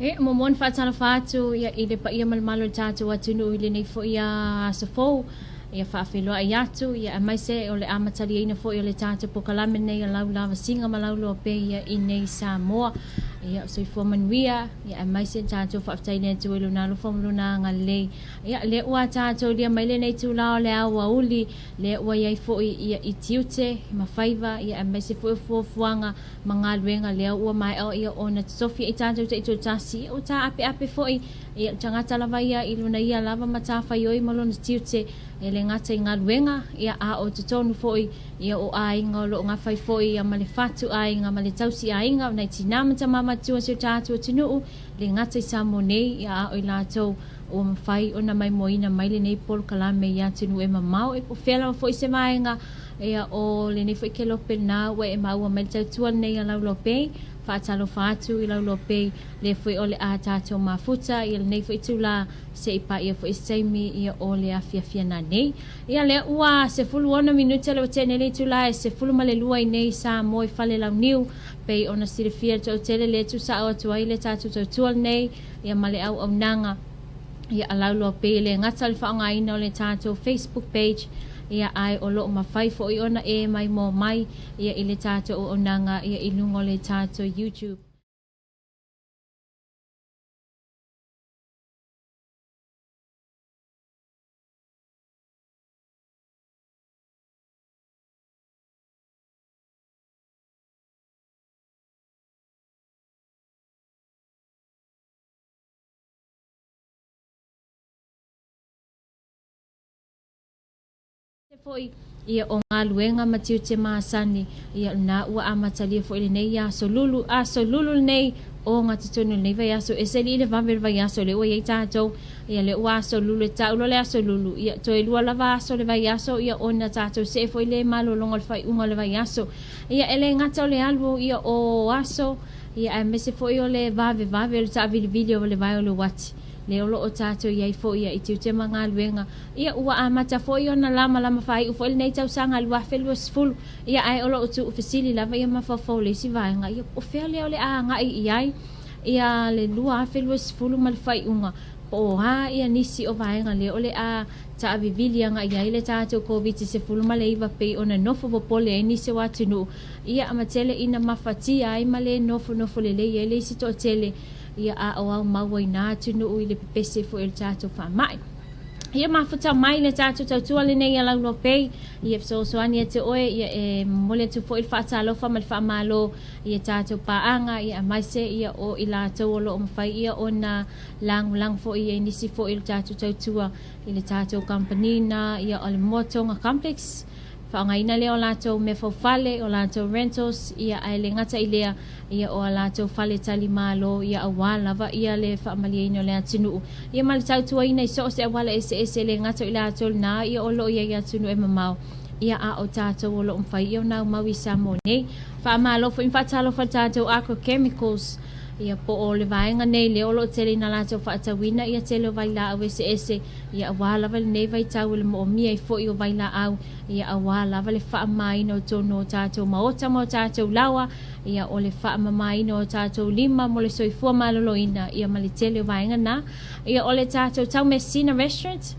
E muamua ona faatalofa atu ia i le paia ma le mamalu o le tatou atunuu i lenei foi aso fou. Ia faafeiloai atu ia aemaise o le amataliaina foi o le tatou polokalame nei o lau lavasiga ma lau loa pea ia i nei Samoa. Ia, soifua manuia, ia aemaise tatou faafetai i le Atua i Lona alofa ma Lona agalelei. Ia, lea ua tatou lia mai lenei itula o le aoauli, lea ua i ai foi ia i tiute ma faiva, ia aemaise foi o fuafuaga ma galuega lea ua maea ia ona totofi i tatou taitoatasi, ia ua taapeape foi ia le tagata lava ia i lona ia lava matafaioi ma lona tiute, e le gata i galuega, ia a o totonu foi Ia o aiga o lo o gafa ai foi ia ma le fatu aiga ma le tausi aiga o nai tinā ma tamā matua o si o tatou atunuu, le gata i Samoa nei, ia a o i latou ua mafai ona maimoaina mai lenei polokalame i atunuu e mamao e po o fea lava foi se vaega ia o lenei foi kelope lena ua e maua mai le tautua lenei a Laulau Bay. Faatalofa atu i Laulau Bay, lea foi o le a tatou mafuta ia lenei foi itula se i paia foi se taimi ia o le afiafi nanei. Ia lea ua 16 minute le ua tea nei le itula e 12 i nei Samoa i Falelauniu, pei ona silafia e le toatele lea e tuusao atu ai le tatou tautua lenei ia ma le auaunaga ia a Lauloa Pei e le gata o le faaaogaina o le tatou Facebook page ia ae o lo o mafai foi ona e maimoa mai ia i le tatou auaunaga ia i luga o le tatou YouTube. Foi ia o galuega ma tiute masani ia lena ua amatalia foi lenei aso lulu aso lulu lenei o gatotonu lenei vaiaso ese alii le vave le vaiaso lea ua iai tatou ia lea ua aso lulu e tau loa le aso lulu ia toe lua lava aso le vaiaso ia ona tatou see foi lea i malologa o le faaiuga o le vaiaso ia e le gata o le alu ia o aso ia aemaise foi o le vavevave o le taavilivili o le vae o le uati lea o lo o tatou i ai foi ia i tiute ma galuega Ia, ua amata foi ona lamalama faaiu foi lenei tausaga 2020, ia ae o lo o tuufesili lava ia mafaufau o le isi vaega, ia po o fea lea o le a agai i ai ia le 2020 ma le faaiuga, po o a ia nisi o vaega lea o le a taavivili agai i ai le tatou Koviti-19 pei ona nofo popole ai nisi o atunuu, ia ma tele ina mafatia ai ma le nofonofo lelei ai le isi toatele, ia a o aumau ai na atunuu i le pepese foi o le tatou faamai. Ia mafuta mai le tatou tautua lenei ia Lauloa Bay, ia fesoasoani ia te oe, ia e momoli atu foi le faatalofa ma le faamalo ia tatou paaga, ia aemaise ia o i latou o lo o mafai ia ona lagolago foi ia i nisi foi o le tatou tautua i le tatou kamupani na ia o le Moa Tonga Complex. Faaaogaina lea o latou mea faufale, o latou rentals, ia ae le gata i lea, ia o a latou fale tali malo, ia auā lava ia le faamalieina o le atunuu, ia ma le tautuaina i so o se auala eseese, e le gata o i latou lena, ia o lo o i ai i atunuu e mamao, ia a o tatou o lo o mafai ia ona aumau i Samoa nei. Faamalo foi ma faatalofa i le tatou Aqua Chemicals, ia po o le vaega nei lea o lo o tele ina latou faatauina ia tele o vailaau eseese, ia auā lava lenei vaitau i le moomia ai foi o vailaau, ia auā lava le faamamaina o totonu o tatou maota ma o tatou laoa, ia o le faamamaina o tatou lima mo le soifua maloloina, ia ma le tele o vaega na. Ia o le tatou Taumeasina Restaurant,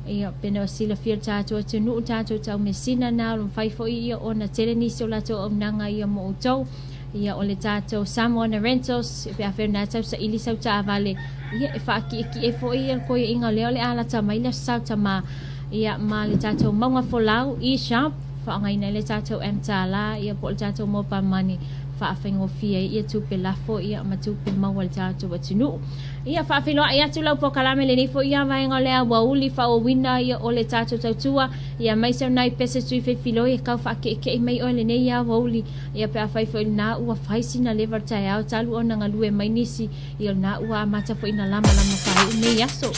ia pena o silafia le tatou atunuu, tatou Taumeasina na o lo mafai foi ia ona tele nisi o latou auaunaga ia mo outou. Ia o le tatou Samoana Rentals, pe afai o lena e tausaili sau taavale, ia e faakiekie foi ia le koiaiga lea o le a lata mai le Aso Sautama. Ia ma le tatou Mauga Folau e-shop, faaaogaina ai le tatou M-Tala ia po o le tatou mobile money faafaigofie ai ia tupe lafo ia ma tupe maua a le tatou atunuu. Ia faafeiloai atu lau polokalame lenei foi ia vaega o le aoauli faaauauina ia o le tatou tautua ia aemaise o nai pese tui feifiloi e tau faake'eke'e mai oe lenei aoauli ia pe afai foi lena ua fai sina leva o le taeao talu ona galue mai nisi ia lena ua amata foi ina lamalama faaiu nei aso.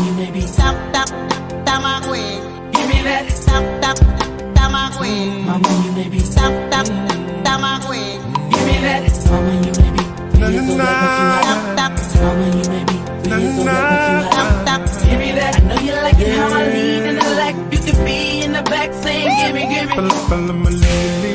you may be. Tap tap tamagwe. Give me that. Tap tap tamagwe. Mama, you may be. Tap tap tamagwe. Give me that. Mama, you may be. Na na na. Tap tap Mama, you may be. Na na tap tap. Give me that. I know you like it how I lean and I like you to be in the back saying, give me, give me. Pala pala malili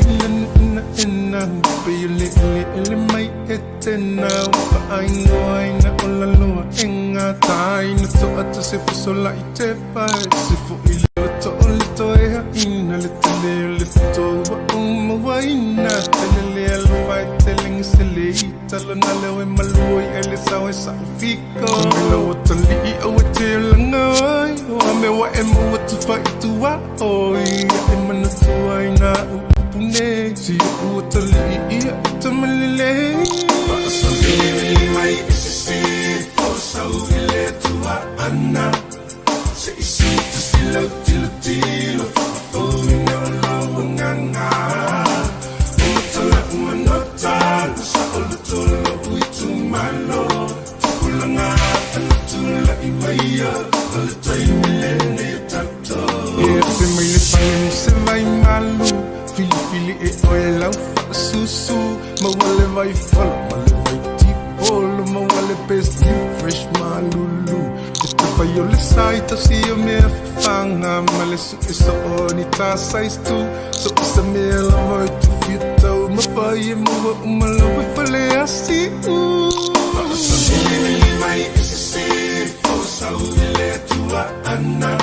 na na pili ili mai etena pa ai no ai na ola loa enga tai na to atu se fusola i te pai se fu i le to ole to e ha ina le te le le to wa uma wa ina te le le alo vai te lengi se le i talo na le we malui ele sa we sa fiko me lo o tali i o te langa oi o me wa e mo tu fa i tu wa oi e mana tu ai na u pune si u tali i ia te malile Fa'asamili mai e sisi Fa'asau i le tua ana Se isi te sila tilo tilo Fa'afouina o lau anganga Umatala umanota Sa o le tolo ui tumalo Tupulanga ana tula i maia O le taimi lene o tatou E te mai le pale mo se vai malu Fili fili e oe lau fa'asusu Mawale vai fala, male vai tipolo Mawale best you fresh malulu E te whai o le sai tausi o mea whawhanga Male su e so o ni tā size tu So isa mea lava e tu whia tau Mawhai e mua umalo e whale asi u Fa'asamili mai e sisi Fa'asau i le atua ana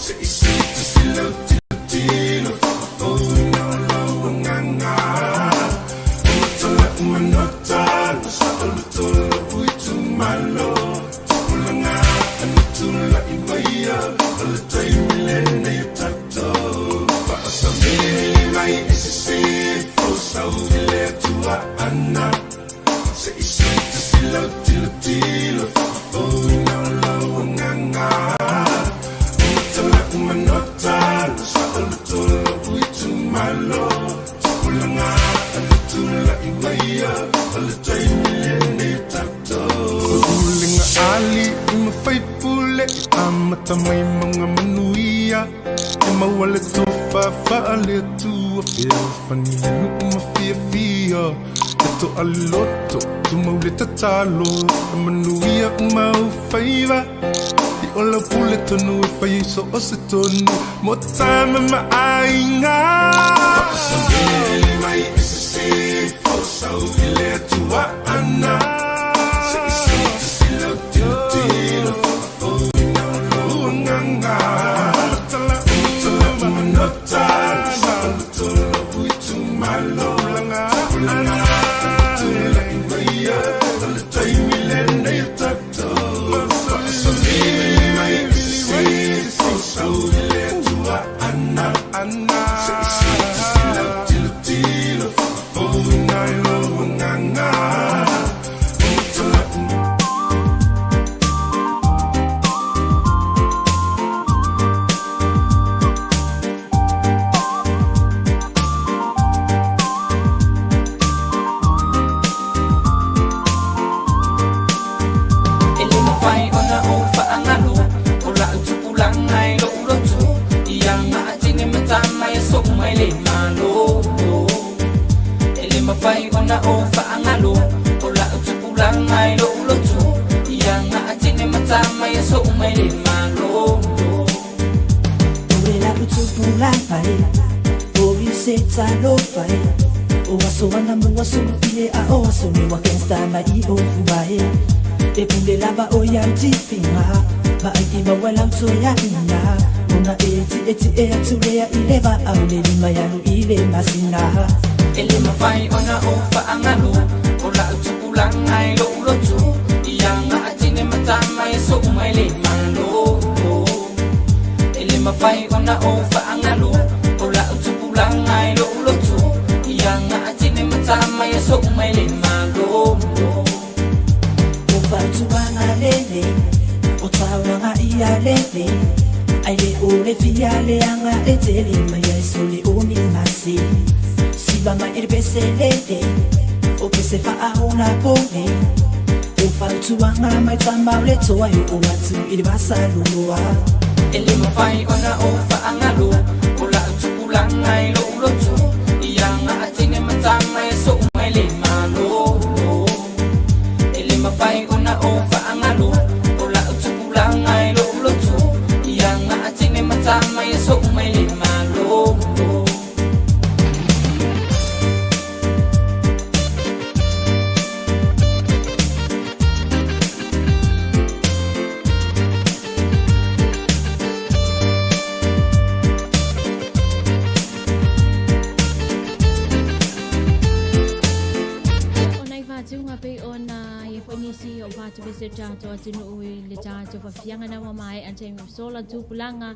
Se isi te sila tilo tilo Fa'afouina o lau anganga Umatala umanota Sa o le tolo ui tumalo Tupulanga ana tula i maia O le taimi lene o tatou Fa'asamili mai e sisi Fa'asau i le atua ana Se isi te sila tilo tilo Fa'afouina o lau anganga Umatala umanota Sa o le tolo ui tumalo Tupulanga ana tula i maia O le taimi lene o tatou Ulinga ali i mafaipule Amata mai maunga manuia E maua le tofa faale atua Fea fani le nuu ma fiafia E to aloto tumau le tatalo E manuia umau faiva I ola pule tonu e whai so o se tonu Mo tama ma aiga Fa'asamili mai e sisi Fa'asau i le atua ana Se isi te sila tilo tilo Fa'afouina o lou anganga Umatala umatala umanota Sa o le tolo ui tumalo Tupulanga ana tula i maia O le taimi lenei o tatou Fa'asamili mai e sisi Fa'asau i le atua ana Se isi te sila tilo tilo Fa'afouina o lou anganga Umatala E le mawhai ona o whaangalo O la utupulanga i lo urotu Ia ngā atine matama e so umai le malo E le mawhai ona o whaangalo O la utupulanga i lo urotu Ia ngā atine matama e so umai le malo Ore la utupulanga e O ise talofa e O aso anga mo aso ile a o aso me wa kensta ma i o fuba e E pule lava o ya tifinga Ma ai ti mawala uto ya ina Ona e ti e ti e atulea ile va au le lima ya lu ile masina E le mawhai ona o whaangalo O la utupulanga i lo urotu Ia ngā atine matama e so umai le malo E le mawhai ona o whaangalo O la utupulanga i lo urotu Ia ngā atine matama e so umai le malo O fautuanga lele O tauranga ia lele Ai le o le fia le anga e tele Mai ai so le o ni masi Siva mai e pese lele O pese wha ahona pone O Fautuaga mai tama o le toa e oo atu i le vasaluloa. E le mafai ona ou faagalo o la'u tupulaga i lo'u lotu ia gaatini mataga e so'u mai le malo. E le mafai ona ou faagalo o la'u tupulaga i lo'u lotu ia gaatini mataga e so'u mai le malo. O nai fa'atuga pei ona ia fo'i nisi o fa'atupese tatou atunu'u i le tatou fafiaga na ua mae'a taimi sola tupulaga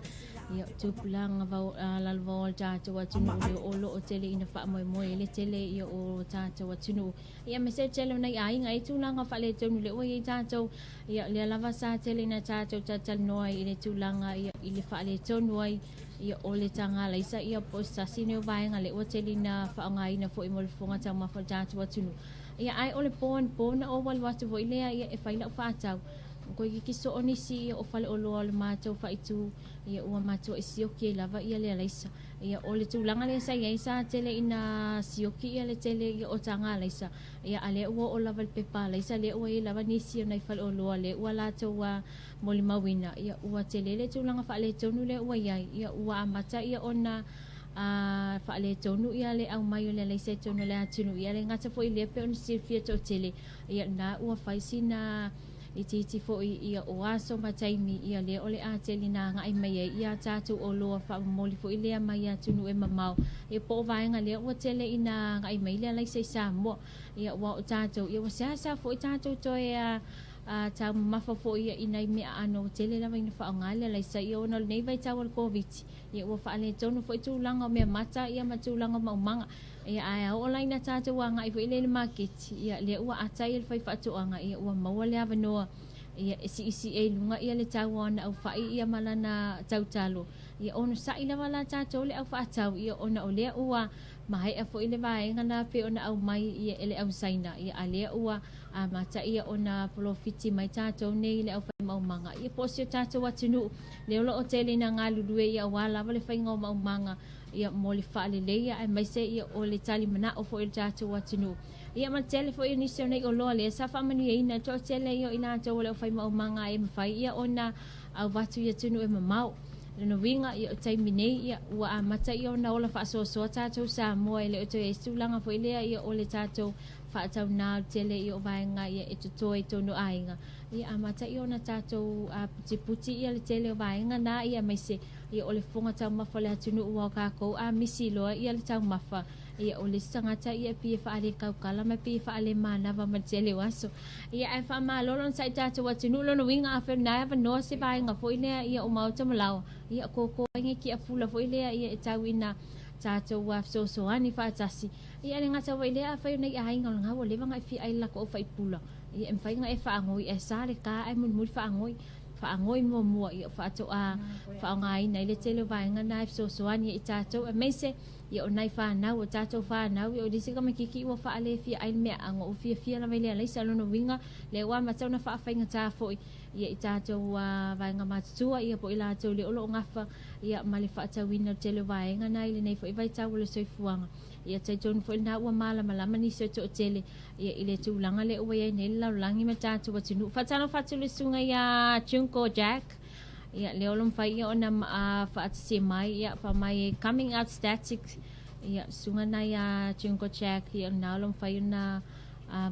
ia tupulaga vao lalovaoa o le tatou atunu'u le o lo'o tele ina fa'amoemoe i le tele ia o tatou atunu'u ia ma se tele o nai aiga i tulaga fa'aletonu le ua iai tatou ia lea lava sa tele ina tatou talatalanoa ai i le tulaga ia i le fa'aletonu ai ia o le taga laisa ia po o se tasi nei o vaega le ua tele ina fa'aaogaina fo'i mo le fofoga taumafa o le tatou atunuu ia ae o le po anapo na ou alu atu foi lea ia e fai la'u fa'atau koe kiki so'o nisi ia o faleoloa o le matou fa'aitu ia ua matua'i sioki ai lava ia le alaisa ia o le tulaga lea sa iai sa tele ina sioki ia le tele ia o taga alaisa ia a lea ua oo lava i le pepa alaisa lea ua iai lava nisi o nai faleoloa lea ua latou molimauina ia ua tele le tulaga faaletonu lea ua iai ia ua amata ia ona faaletonu ia le aumai o le alaisa i totonu o le atunuu ia le gata foi lea pei ona silafia toatele ia na ua fai sina itiiti foi ia o aso ma taimi ia lea o le a tele na agai mai ai ia tatou oloa faamomoli foi lea mai atunuu e mamao ia po o vaega lea ua tele ina agai mai le alaisa i Samoa ia ua o tatou ia ua seasea foi tatou toe taumamafa foi ia i nai mea aano tele lava ina faaaoga le alaisa ia ona o lenei vaitau o le Koviti ia ua faaletonu foi tulaga o mea mata ia ma tulaga o maumaga ia ae a oo la ina tatou agai foi lea i le maketi ia lea ua ata ia le fai faatoaga ia ua maua le avanoa ia e siisii ai i luga ia le tau o ana aufa'i ia ma lana tautalo ia onosa'i lava la tatou le au fa'atau ia ona o lea ua maea foi le vaega na pei ona aumai ia e le au Saina ia a lea ua amata ia ona polofiti mai tatou nei i le aufai maumaga ia po o si o tatou atunuu lea o lo'o tele ina galulue ia auā lava le faiga o maumaga ia mo le faaleleia aemaise ia o le talimana'o foi o le tatou atunuu ia ma le tele foi o nisi o nei oloa lea sa faamanuiaina toatele ia o i latou o le aufai maumaga e mafai ia ona auvatu i atunuu e mamao. Lona uiga, ia o taimi nei, ia, ua amata ia ona ola faasoasoa tatou Samoa e le o toe i ai se tulaga foi lea ia o le tatou faataunā o le tele ia o vaega ia e totoe i totonu o aiga. Ia amata ia ona tatou putiputi ia le tele o vaega na ia aemaise ia o le fofoga taumafa o le atunuu aua o kākou a misi loa ia le taumafa ia o le isi tagata ia e pei e faalekaukala ma e pei e faalemanava ma le tele o aso. Ia ae faamalolo ona sa i tatou atunuu lona uiga afai o lena e avanoa se vaega foi lea ia o maota ma laoa ia koko ai nge kiapula foi lea ia e tau ina tatou fesoasoani faatasi ia le gata foi lea afai o nei aiga o lena ua leva ona e fia ai le latou au faipula ia e mafai ona e faagoi ae sa le ka ae mulimuli faagoi faagoi muamua ia faatoa faaaogaina ai le tele o vaega na e fesoasoani ai i tatou aemaise ia o nai fanau o tatou fanau ia o le isi tamaititi ua faalefia ai le meaaga ua fiafia lava i le alaisa. O lona uiga lea ua amata ona faafaigata foi ia i tatou vaega matutua ia po o i latou lea o lo o gafa ia ma le faatauina o le tele o vaega na i lenei foi vaitau o le soifuaga. Ia talitonu foi lena ua malamalama nisi o toatele ia i le tulaga lea ua i ai nei le lalolagi ma le tatou atunuu. Faatalofa atu i le susuga ia Junko Jack. Ia lea o lo mafai ia ona faatasia mai ia fa mai e coming out static ia susuga na ia Junko Jack ia lena o lo mafai ona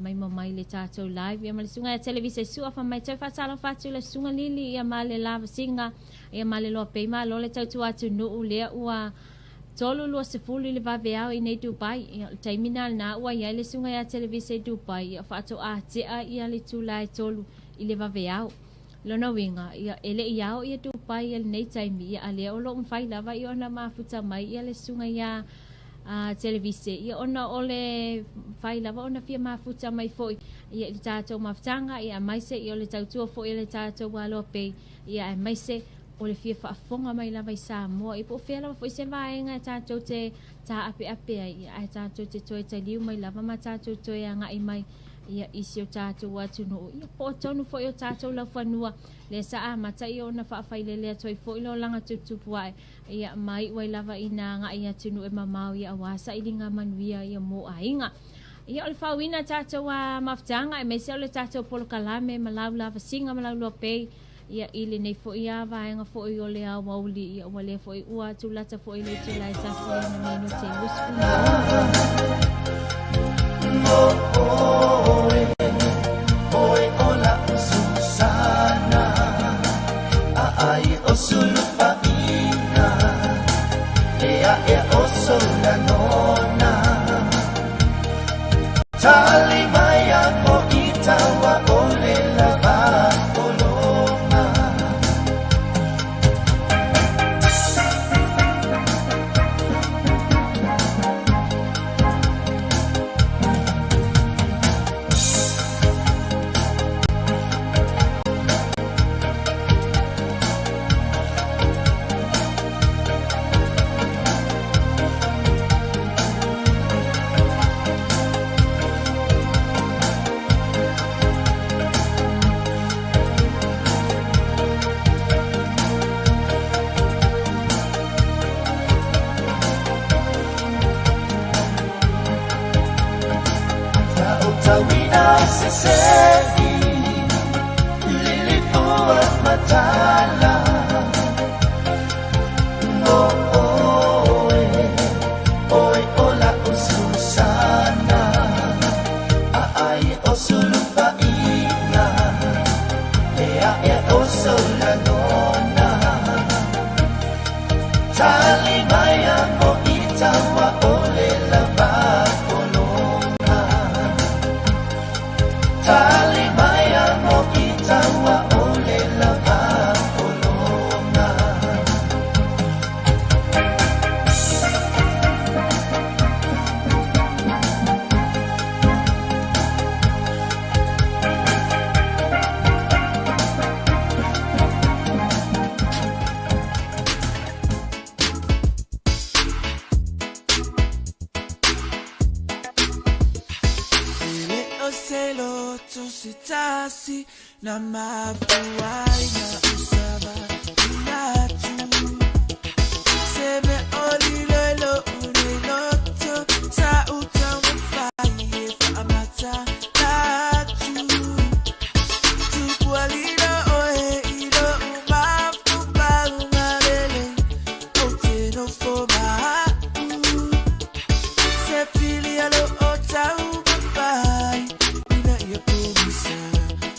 mai ma mai le tatou live ia ma le susuga ia Televisa Sua fa mai toe faatalofa atu le susuga Lili ia ma le lavasiga ia ma le loa pei malo le tautua atunuu lea ua 3:20 i le vaveao i nei Dubai ia o le taimi na lena ua iai le susuga ia Televisa i Dubai ia faatoa tea ia le itula e 3 i le vaveao. Lona uiga, ia, e le i ao ia Dubai ia lenei taimi, ia, a lea o lo o mafai lava ia ona mafuta mai ia le susuga ia Televise, ia, ona o le mafai lava ona fia mafuta mai foi ia i le tatou mafutaga, ia, aemaise ia o le tautua foi a le tatou Aloa Pei, ia, aemaise o le fia faafofoga mai lava i Samoa, ia, po o fea lava foi se vaega e tatou te taapeape ai, ia, ae tatou te toe taliu mai lava ma tatou toe agai mai. ia i si o tatou atunuu ia po o tonu foi o tatou laufanua lea sa amata ia ona faafailele atu ai foi le olaga tuputupu ae ia ma iu ai lava ina agai i atunuu e mamao ia aua sailiga manuia ia mo aiga. Ia o le faaoina tatou a mafutaga aemaise o le tatou polokalame ma lau lavasiga ma lau luapei ia i lenei foi a vaega foi o le aoauli ia ua lea foi ua tulata foi le itula e tasi ia na minute 26.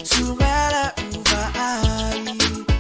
Sumala uva ai.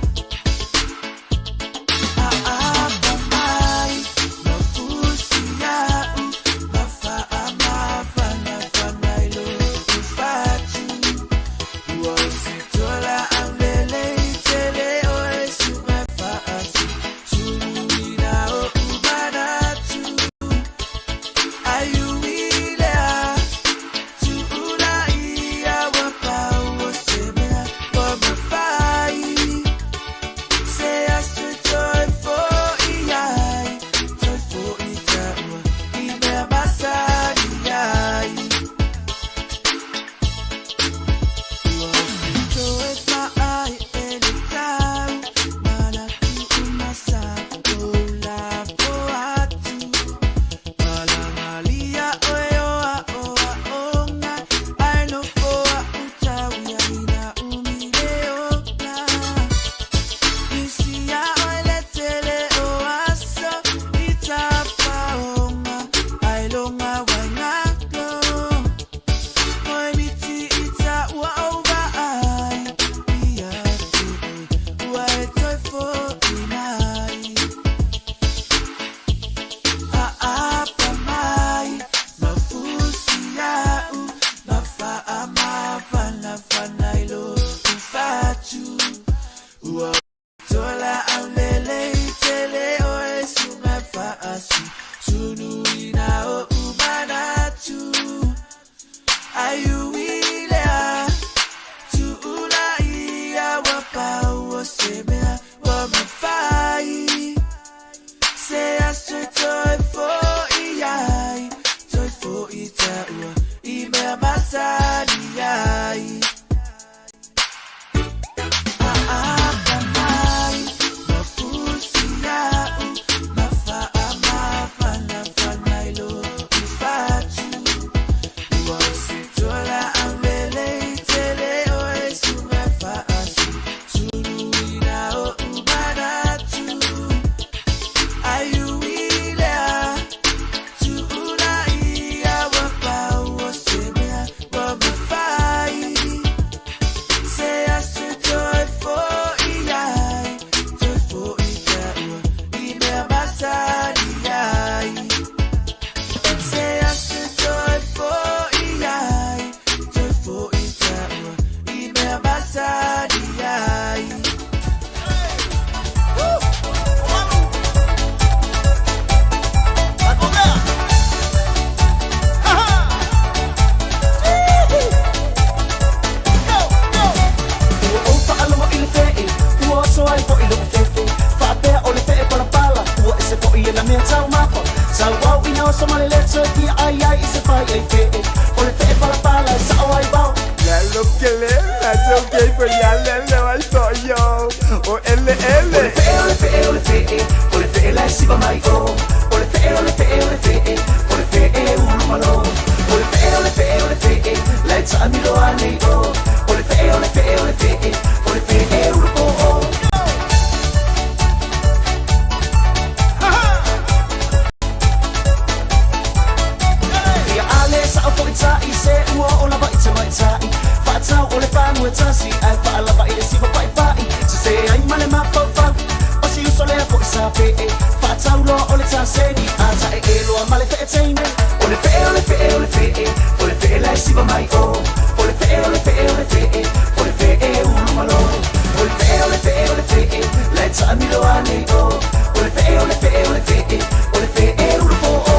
fefefe Faapea o le fee palapala Ua ese fo'i e na mea taumafa Sauau ina oso ma le leto e fia ai ai i se fai ai fee O le fee palapala e sa'o ai vao Lalo que le, la yo que fue ya le le vai soy yo. O L O L. le fee o le fee o le fee O le fee la e siva mai o O le fee o le fee o le fee O le fee ulu malo O le fee o le fee o le fee La e taamilo anei o O le fee o le fee o le fee O le fee ulu po o Ia ale sa o fo'i ta'i se ua o lava i te mai ta'i Whaatau o le whangu e tasi Ai whaalava i le siva pai pai Se se ai ma le mafaufau O si uso lea fo'i sa fe'e Whaatau loa o le taseni A ta'e e loa ma le fe'e teine O le fe'e o le fe'e o le fe'e O le fe'e la e siva mai o O le fe'e o le fe'e o le fe'e O le fe'e ulu malo O le fe'e o le fe'e o le fe'e La e ta'amilo anei o O le fe'e o le fe'e o le fe'e O le fe'e ulu po o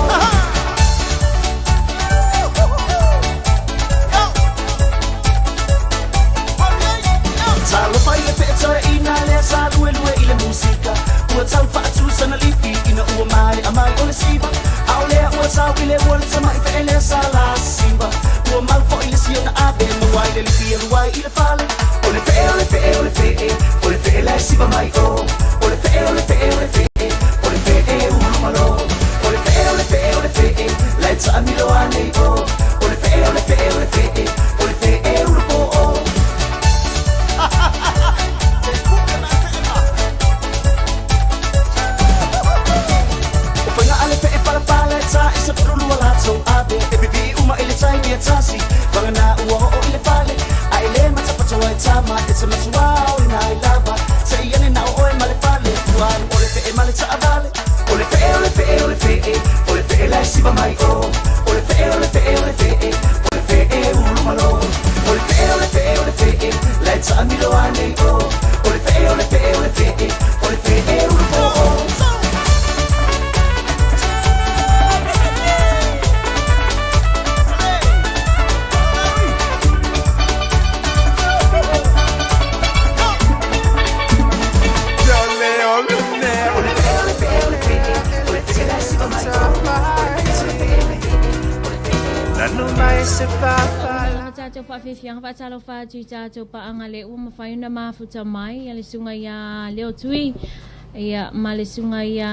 Talofa i le feetaeina lea sa luelue i le musika Ua tau faatu sana lifi ina ua mai a mai o le siva A o lea ua tau i le ua le tama'i feelea sa la siva Ua mau fo'i le siona ave maua i le lifi e luai i le fale O le fee o le fee o le fee O le fee la e siva mai o O le fee o le fee o le fee O le fee ulu malo O le fee o le fee o le fee La e taamilo anei o O le fee o le fee o le fee O le fee ulu po o O faiga a le fee palapala e ta'i se polulua latou ave E pipii uma i le taimi e tasi Vagana ua oo i le fale Ae lē matapatoa e tama E te matuā o lena i lava Se'i ane na o oe ma le fale Ua alu o le fee ma le taavale O le fee o le fee o le fee O le fee la e siva mai o O le fee o le fee o le fee O le fee ulu malo O le fee o le fee o le fee La e taamilo anei o O le fee o le fee o le fee O le fee ulu po o Yo leo le Ia tatou faafiafiaga faatalofa atu i tatou paaga le ua mafai ona mafuta mai ia le susuga ia Leo Tui ia ma le susuga ia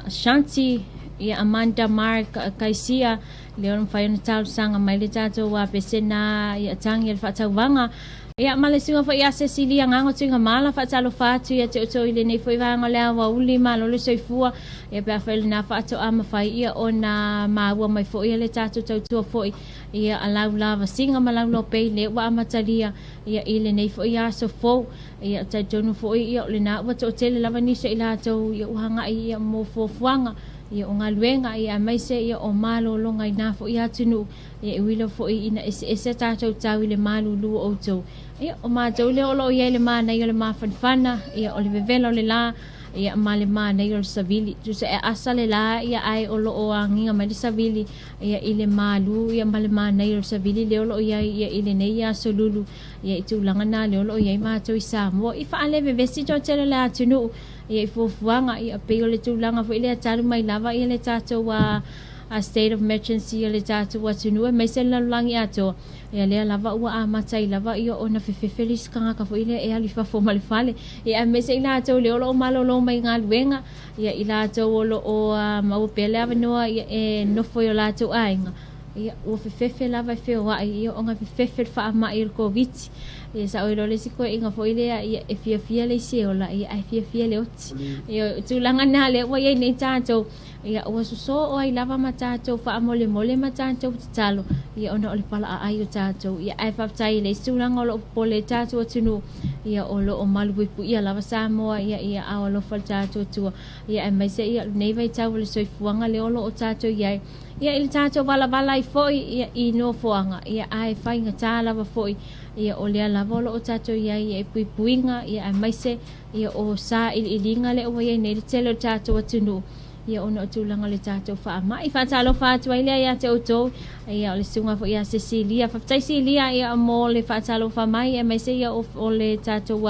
Shanti ia Amanda Mark Kaisia lea ua mafai ona talosaga mai le tatou pesena ia tagi le faatauvaga ia ma le susuga foi ia Cecilia Gago Tuigamala faatalofa atu ia te outou i lenei foi vaega o le aoauli malo le soifua ia pe afai lena faatoa mafai ia ona maua mai foi le tatou tautua foi ia alau lavasiga ma lau lopei le ua amatalia ia i lenei foi aso fou ia talitonu foi ia o lena ua toatele lava nisi o i latou ia ua agai ia mo fuafuaga ia o galuega ia aemaise ia o malologa i na foi atunuu ia e ui lava foi ina eseese tatou tau i le malulu o outou ia o matou lea o loo i ai le manaia o le mafanafana ia o le vevela o le la ia ma le manaia o le savili tusa e asa le la ia ae o loo agiga mai le savili ia i le malu ia ma le manaia o le savili lea o loo i ai ia i lenei aso lulu ia i tulaga na lea o loo i ai matou i Samoa i faalevevesi toatele o le atunuu ia i fuafuaga ia pei o le tulaga foi lea talu mai lava ia le tatou a state of emergency o le tatou atunuu aemaise le lalolagi atoa ia lea lava ua amata ai lava ia ona fefefe le isi tagata foi lea e alu i fafo ma le fale ia aemaise i latou lea o loo malolo mai galuega ia i latou o loo maua pea le avanoa ia e nofo i o latou aiga ia ua fefefe lava e feoai ia ona fefefe le faamai o le Koviti ia sao i loa le isi koeaiga foi lea ia e fiafia le isi e ola ia ae fiafia le oti ia o tulaga na lea ua iai nei tatou ia ua sosoo ai lava ma tatou faamolemole ma tatou tatalo ia ona o le palaaai o tatou ia ae faafetai i le isi tulaga o loo popole tatou atunuu ia o loo malupuipuia lava Samoa ia ia ao alofa le tatou Atua ia aemaise ia lenei vaitau o le soifuaga lea o loo tatou iai ia i le tatou valavala ai foi ia i nofoaga ia ae faigata lava foi ia o lea lava o loo tatou iai ia i puipuiga ia aemaise ia o sailiiliga lea ua iai nei le tele o le tatou atunuu ia ona o tulaga o le tatou faamai. Faatalofa atu ai lea ia te outou ia o le susuga foi ia Cecilia. Faafetai Silia ia mo le faatalofa mai aemaise ia o le tatou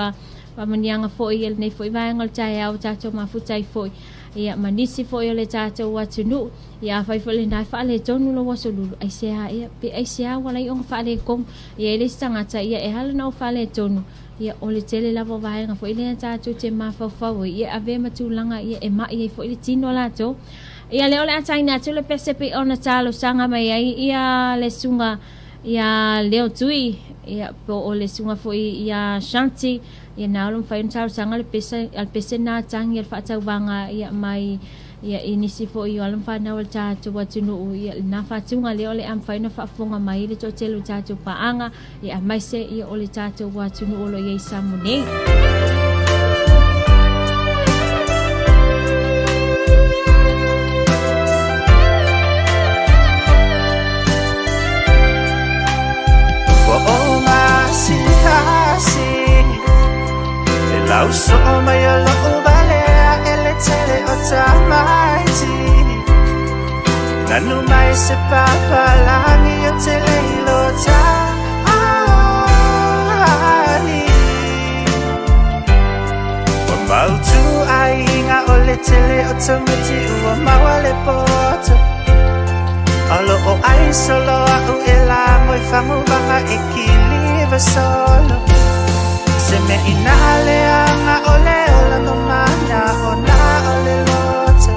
Faamanuiaga foi i lenei foi vaega o le taeao ua tatou mafuta ai foi ia ma nisi foi o le tatou atunuu. Ia afai foi lena e faaletonu lou aso lulu, aisea ea, pe aisea ua ala ai ona faaletonu. Ia e le isi tagata ia e ala ona ou faaletonu, ia o le tele lava o vaega foi lea tatou te mafaufau ai, ia avea ma tulaga ia e mai ai foi le tino latou. Ia lea o le a taina atu le pese pei ona talosaga mai ai ia le susuga ia Leo Tui, ia po o le susuga foi ia Shanti, ia na olo mafai ona talosaga le pese, a le pese na tagi a le faatauvaga ia mai ia i nisi foi o alo ma fanau a le tatou atunuu ia lena faatuga lea o le a mafai ona faafofoga mai le toatele o tatou paaga ia aemaise ia o le tatou atunuu o lo o i ai i Samoa nei. Ua ou masihasi E lausoʻo mai o loʻu valea e le tele o tamaiti Nanu mai se papalagi o te leilo tali Ua mautu aiga o le tele o tamaiti ua maua le poto O loo ai solo a'u e lago i faguvaga e kiliva solo Se mea ina leaga o le ola mamana ona o le loto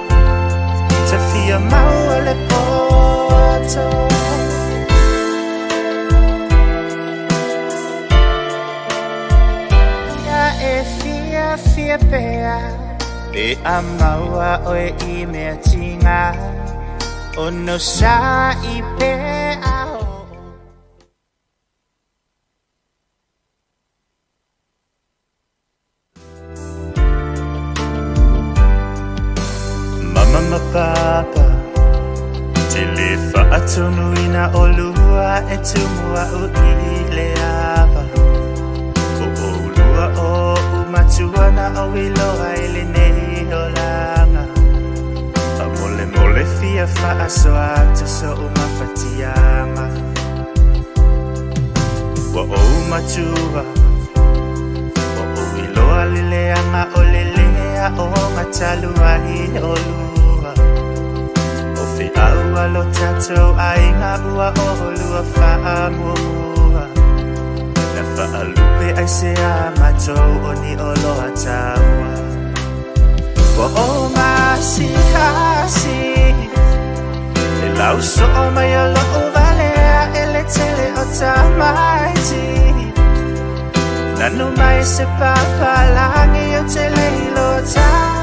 Te fia maua le poto Ia e fiafia pea Pe a maua oe i mea tiga Ono sa i pe a o Mama ma papa Te le faatonuina olua e tumu a'u i le ava O ʻolua oʻu matua na ou iloa i lenei olaga Faamolemole fia faasoa atu soʻu mafatiaga Ua ou matua Ua ou iloa le leaga o le lē aoga talu ai ʻolua O feau a lo tatou aiga ua ʻolua faamuamua Na faalupe ai se a matou o ni oloa taua Ua ou masihasi E lausoʻo mai o loʻu valea e le tele o tamaiti Nanu mai se papalagi o te leilo tali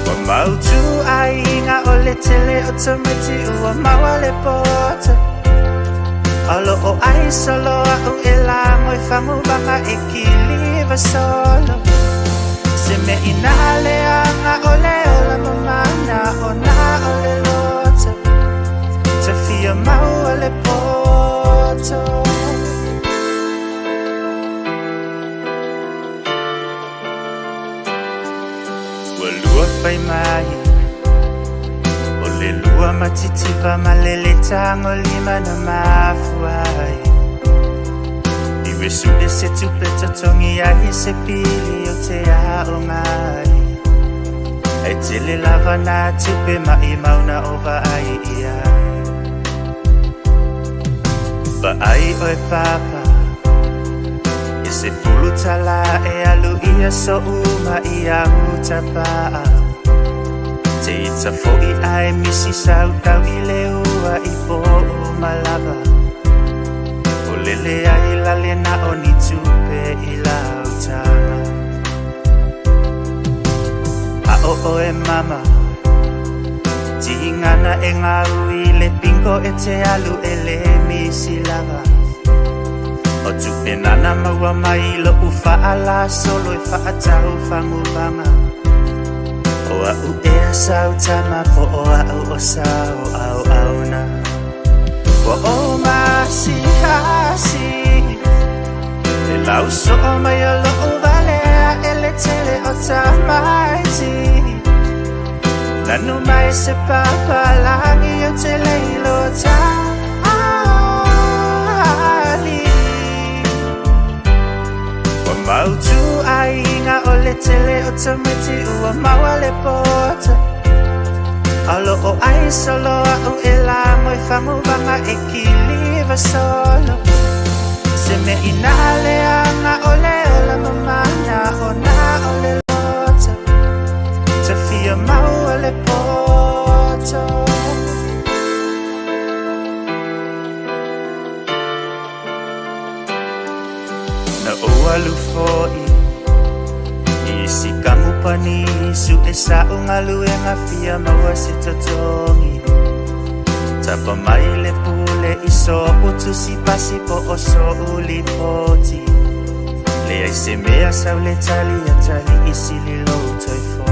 Ua mautu aiga o le tele o tamaiti ua maua le poto O loo ai solo a'u e lago i faguvaga e kiliva solo Se mea ina leaga o le ola mamana ona o le loto Te fia maua le poto Ua lua fai mai O le lua matitiva ma le le tagolima na mafua ai I uesuʻe se tupe totogi ai se pili o te aoga ai Ae tele lava nā tupe maʻimau na ou vaai i ai Vaai oe papa E 10 tala e alu ia soʻu maʻi au tapaa Te ita foʻi ae misi sau tau i le ua i poʻu malava O lele ai lale na o ni tupe i lau taga A o oe mama Tigana e gau i le bingo e te alu e le misi lava O tupe nana maua mai loʻu faalasolo e faatau faguvaga O a'u ea sau tama po o a'u o sau auauna Ua ou masihasi E lausoʻo mai o loʻu valea e le tele o tamaiti Nanu mai se papalagi o te leilo tali. mautu aiga o le tele o tamaiti ua maua le poto. Alo o ai solo au e lago i faguvaga e kiliva solo. Se mea ina leaga o le ola mamana ona o le loto. Te fia maua le poto. Na ou alu fo'i i isi kamupani su'e sa'u galuega fia maua se totogi. Tapa mai le pule i so'u tusi pasi po o so'u lipoti. Leai se mea sau le tali a tali i sili lou toe fo'i.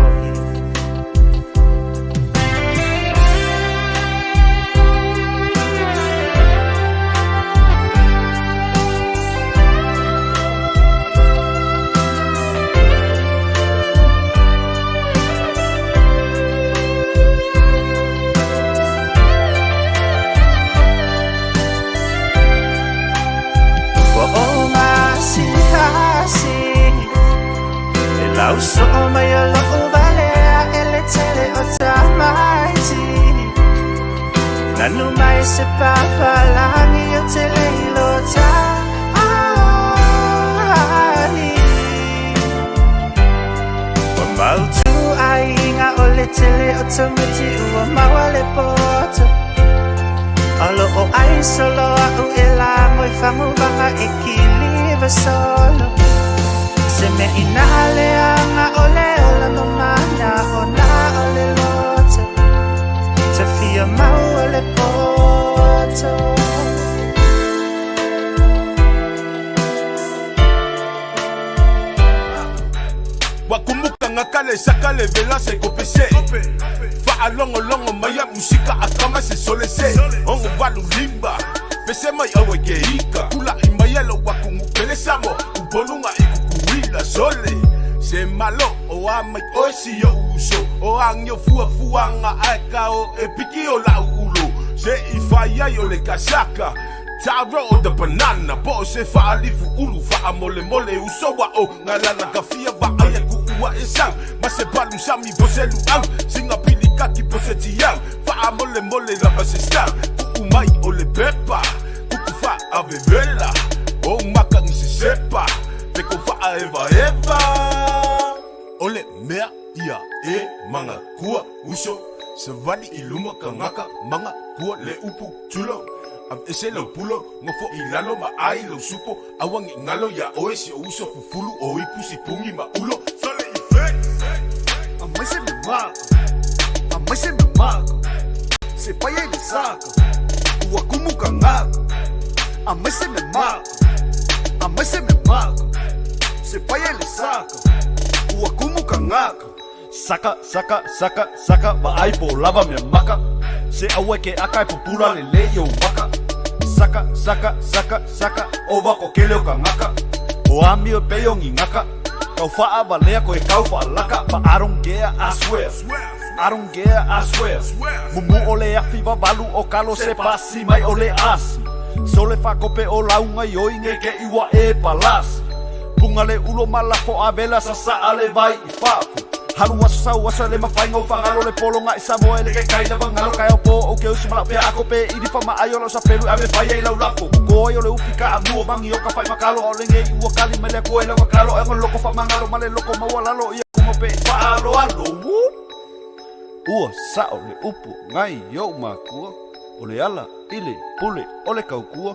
Ua ou gasigasi e lauso'o mai o lo'u valea e le tele o tamaiti. Nanu mai se papalagi o te le ilo tai. Ua mautu aiga o le tele o tamaiti ua maua le poto. Alo o ai solo a'u e lago i faguvaga e kiliva solo. Se mea ina leaga o le ola mamana ona o le loto. Te fia maua le poto. Wakumukanga le saka le vela se kopese. Faalongolongo mai a musika a kama se solese. Ongo valu limba. Pese mai awe ke ika. Kula i mai alo wakungu pele samo. Upolunga i kukuila sole. Se malo o a mai o si o uso. O angio fua fuanga ae ka o e piki o la ulo. Se i whai ai o le kasaka. Taro o the banana. Po o se whaalifu ulu. Wha mole mole uso wa o. Ngalala ka fia wa ai ku ua e sang. Ma se palu sami po se lu au. Singa pili kaki po se tiau. Wha mole mole lava se stang. Ku umai o le pepa. Kuku wha a vevela. O makangi se sepa. Peko wha a eva eva. O le mea ia e manga kua uso. Se vali i luma ka ngaka manga kua le upu tulo. Am ese lau pulo, ngofo i lalo ma ai lau supo. Awangi ngalo ya oe si o uso fufulu o ipu si pungi ma ulo. Sole i fe. Aumai me maka, aumai me maka. Se pai ele saca, ua kumu kangaka. Aumai me maka, aumai me maka. Se pai ele saca, ua kumu kangaka. Saka, saka, saka, saka, ma ai po lava mea maka. Se aua ke aka e pupula le le i o maka. Saka, saka, saka, saka, o wako kele o ka ngaka. O ami o pe o ngi ngaka. Kau whaa valea ko e kau whaalaka. But I don't care, I swear. I don't care, I swear. Mumu o le afi valu o kalo se pasi mai o le asi. Sole whakope o launga i oi nge ke iwa e palasi. Punga le ulo malafo a vela sa sa ale vai i fafu. Halu aso sau aso le mawhainga o whangalo le polonga i Samoa le ke kai lava ngalo kai au po o ke usu mala pea ako pe i rifa ma ai o lau sa pelu ave whai ai lau lafo. Ko ai o le upi ka amua mangi o ka whai makalo o lenge i ua kali mai le koe lau kalo e loko wha mangalo male loko maua lalo ia kuma pe whaalo alo. Whoop. Ua sao le upu ngai yo makua o le ala i le pule o le kaukua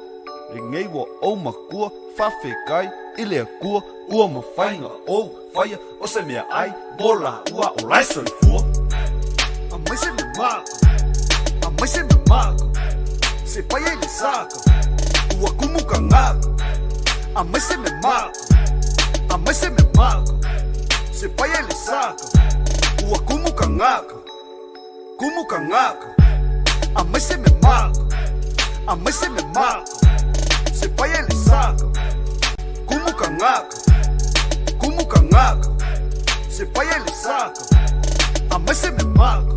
le ngei wa o makua whawhekai i le akua ua mawhainga o whaia o se mea ai mo la ua o lai soifua. Aumai se me maka, aumai se me maka. Se pai ele saca, ua kumu kangaka. Aumai se me maka, aumai se me maka. Se pai ele saca, ua kumu kangaka. Kumu kangaka. Aumai se me maka, aumai se me maka. Se pai ele saca, kumu kangaka. Kumu kangaka. Se pai ele saca, aumai se me maka.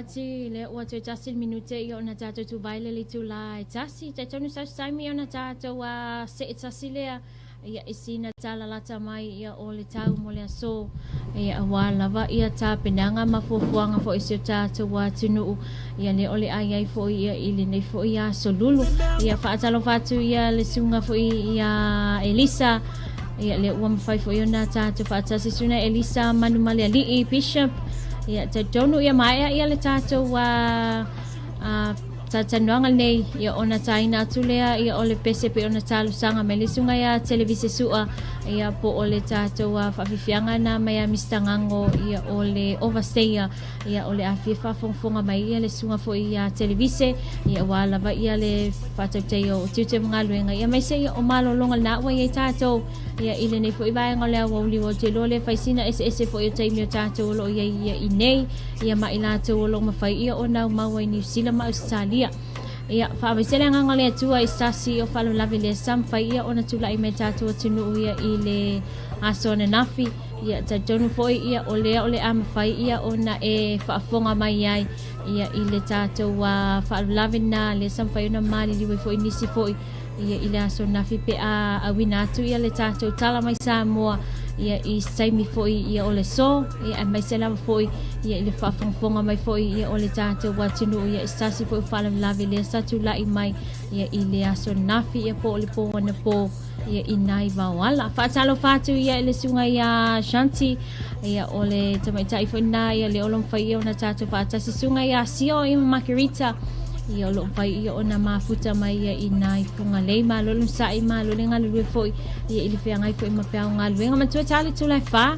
Shanti, lea ua toe tasi le minute ia ona tatou tuvae le itula e tasi. Talitonu sau se taimi ona tatou see tasi lea ia i sina tala lata mai ia o le tau mo le aso ia aua lava ia tapenaga ma fuafuaga foi i si o tatou atunuu ia lea o le a i ai foi ia i lenei foi aso lulu. Ia faatalofa atu ia le susuga foi ia Elisa ia lea ua mafai foi ona tatou faatasi susuga Elisa Manumalealii Bishop ia talitonu ia maea ia le tatou talatalanoaga lenei ia ona taina atu lea ia o le pese pei ona talosaga mai le susuga ia Televise Sua ia po o le tatou faafiafiaga na mai a Mr Gago ia o le overstayer ia o le a fia faafogafoga mai ia le susuga foi ia Televise ia aua lava ia le faatautaia o tiute ma galuega ia aemaise ia o malologa lena ua i ai tatou ia i lenei foi vaega o le aoauli ua ou te iloa le fai sina eseese foi o taimi o tatou o lo o i ai ia i nei ia ma i latou o lo o mafai ia ona aumau ai Niu Sila ma Ausetalia. Ia, faamaise le agaga o le Atua i se tasi o faalavelave lea sa mafai ia ona tulai mai tatou atunuu ia i le aso ananafi. Ia, talitonu foi ia o lea o le a mafai ia ona e faafofoga mai ai ia i le tatou faalavelave lena lea sa mafai ona maliliu ai foi nisi foi ia i le aso ananafi pe a auina atu ia le tatou tala mai Samoa ia i se taimi foi ia o le so ia aemaise lava foi ia i le faafogafoga mai foi ia o le tatou atunuu ia i se tasi foi o faalavelave lea sa tulai mai ia i le aso ananafi ia po o le po anapo ia i nai Vaoala. Faatalofa atu ia i le susuga ia Shanti ia o le tamaitai foi lena ia le o lo o mafai ia ona tatou faatasi susuga ia Sio ia ma Margarita ia o lo o mafai ia ona mafuta mai ia i nai Fugalei malo le onosai malo le galulue foi ia i le feagai foi ma peau galuega matua tali tula e fa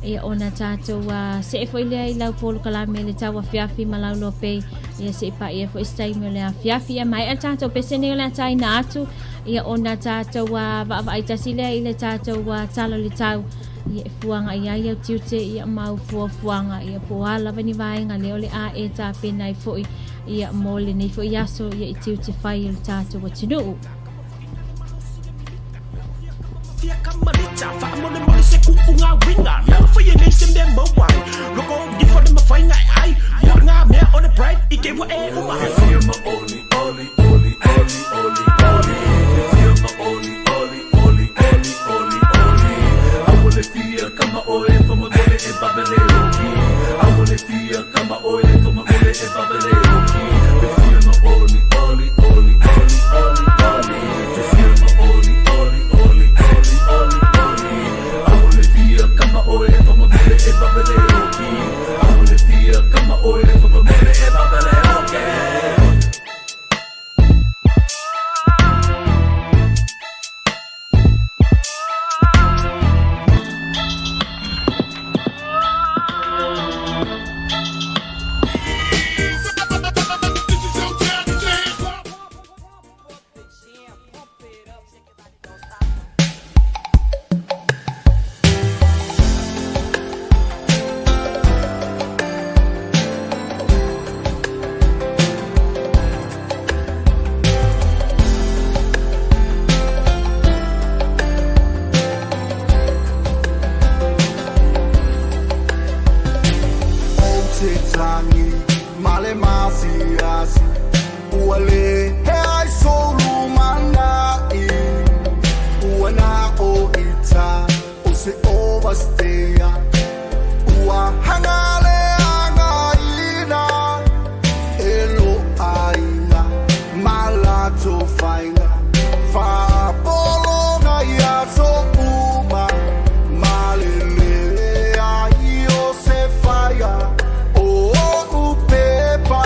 ia ona tatou see foi lea i lau polokalame le tau afiafi ma lau lope ia se i paia foi se taimi o le afiafi ia maea le tatou pese nei o le ataina atu ia ona tatou vaavaai tasi lea i le tatou tala o le tau ia e fuaga i ai au tiute ia ma au fuafuaga ia po o a lava ni vaega lea o le a e tapena ai foi ia mo lenei foi aso ia i tiute fai o le tatou atunuu. Ou te tagi ma le masiasi Ua leai sou lumanai Ua na o ita o se overstayer Ua hanga leagaina e lou aiga ma latou faiga Faapologa i aso uma ma le leai o se faia o oʻu pepa.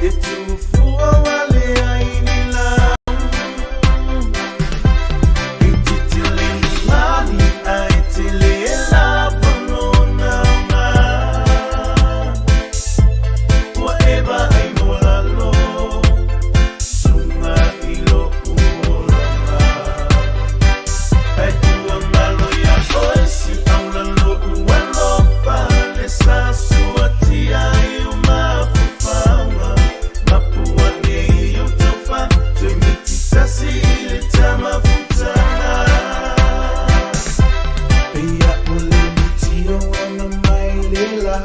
E tuufua wale ai ni lau. E titi le mani ai te le lava lona unga. Ua e vaai mo lalo, suga i lo'u olaga. Ae ua galo ia oe si'au lalo'u alofa le sa suatia i o mafufauga mapu ane i o tofa toemiti tasi i le tamafutaga. Peia o le mutio ona mai le la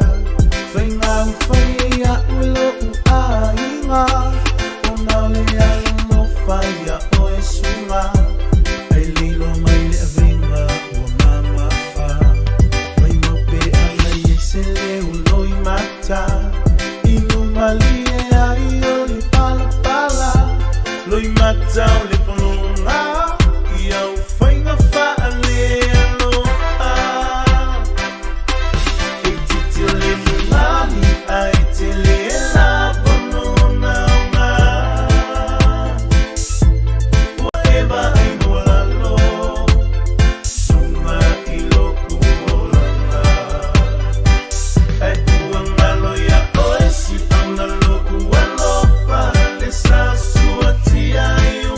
faiga ufai e a'u e lo'u aiga ona o le alolofa ia oe suga ai lilo mai le avega ua mamafa mai maupeaga i se leuloi mata inumalie ai o le palapala loi mata o le pologa ia ufaiga faalealofa. E titi o le mugani ai te le lava lona unga. Ua e vaai mo lalo suga i lo'u olaga. Ae ua galo ia oe si'au lalo'u alofa le sa suatia i o.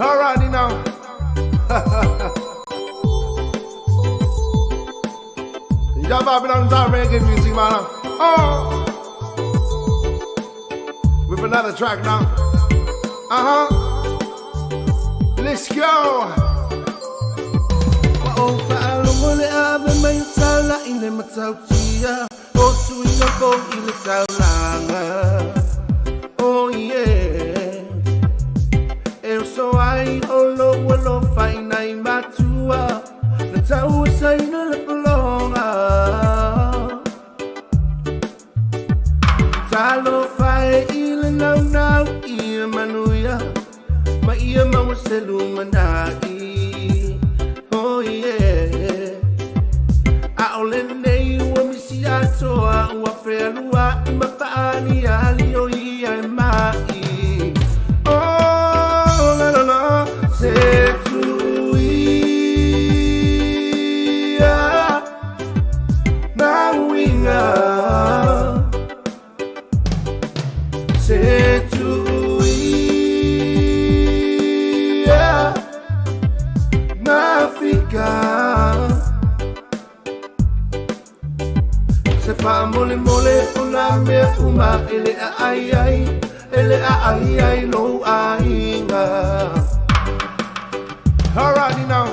Alrighty now. Y'all vibing on top reggae music, man. Oh, with another track now. Let's go. Ua ou faalogo le ave mai o salaʻi le matautia O suiga fou i le taulaga Oh yeah E oso ai o lou alofa i nai matua Na tau e saina le pologa Talofa e i le naunau ia manuia Ma ia maua se lumanai Oh yeah ʻAʻole nei ua misi atoa ua fealuaʻi ma paʻaliali o ia e maʻi Oh la la la se tuia nā uiga Se tuia mafika Se faamolemole o nā mea uma e le aai ai E le aai ai lou aiga Alrighty now.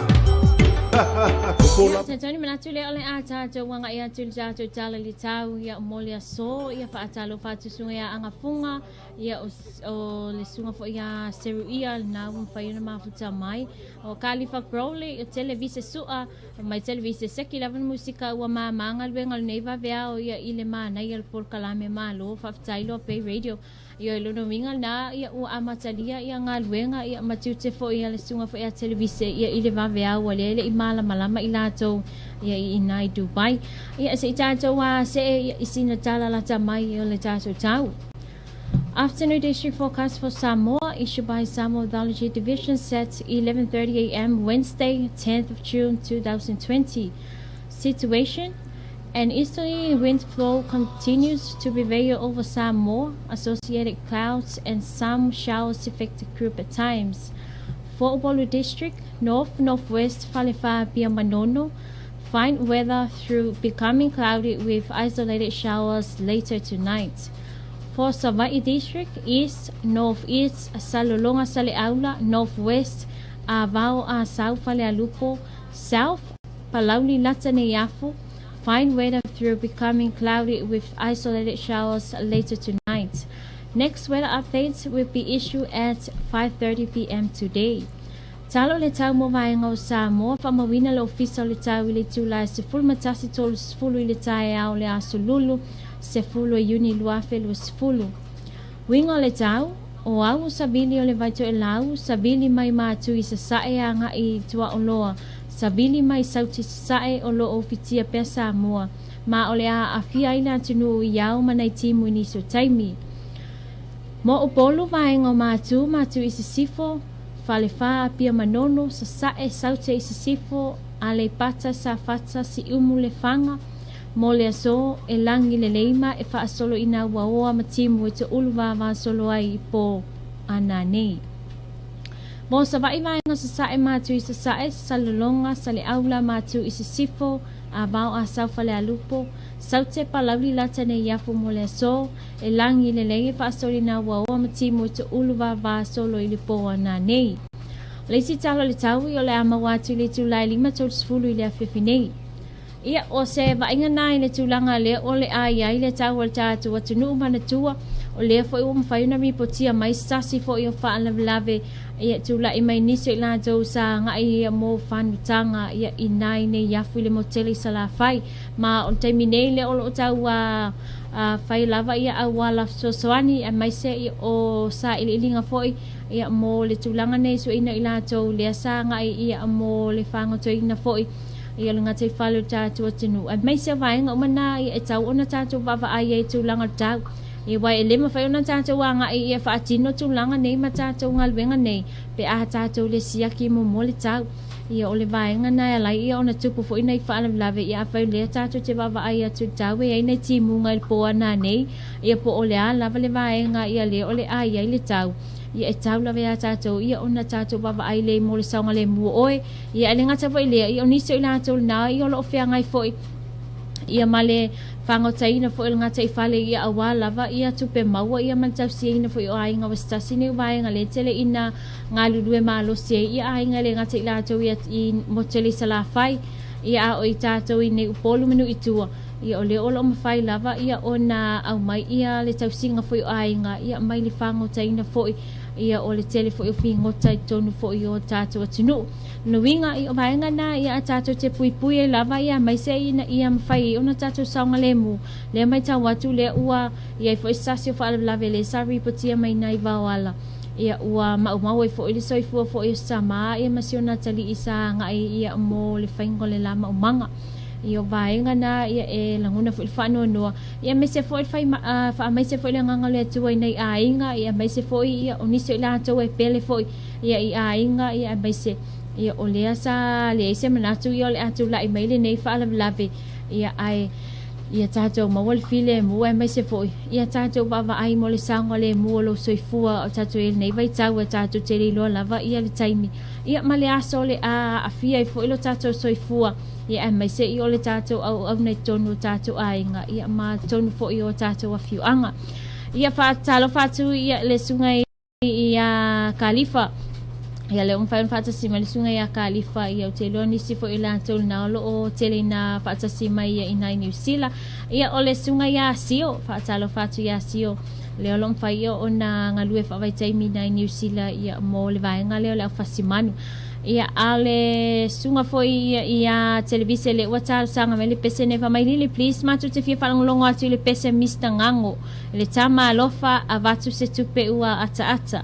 Ia, talitonu manatu lea o le a tatou agaʻi atu i le tatou tala i le tau, ia, mo le aso, ia, faatalofa atu susuga ia Agafuga, ia, o, o le susuga foi ia Seruia, lena ua mafai ona mafuta mai, o Kalifa Crowley, o Televise Su'a, mai Televise Seki lava le musika ua mama galuega o lenei vaveao, ia, i le manaia o le polokalame Malo Faafetai Loa Bay Radio. Ia i lona uiga lena ia ua amatalia ia galuega ia ma tiute foi a le susuga foi a Televise ia i le vaveao ua lea e le i malamalama i latou ia i ina i Dubai. Ia se i tatou a see ia i sina tala lata mai o le tatou tau. Afternoon District Forecast for Samoa issued by Samoa Weatherology Division set 11:30 a.m. Wednesday, 10th of June 2020. Situation An easterly wind flow continues to prevail over Samoa, associated clouds and some showers affect the group at times. For Upolu District, north northwest Falefa Manono, fine weather through becoming cloudy with isolated showers later tonight. For Savai'i District, east, northeast, Salelologa Saleaula, northwest, Avao Asau Falealupo, south, Palauli Lata fine weather through becoming cloudy with isolated showers later tonight. Next weather updates will be issued at 5:30 p.m. today. Tala o le tau mo vaega o Samoa, faamauina le Ofisa o le Tau i le itula e 11:30 i le taeao o le Aso Lulu, 10 o Iuni 2020. Uiga o le tau, o au o savili o le Vaitoelau, savili mai Matu i Sasae agai i Tuaoloa, savili mai Sauti Sasae o lo o ufitia pea Samoa, ma o le a aafia ai le atunuu i ao ma nai timu i nisi o taimi. Mo Upolu, vaega o Matu, Matu i Sisifo, Falefa, Apia Manono, Sasae, Saute i Sisifo, Aleipata, Safata, Siumu, Lefaga, mo le aso e lagi lelei ma e faasolo ina ua oa ma timu e toʻulu vavasolo ai i po a nanei. Mo Savaʻi vaega Sasae Matu i Sasae, Salelologa, Saleaula, Matu i Sisifo, Avao Asau Falealupo, Saute Palauli Lata Neiafu mo le aso e lagi lelei e faasolo ina ua oa ma timu e toʻulu vavasolo i le po a nanei. O le isi tala o le taui o le a maua atu i le itula e 5:30 i le afiafi nei. Ia, o se vaaiga na i le tulaga lea o le a i ai le tau o le tatou atunuu manatua, o lea foi ua mafai ona ripotia mai se tasi foi o faalavelave ia tulai mai nisi o i latou sa agai ia mo fanutaga ia i nai nei afu i le motele i Salafai. Ma o le taimi nei lea o lo o tau a fai lava ia auala fesoasoani aemaise ia o sailiiliga foi ia mo le tulaga nei sueina i latou lea sa agai ia mo le fagotoina foi ia le gataifale o le tatou atunuu, aemaise o vaega uma na ia e tau ona tatou vaavaai ai i tulaga o le tau. Ia aua e le mafai ona tatou agai ia faatino tulaga nei ma tatou galuega nei pe a tatou le siaki muamua le tau. Ia o le vaega na e ala ai ia ona tupu foi nai faalavelave ia afai o lea tatou te vaavaai atu i le tau e i ai nai timuga i le po a nanei ia po o le a lava le vaega ia lea o le a i ai le tau. Ia e tau lava iā tatou ia ona tatou vaavaai lelei mo le saogalemu o oe. Ia e le gata foi i lea, ia o nisi o i latou lena ia o lo o feagai foi ia ma le fagaotaina foi o le gataifale ia auā lava ia tupe maua ia ma le tausiaina foi o aiga ua se tasi nei o vaega lea e tele ina galulue malosi ai ia aiga e le gata i latou ia i motu tele i Salafai ia a o i tatou i nei Upolu ma nuu i tua ia o lea o lo o mafai lava ia ona aumai ia le tausiga foi o aiga ia mai le fagotaina foi ia o le tele foi o figota i totonu foi o tatou atunuu. O lona uiga, o vaega na ia a tatou te puipui ai lava ia aemaise ina ia mafai ai ona tatou saogalemu. Lea matau atu lea ua i ai foi se tasi o faalavelave lea sa ripotia mai nai Vaoala ia ua maumau ai foi le soifua foi o se tama ia ma si ona atalii sa agai ia mo le faiga o le la maumaga. Ia o vaega na ia e lagona foi le faanoanoa ia aemaise foi le fai faamaise foi le agaga o le Atua i nai aiga ia aemaise foi ia o nisi o i latou e pele foi ia i aiga ia aemaise ia o lea sa leai se manatu ia o le a tulai mai lenei faalavelave ia ae ia tatou maua le filemu aemaise foi ia tatou vaavaai mo le saogalemu o lou soifua o tatou i ai lenei vaitau e tatou te le iloa lava ia le taimi ia ma le aso o le a aafia ai foi lo tatou soifua ia aemaise ia o le tatou auauna i totonu o tatou aiga ia ma totonu foi o tatou afioaga. Ia faatalofa atu ia le susuga ia Kalifa. Ia lea ua mafai ona faatasi mai le susuga ia Kalifa, ia ou te iloa nisi foi o latou lena o lo o tele ina faatasi mai ia i nai Niu Sila. Ia o le susuga ia Sio, faatalofa atu ia Sio, lea o lo o mafai ia ona galue faavaitaimi i nai Niu Sila ia mo le vaega lea o le aufasimanu. Ia, a o le susuga foi ia ia Televise lea ua talosaga mai le pese nei, fai mai, Lily please matou te fia faalogologo atu i le pese Mister Gago. Le tama alofa avatu se tupe ua ataata.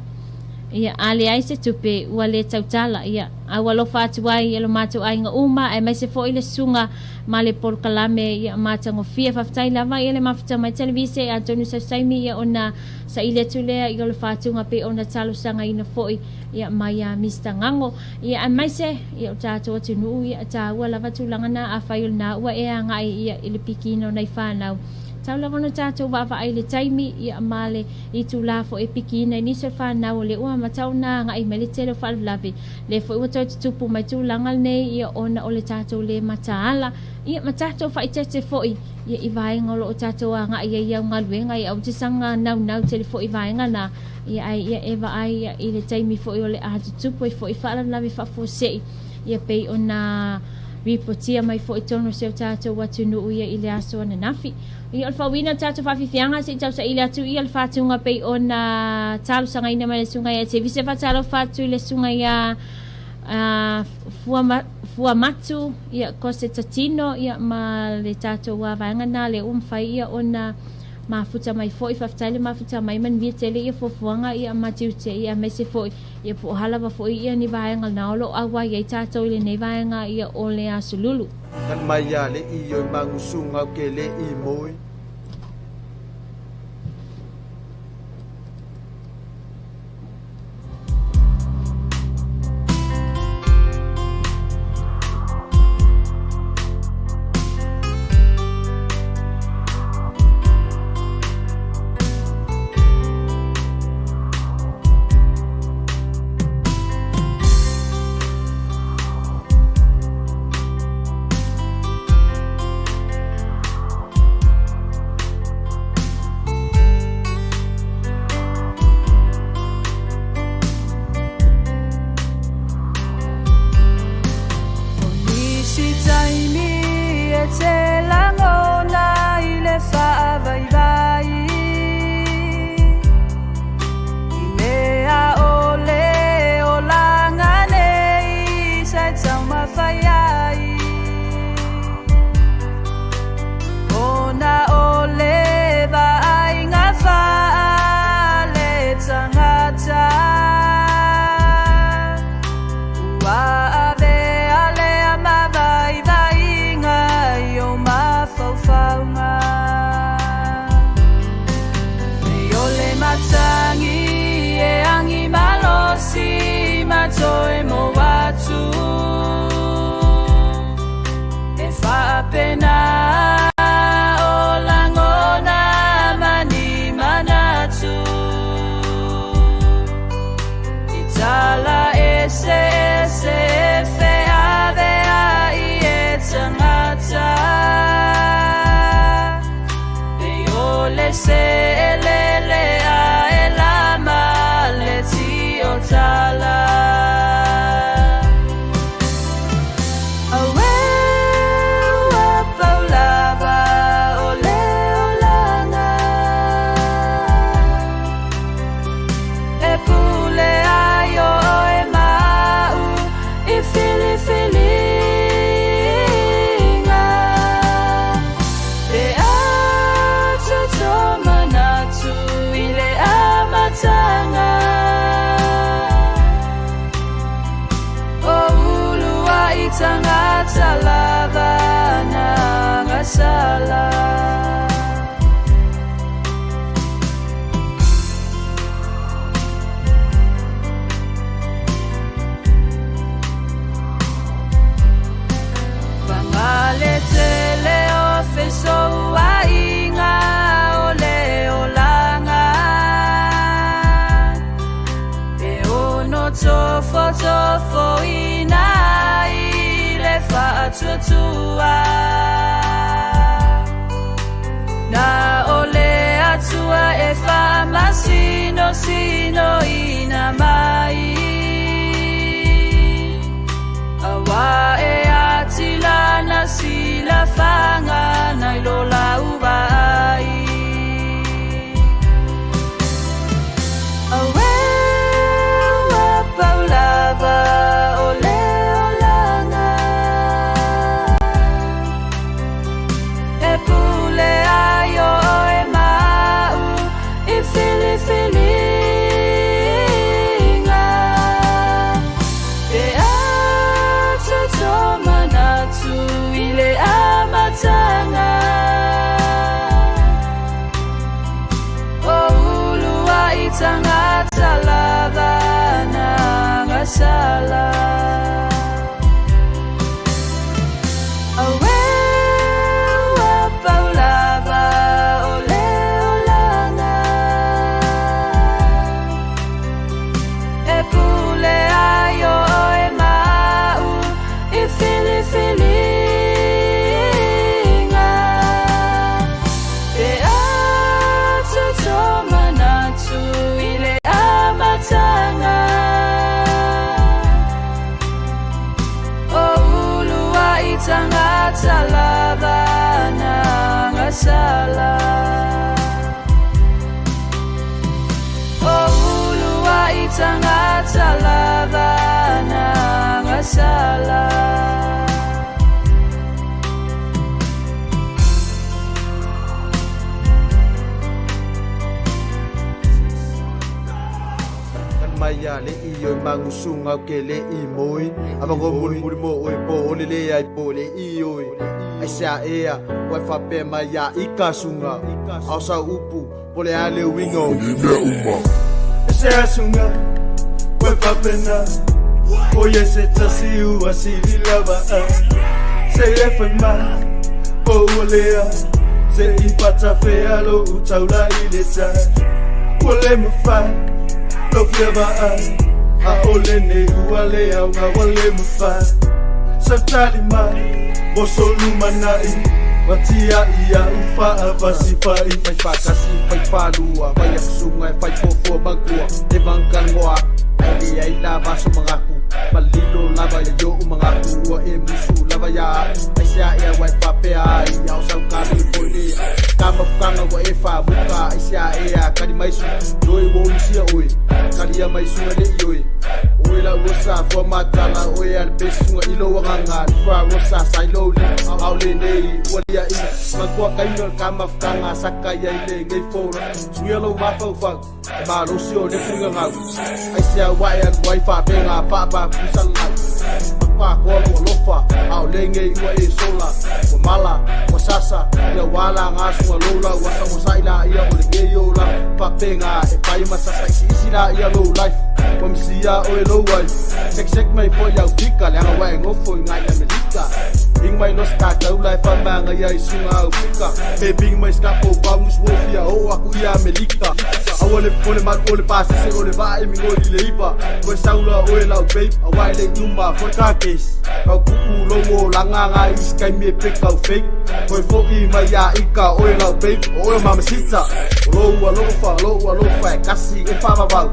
Ia, a leai se tupe, ua le tautala. Ia, a ua alofa atu ai e lo matou aiga uma, aemaise foi le susuga ma le polokalame, ia, matagofie. Faafetai lava, ia, le mafuta mai televise, atonu sau se taimi, ia, ona saili atu lea, ia, o le faatuga pei ona talosagaina foi, ia, mai ia Mister Gago. Ia, aemaise, ia, o tatou atunuu, ia, e taua lava tulaga na, afai o lena ua e agai, ia, i le pikiina o nai fanau. Tau lava ona tatou vaavaai i le taimi, ia, ma le itulā foi e pikiina ai nisi o le fanau o lea ua amata ona agai mai le tele o faalavelave. Lea foi ua toe tutupu mai tulaga lenei, ia, ona o le tatou lē mataala, ia, ma tatou faaeteete foi, ia, i vaega o lo o tatou agai ai i au galuega, ia, aua te saga naunau tele foi i vaega na, ia, ae, ia, e vaai, ia, i le taimi foi o le a tutupu ai foi faalavelave faafuasei, ia, pei ona ripotia mai foi totonu o si o tatou atunuu ia i le aso ananafi. Ia, o le faauiina o le tatou faafiafiaga, se i tausaili atu ia le fatuga pei ona talosagaina mai le susuga ia Tevise. Faatalofa atu i le susuga ia Fuamatu ia Kosetatino ia ma le tatou vaega na lea ua mafai ia ona mafuta mai foi. Faafetai le mafuta mai, manuia tele ia fuafuaga ia ma tiute ia aemaise foi ia po o a lava foi ia ni vaega na o lo o auai ai tatou i lenei vaega ia o le aso lulu. Kan mai ia le i oi mangusunga o ke le i moi. O nisi taimi e te lagona i le faavaivai I mea ʻole olaga nei sa e taumafai ai Ona o le vaaiga faale-tagata Ua avea lea ma vaivaiga i ou tagata lava na gasala. Fangaletele o fesoainga o le olaga e ono tofotofoina ai le faatuatua. Na o le Atua e faamasinosiноina mai auā e atilana silafaga nai lo lauvaai. Auē ua paulava o le olaga e pule ai oe ma'u i filifiliga e atoto manatu i le amataga o uluai tagata lava na gasala. Auē ua paulava o le olaga e pule ai oe ma'u i filifiliga e atoto manatu i le amataga o uluai tagata lava na gasala. O uluai tagata lava na gasala. Mai ia le i o mangusunga o ke le i moi a mango muli muli mo oi po o le le ai po le i oi ai sea ea o fa pe mai ia i ka sunga au sa upu po le ale wingo E se asunga Koe fapena O ye se tasi ua sili lava a Se e fai mai Po ua lea Se i pata fea lo u taula i le tai Ua le mawhai Lo fia vaai A o le ne ua le au ngā ua le mawhai Sa tali mai Mo solu manai Watia ia ufa a vasi fai. Fai whakasi, fai whalua, fai akusunga, fai fofua mangkua, e mangkangoa, ai le ai lava so mangaku, malilo lava ia yo mangaku, ua e musu lava ia, ai sea ea wai whapea ai, au sau kari poi le, ka mafukanga wa e wha muka, ai sea ea kari maisu, noi wo misia oe, kari ia maisunga le i oe, oe la rosa fua matala, oe al pesunga ilo wanganga, fua rosa sai lo li, au le nei, ua lia i, mangkua kaino ka mafukanga, saka ia i le ngei fora, suia lo mafau fau, e malosi o le funga ngau, ai sea wae alu ai whapenga, whaapa pusalai, pa koa lo alofa, au le ngei ua e sola, ua mala, ua sasa, ia wala ngā sunga lola, ua sa ua saila ia o le ngei o la, whapenga, e pai masasa isi isi la ia low life, ua misia o e low ai, sek sek mai po iau pika, leanga wa e ngofo i ngai Amerika, ing mai los ka taula e whamanga ia i sunga au pika, me bing mai skapo paungus wofia o aku ia Amerika, aua le pole mat ole pasese ole va e mingoli le ipa, koe saula o e lau babe, a wai le numa koe ka case, kau ku'u lo mo langa ngā isi kai me pe kau fake, koe fo'i mai ia ika o e lau babe, o e mamacita, o lo ua lofa, lo ua lofa e kasi e whamawau,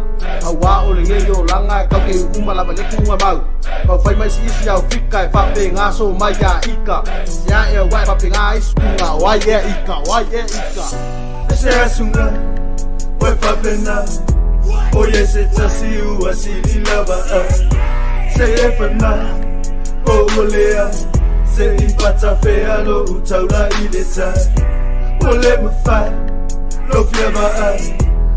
au wā o le ngei o langa e kau ke uma lava le kunga mau, kau whai mai si isi au fika e whape ngā so mai ia ika, sia e wai whape ngā isu ngā wai e ika, wai e ika. E se asunga Koe fapena O ye se tasi ua sili lava a Se e fai mai Po ua lea Se i pata fea lo u taula i le tai Ua le mawhai Lo fia vaai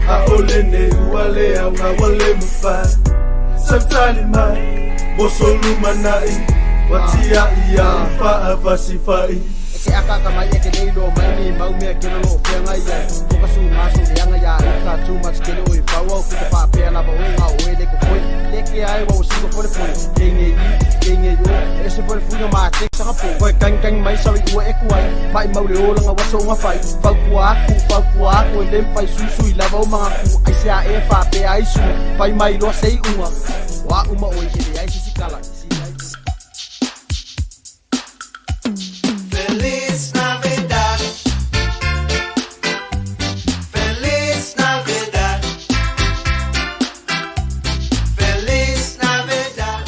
A o le ne ua le au ngā ua le mawhai Sa tali mai Mo solu manai Watia ia faafasifai. E ke aka ka mai e ke nei lo mai ni mau mea ke lolo o whianga ia. Toka su ngā so leanga ia ika too much ke le oi whau au ki te whāpea lava o ngā o e le ko koe. Le ke ai wa o siko fore fore. Ke nge i, ke nge yo. E se fore fuga mā te sanga po. Koe kang kang mai sawi ua e kuai. Mai mau le olanga wa so ngā whai. Whau kua aku, whau kua aku e lem whai susui lava o mga ku. Ai se a e whāpea ai su. Whai mai loa sei unga. Wa uma oi e le ai sisi kala. Feliz Navidad. Feliz Navidad. Feliz Navidad.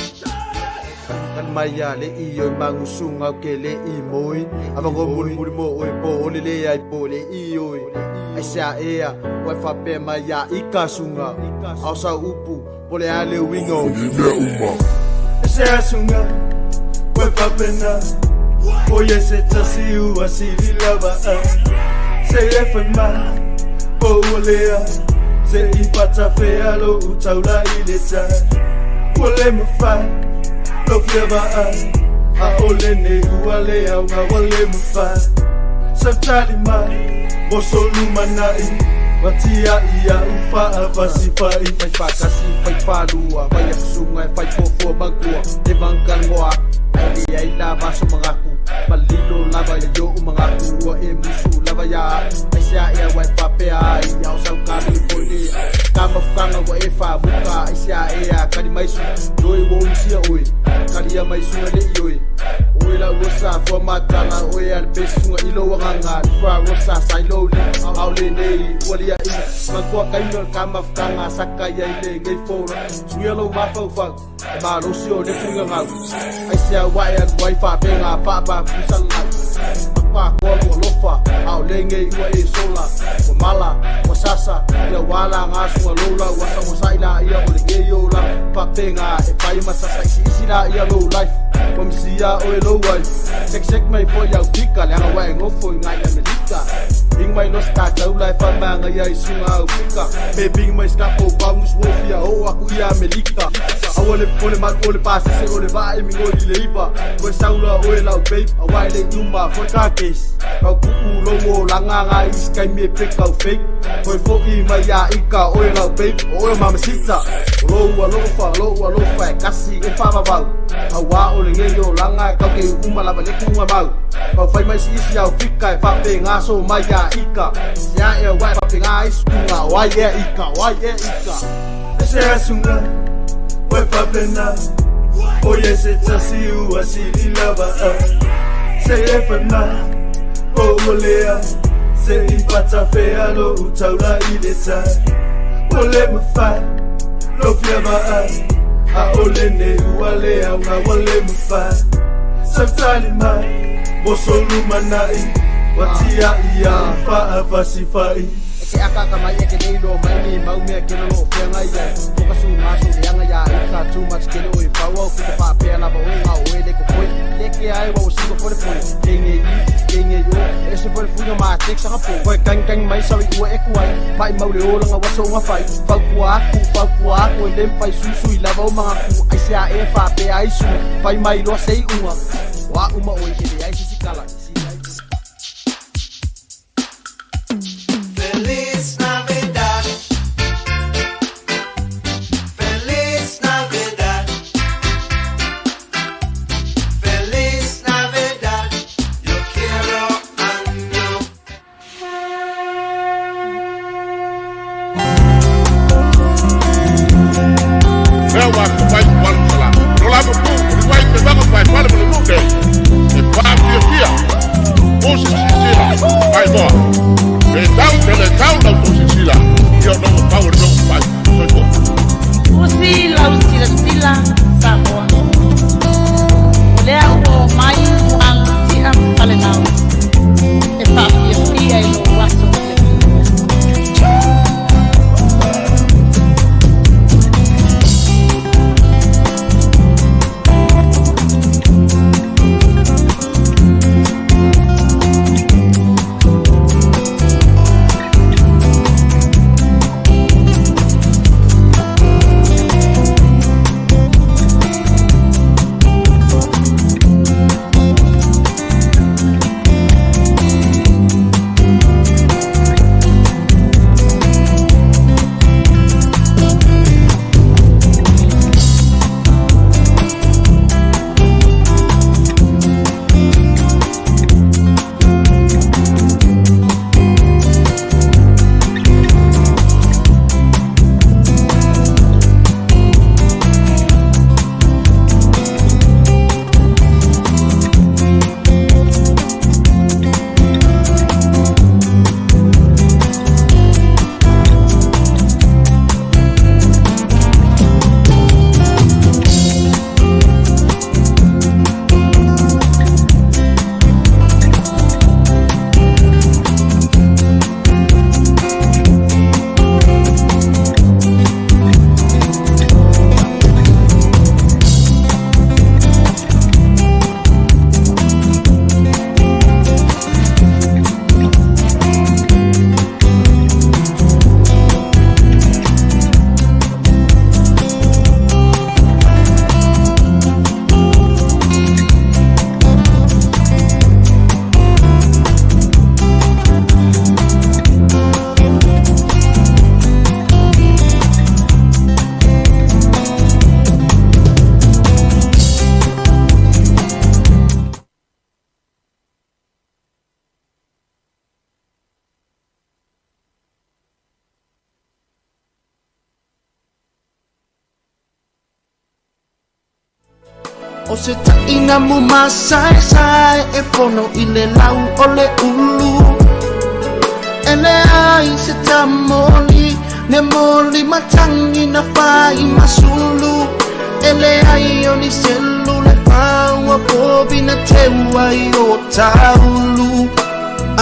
Kan mai ia le i oi mangusunga ke le i moi. Avango muli muli mo oi po ole le ai po le i oi. Ai se a ea, oi whape mai ia i ka sunga. Au sa upu, po le a le wingo. Se asunga, we fapena. Oye se tasi ua sili lava a. Se e fai ma, po ua lea. Se i pata fea lo u taula i le ta. Ua le mawhai, lo fia va a. A o le ne ua le au ngā wa le mawhai. Sa tali mai, mo solu manai. Watia ia u faafasifai. Fai whakasi, fai whalua. Vai akusunga e fai fofua mangua. E vangkangoa, ai le ai la vaso mangaku. Malilo lava ia yo u mangaku. Ua e musu lava ia. Ai se a ea wai whapea ai. Au sau kami poi le. Ka mafukanga wa e wha muka. Ai se a ea kari maisu. Doi wo umsia oi. Kari ia maisunga le i oi. Oi la rosa fua matala. Oi a le pesunga ilo wanganga. Fua rosa sai lo li. Au le nei ua lia i. Mangkua kaino ka mafukanga saka ia i le ngei fora. Suia lo mafau fau. E malosi o le funga ngau. Ai se a wae alu ai whapenga whaapa kusalai. Mapa koa ua lofa. Au le ngei ua e sola. Ua mala, ua sasa. Ia wala ngā sunga lola. Ua sa ua saila ia o le ngei o la. Whapenga e pai masasa isi isi la ia low life. Ua misia o e low life. Sek sek mai fo iau pika. Leanga wae ngofo i ngai Amerika. Ing mai no sta taula e whamanga ia i sunga au pika. Me bing mai skapo paungus wofia o aku ia Amerika. Aua le pole mat ole pasi se ole va e mingoli le ipa. Koe saula o e lau babe a wai le numa for ka case. Kau ku'u lo mo langa nga i sky me pick au fake. Koe fo i mai ia ika o e lau babe o e mamacita. O lo ua lofa, lo ua lofa e kasi e whavavau. Au wā o le ngei o langa e kau ke uma lava le kunga mau. Kau whai mai si isi au fika e whape ngā so mai ia ika. Se a e wai whape ngā isu ngā wai e ika, wai e ika. Se asunga, we fapena. Oye se tasi ua sili lava a. Se e fai ma, po ua lea. Se i pata fea lo u taula i le ta. Ua le mawhai, lo fia va a. A o le ne ua le au ngā wa le mawhai. Sa tali mai, mo solu manai. Watia ia faafasifai. E ke aka ka mai e ke nei lo mai ni mau mea ke lolo o whianga ia. Toka su ngā so leanga ia ika too much ke le oi whau au ki te whapea lava o ngā o e le ko koe. Le ke ai wa o siko fore fore. Ke nge i, ke nge yo. E se fore fuga mā tek sanga po. Koe kang kang mai sawi ua e kuai. Mai mau le olanga wa so ngā whai. Whau kua aku, whau kua aku e lem whai susui lava o mga ku. Ai se a e whapea ai su. Whai mai loa sei unga. Wa uma oi e le ai sisi kala. Feliz Navidad. Feliz Navidad. Feliz Navidad. Yo quiero año. Mea wa ku fai ku walu sala. Lo la bu ku, ku wai te vanga fai wale mo le mute. E pa fia fia. O se taʻina mumasaesae e fono i le lau o le ulu. E leai se tamoli ne moli matagi na fai masulu. E leai o ni selu le faua povi na teu ai o taulu.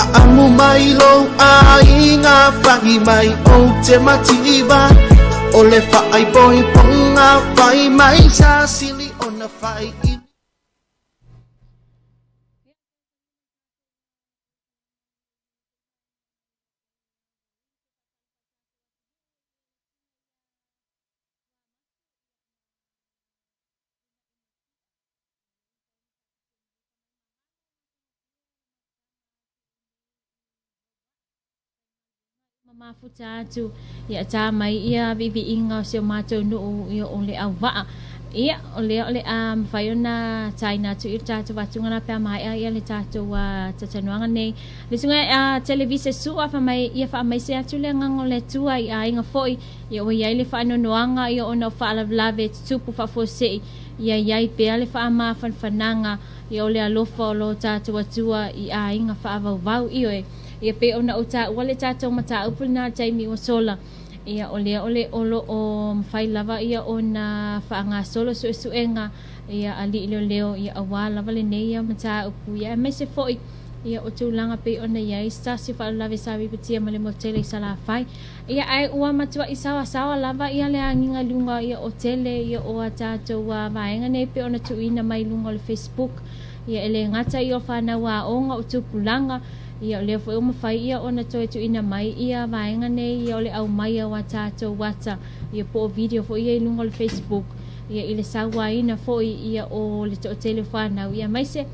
Aamu mai lou aiga fa'i mai ou te mativa. O le faaipoipoga fai mai sa sili ona fai i Mamafuta atu ia tā mai ia viiviiga o si o matou nuu ia o le auvaa. Ia, o lea o le a mafai ona taina atu i le tatou faatuga la pe a maea ia le tatou talatalanoaga nei. Le susuga ia Televise Sua fa mai ia faamaise atu le agaga o le Atua i aiga foi ia ua i ai le faanoanoaga ia ona o faalavelave e tutupu faafuasei ia i ai pea le faamafanafanaga ia o le alofa o lo tatou Atua i aiga faavauvau. Ioe. Ia pei ona ou taua le tatou mataupu lena i le taimi ua sola, ia o lea o le o lo o mafai lava ia ona faagasolo suesuega ia alii leoleo ia aua lava lenei ia mataupu ia aemaise foi ia o tulaga pei ona i ai se tasi o faalavelave sa ripotia ma le motele i Salafai. Ia ae ua matuai saoasaoa lava ia le agiga i luga ia o tele ia o a tatou vaega nei pei ona tuuina mai i luga o le Facebook. Ia e le gata i o fanau aoga o tupulaga, ia o lea foi ua mafai ia ona toe tuuina mai ia vaega nei ia o le aumaia o a tatou ata ia po o video foi ia i luga o le Facebook ia i le sauaina foi ia o le toatele o fanau ia aemaise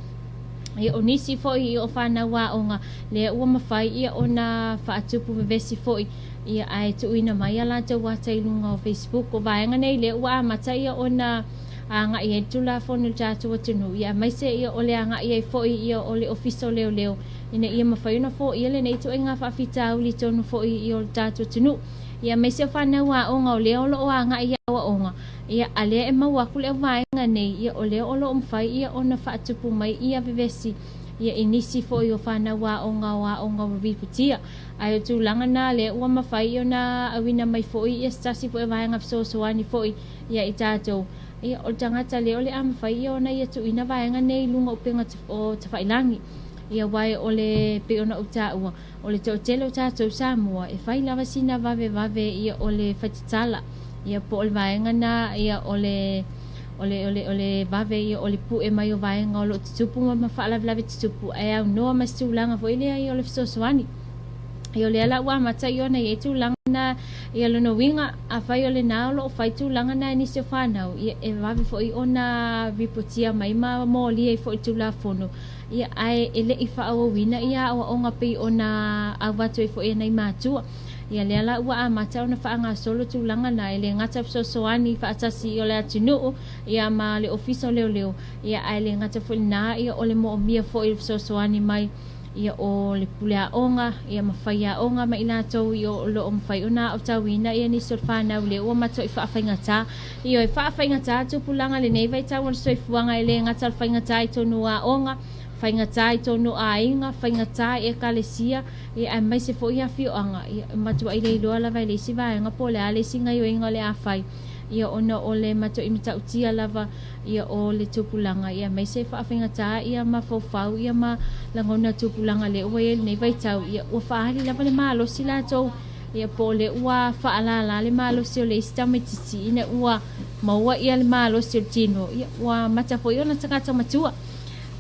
ia o nisi foi ia o fanau aoga lea ua mafai ia ona faatupu vevesi foi ia ae tuuina mai a latou ata i luga o Facebook. O vaega nei lea ua amata ia ona agai ai le Tulafono i le tatou atunuu, ia aemaise ia o le agai ai foi ia o le Ofisa o Leoleo ina ia mafai ona foia lenei ituaiga faafitauli tonu foi ia o le tatou atunuu. Ia aemaise o fanau aoga o lea o lo o agai i aoaoga, ia a lea e maua atu le auvaega nei, ia o lea o lo o mafai ia ona faatupu mai ia vevesi ia i nisi foi o fanau aoga o aoga ua ripotia. Ae o tulaga na lea ua mafai ona auina mai foi ia se tasi foi o vaega fesoasoani foi ia i tatou, ia, o le tagata lea o le a mafai ia ona ia tuuina vaega nei i luga o upega o tafailagi. Ia, aua o le, pei ona ou taua, o le toatele o tatou Samoa, e fai lava sina vavevave ia o le faitatala, ia, po o le vaega na, ia, o le, o le, o le, o le vave ia o le pue mai o vaega o lo o tutupu ma faalavelave tutupu, ae aunoa ma se tulaga foi lea ia o le fesoasoani. Ia o lea la ua amata i ona i ai tulaga na, ia lona uiga, afai o lena o lo o fai tulaga na e nisi o fanau, ia e vave foi ona ripotia mai ma molia ai foi i le Tulafono, ia ae e le i faaauauina ia aoaoga pei ona avatu ai foi e nai matua. Ia lea la ua amata ona faagasolo tulaga na, e le gata fesoasoani faatasi o le atunuu, ia ma le Ofisa o Leoleo, ia ae le gata foi lena, ia o le moomia foi o le fesoasoani mai ia o le pule aoga, ia ma faiaoga ma i latou ia o lo o mafai ona aotauina ia nisi o le fanau lea ua matuai faafaigata. Ioe, faafaigata tupulaga lenei vaitau o le soifuaga e le gata o le faigata i tonu o aoga, faigata i tonu o aiga, faigata i ekalesia, ia aemaise foi i afioaga, ia e matuai le iloa lava e le isi vaega po o le a le isi gaioiga o le a fai, ia ona o le matuai matautia lava ia o le tupulaga, ia aemaise faafaigata ia mafaufau ia ma lagona tupulaga lea ua i ai lenei vaitau, ia ua faaali lava le malosi latou, ia po o lea ua faalala le malosi o le isi tamaitiiti ina ua maua ia le malosi o le tino, ia ua amata foi ona tagata matua.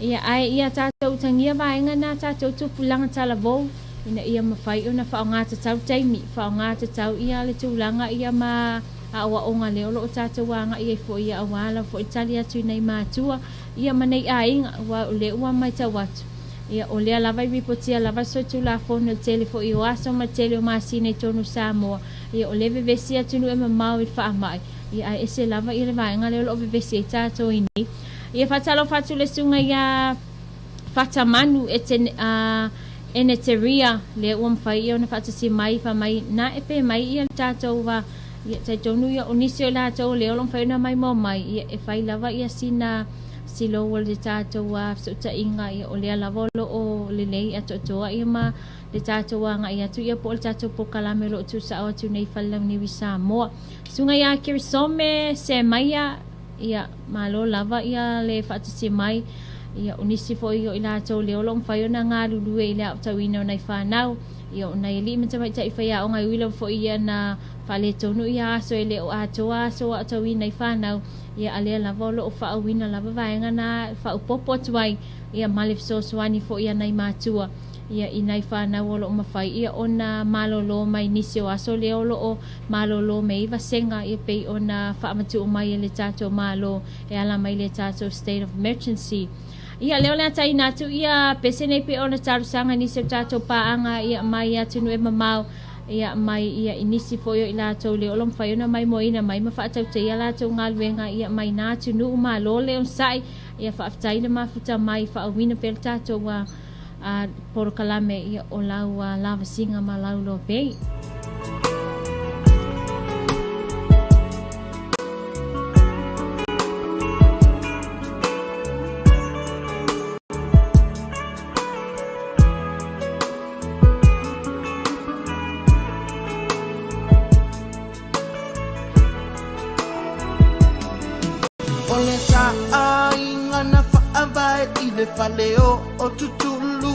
Ia ae ia tatou utagia vaega na tatou tupulaga talavou ina ia mafai ona faaaoga tatau taimi, faaaoga tatau ia le tulaga ia ma aoaoga lea o lo o tatou agai ai foi ia aua lava foi le tali atu i nai matua ia ma nei aiga aua o lea ua matau atu ia o lea lava i ripotia lava le solitulafono i le tele foi o aso ma le tele o masina i totonu o Samoa ia o lea e vevesi atunuu e mamao i le faamai ia ae ese lava ia le vaega lea o lo o vevesi ai tatou i nei ia faatalofa atu le susuga ia Fatamanu e te Eneteria, lea ua mafai ia ona faatasi mai, fai mai, na e pe mai ia le tatou va, ia, talitonu ia o nisi o i latou lea o lo o mafai ona maimoa mai, ia, e fai lava ia sina silou o le tatou fesootaiga ia o lea lava o loo lelei atoatoa ia ma le tatou agai atu ia po o le tatou polokalame o loo tuusao atu nei Falelauniu i Samoa. Susuga ia Kirisome Semaia ia malo lava ia le faatasi mai ia o nisi foi o i latou lea o loo mafai ona galulue i le aotauina o nai fanau ia o nai alii ma tamaitai faiaoga e ui lava foi ia na faaletonu ia aso e le o atoa aso aotauina i fanau ia a lea lava o loo faauina lava vaega na faaopopo atu ai ia ma le fesoasoani foi a nai matua ia i nai fanau o loo mafai ia ona malolo mai nisi o aso lea o loo malolo mai ai vasega ia pei ona faamatuu mai e le tatou Malo e ala mai le tatou state of emergency. Ia lea o le a taina atu ia pese nei pei ona talosaga nisi o tatou paaga ia mai atunuu e mamao ia mai ia i nisi foi o i latou lea o lo o mafai ona maimoaina mai ma faatautaia latou galuega ia mai na atunuu malo le onosai ia faafetai le mafuta mai faauuina pea le tatou polokalame ia o lau lavasiga ma lau lobei. O le taaiga na faavae i le fale o Tutulu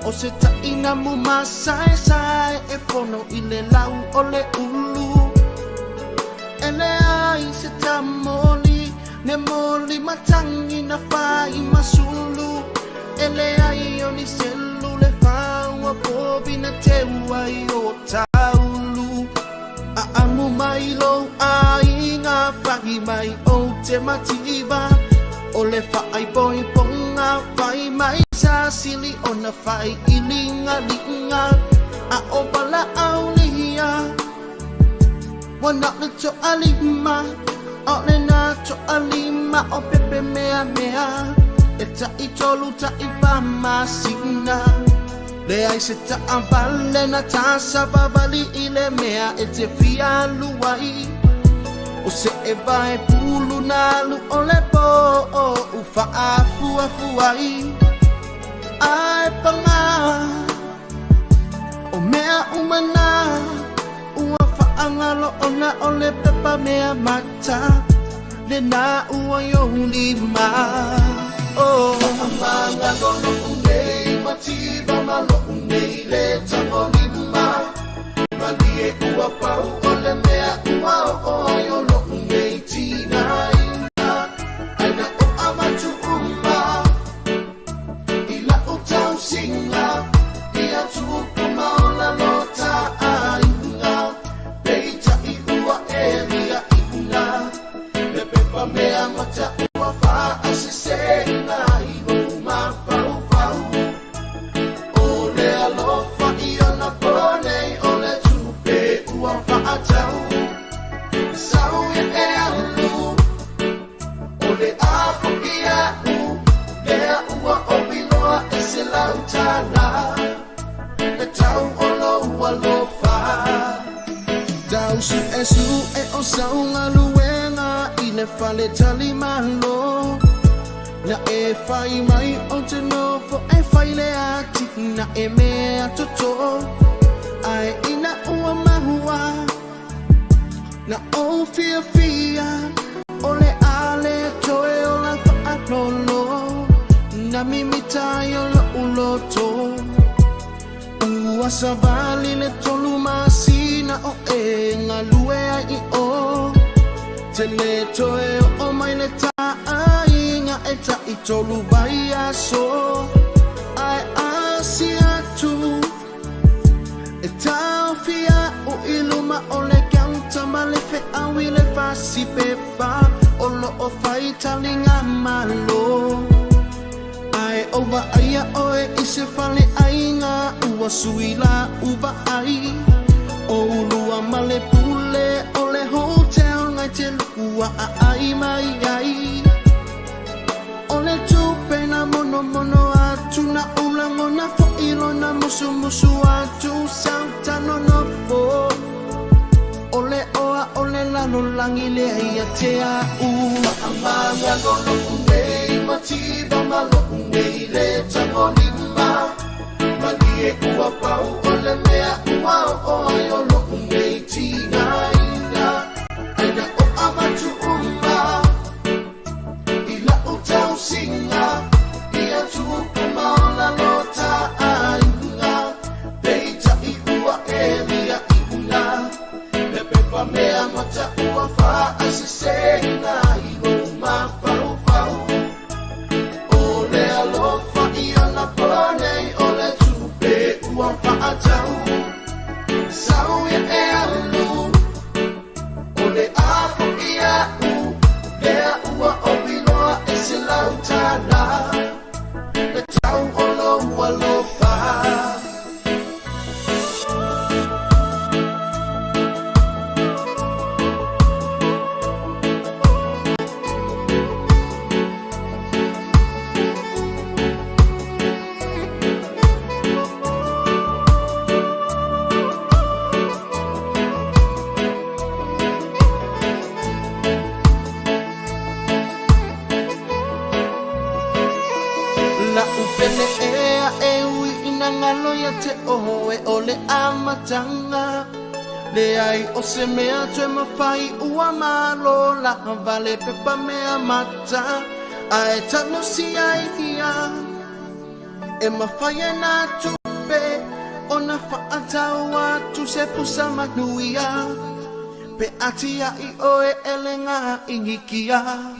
O se taina mumasaesae e fono i le lau o le ulu E leai se tamoli ne moli matangi na fai masulu E leai o ni selu le faua povi na teu ai o taulu A amu mai lou aiga fahi mai o te mativa O le faaipoipoga fai mai sa sili ona fai iliga liga A o palaulia Ua na o le toalima O le na toalima o pepe mea mea E taitolu taifa masina Leai se taavale na tasavavali i le mea e te fia alu ai O se e vae pulu na alu o le po o faafuafu ai Ae pagā o mea uma na ua faagalo ona o le pepa mea mata lena ua i ou lima oh. Faamagalo lou nei mativa ma lou nei le tagolima Malie ua pau o le mea ua oo ai o lou nei tinaina Ai na o avatu uma i lau tausiga ia tupu ma ola lo taaiga Peitai ua e liaina le pepa mea mata ua faaseseina i lou mafaufau O le alofa i ona ponei o le tupe ua faatau Sau ia e alu o le a fo'i a'u lea ua opiloa e se $100 Le tau o lou alofa Tau su'esu'e o sau galuega i le fale talimalo Na e fai mai o te nofo e fai le ati na e mea toto Ae ina ua mahua na ou fiafia o le a le toe ola faalolo Na mimita ai o lou loto Ua savali le 3 masina o e galue ai i o Te le toe oo mai le taaiga e taitolu vaiaso Ae asi atu e taofia o i luma o le kauta ma le feau i le fasi pepa O loo fai taliga malo Ae o vaaia oe i se fale aiga ua sui la uvaai O ulua ma le pule o le hotel ngai te lua aai mai ai O le tupe na monomono atu na ulagona fo'i lona musumusu atu sau tanonofo O le oa o le lalo lalolagi lea ia te a'u. Fa'amagalo lo'u nei ma tiva ma lo'u nei lē tagolima malie ua pau o le mea ua o'o ai o lo'u nei tigaina aina o avatu uma i la'u tausiga ia tupu ma ola lota aiga peita'i ua elia iuga le pepa mea mata ua fa'aseseina i lou mafaufau o le alofa ia laponei o le tupe ua fa'atau sau ia e alu o le afo'i a'u lea ua opiloa e se lautala le tau o lou alofa. La'u pele ea e ui ina galo ia te oe o le amataga leai o se mea toe mafai ua malo lava le pepa mea mata ae talosia ia e mafai e na tupe ona fa'atau atu se pusa manuia pe atia'i oe e le ga'igikia.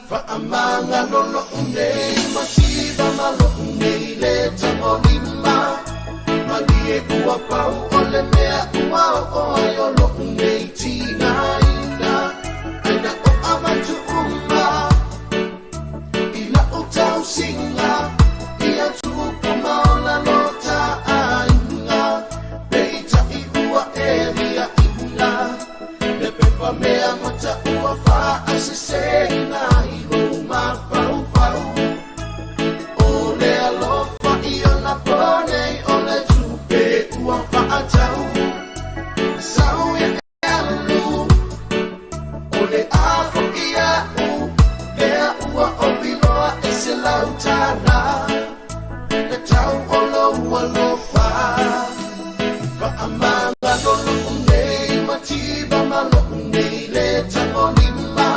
Fa'amagalo lo'u nei ma tiva ma lo'u nei lē tagolima malie ua pau o le mea ua o'o ai o lo'u nei tigaina aina o avatu uma i la'u tausiga ia tupu ma ola lota aiga peita'i ua elia iuga le pepa mea mata ua fa'aseseina i lou mafaufau o le alofa ia laponei o le tupe ua fa'atau sau ia e alu o le afo'i a'u lea ua opiloa e se lautala le tau o lou alofa. Fa'amagalo lo'u nei ma tiva ma lo'u nei lē tagolima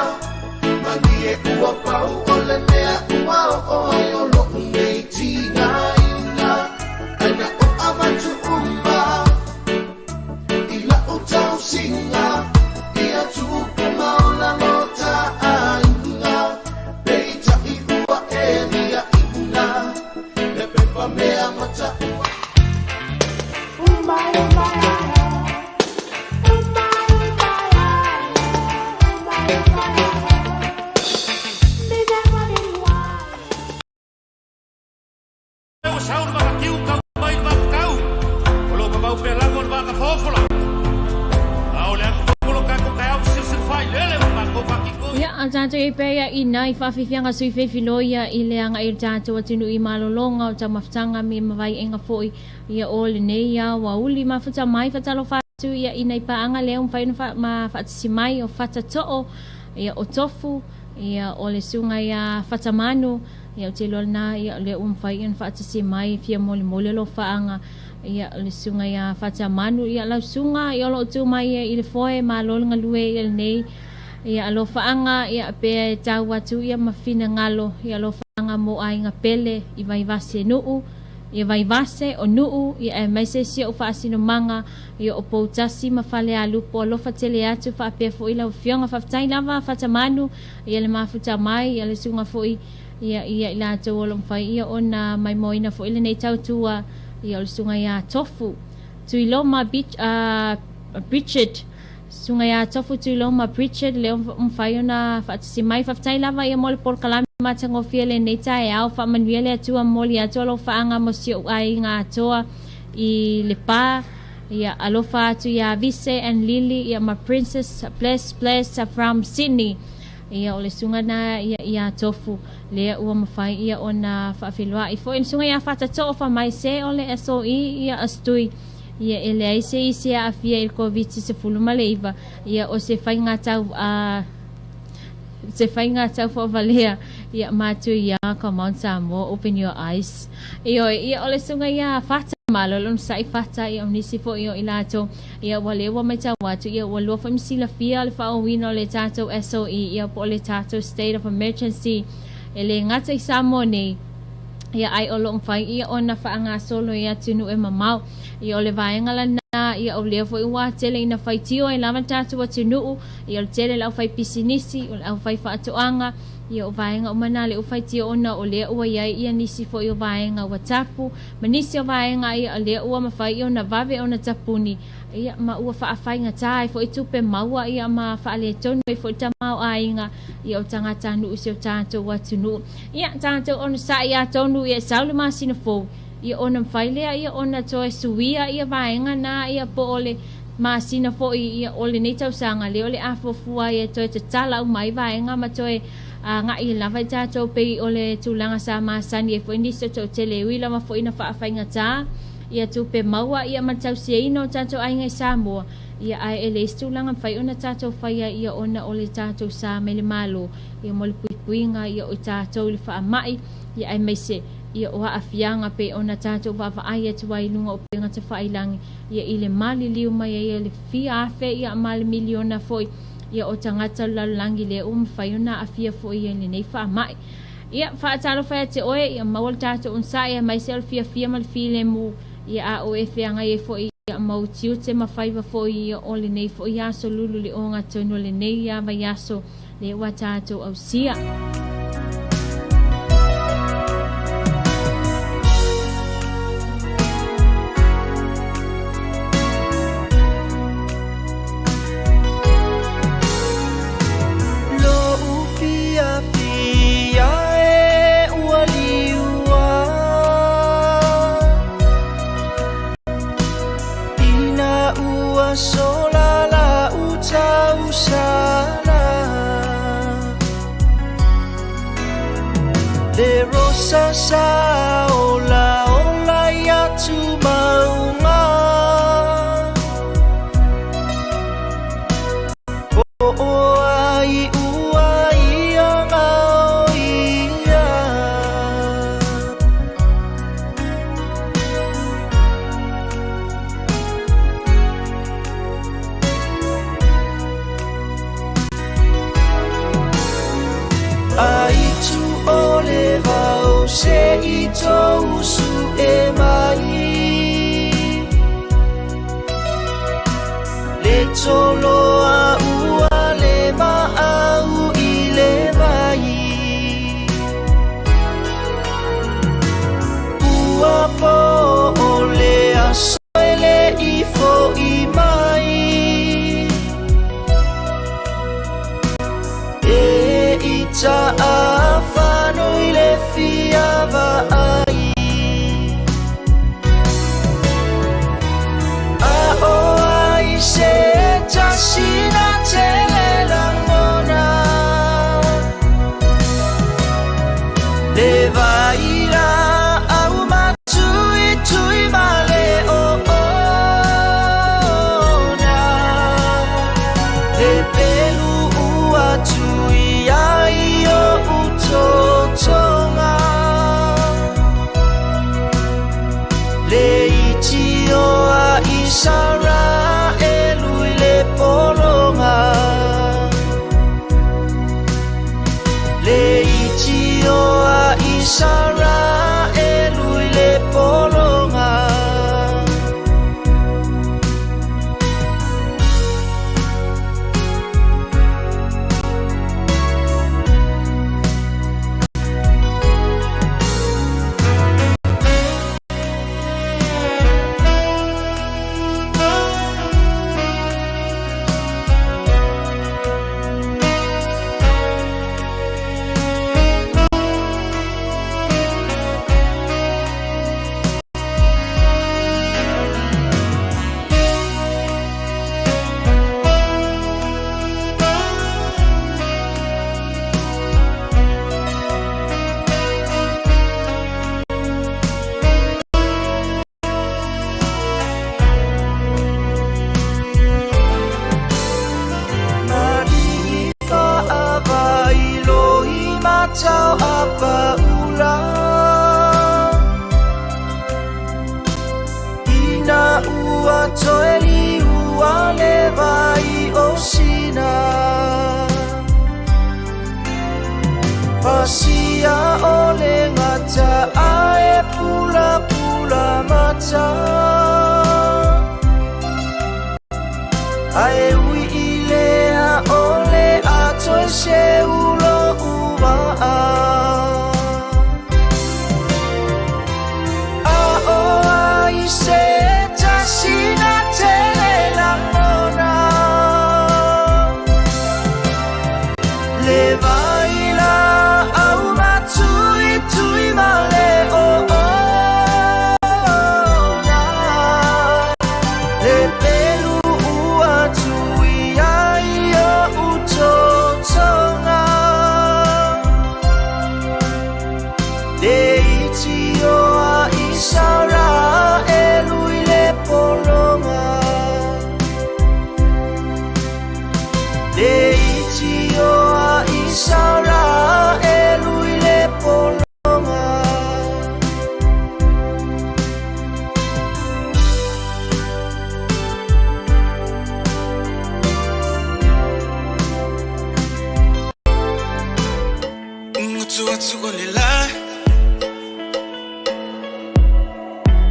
malie ua pau o le mea ua o'o ai o lo'u nei tigaina aina o avatu uma i la'u tausiga ia tupu ma ola lota aiga peita'i ua elia iuga le pepa mea mata ua. Ia, a tātou e pēia i nai whawhiwhianga sui whewhiloia i le anga i tātou atunu i malolonga o taumafutaga me mawai enga foi ia o le nei ia wa uli mafuta mai whatalo whatu ia i nei paanga lea umwhai na ma whaatisi mai o whatato'o ia o tofu ia o le sunga ia whatamanu ia o te loa na ia le umwhai ia whaatisi mai fia moli moli lo whaanga ia le sunga ia whatamanu ia lau sunga ia lo tu mai ia i le foe ma lolo ngalue ia le nei ia alofaanga ia pe tau atu ia mafina ngalo ia alofaanga mo ainga pele i vaivase nuu ia vaivase o nuu ia e mai se sia o faasinomanga ia o poutasi ma fale alupo alofa tele atu faapea fo'i lau afioga faafetai lava fatamanu ia le mafuta mai ia le suga fo'i ia ia i latou o lo mafai ia ona maimoaina fo'i lenei tautua ia o le suga iā Tofu Tuiloma Beach, Bridget suga iā Tofu Tuiloma Bridget le mafai ona faatasi mai faafetai lava ia mo le polokalame matagofie lenei taeao faamanuia le Atua moli atu alofaaga mo si ou aiga atoa i le pa ia alofa atu iā Vise and Lily ia ma Princess Bless Bless from Sydney ia o le suga na ia iā Tofu lea ua mafai ia ona faafeiloa'i fo'i le suga iā Fatatoo famai se o le SOE ia astui Ia e leai se isi e aafia i le Koviti-19, ia o se faiga tau a se faiga taufaavalea, ia matou ia, come on Samoa, open your eyes. Ioe, ia o le susuga ia Fata Malo, lona sa'i Fata, ia o nisi foi o i latou, ia ua lea ua matau atu, ia ua lua foi ma silafia le faaauauina o le tatou SOE, ia po o le tatou State of Emergency, e le gata i Samoa nei, ia ai o lo o mafai ia ona faagasolo i atunuu e mamao. Ia o le vaega lena, ia o lea foi ua tele ina faitio ai lava le tatou atunuu, ia o le tele o le aufaipisinisi, o le aufaifaatoaga, ia o vaega uma na lea ua faitio ona o lea ua i ai ia nisi foi o vaega ua tapu, ma nisi o vaega ia o lea ua mafai ona vave ona tapuni, ia ma ua faafaigata ai foi tupe maua ia ma faaletonu ai foi le tamaoaiga ia o tagatanuu i si o tatou atunuu. Ia tatou onosai atonu ia sau le masina fou ia ona mafai lea ia ona toe suia ia vaega na ia po o le masina foi ia o lenei tausaga lea o le a fuafua ai e toe tatala uma ai vaega ma toe agai lava i tatou pei o le tulaga sa masani ai foi nisi o toatele e ui lava foi ina faafaigata ia tupe maua ia ma le tausiaina o tatou aiga i Samoa ia ae e leai se tulaga mafai ona tatou faia ia ona o le tatou sa mai le Malo ia mo le puipuiga ia o i tatou i le faamai ia aemaise ia o aafiaga pei ona tatou vaavaai atu ai i luga o upega tafailagi ia i le maliliu mai ai e le fia afe ia ma le miliona foi ia o tagata o le lalolagi lea ua mafai ona aafia foi ia i lenei faamai. Ia, faatalofa ia te oe, ia maua le tatou onosai aemaise o le fiafia ma le filemu, ia a o e feagai ai foi ia mau tiute ma faiva foi ia o lenei foi aso lulu le ogatotonu o lenei ia vaiaso lea ua tatou ausia. papaula Ina ua toe liua le vai o sina Pasia o le gata ae pulapula mata Ae ui i lea o le a toe seulo uvaa A o ai se tasina tele langona Le vai la au matui tui ma le o ona Le pelu ua tui ai o utotonga Le iti o a isara e lui le polonga Le iti o a isara e lui le polonga. Ngutu atu o le la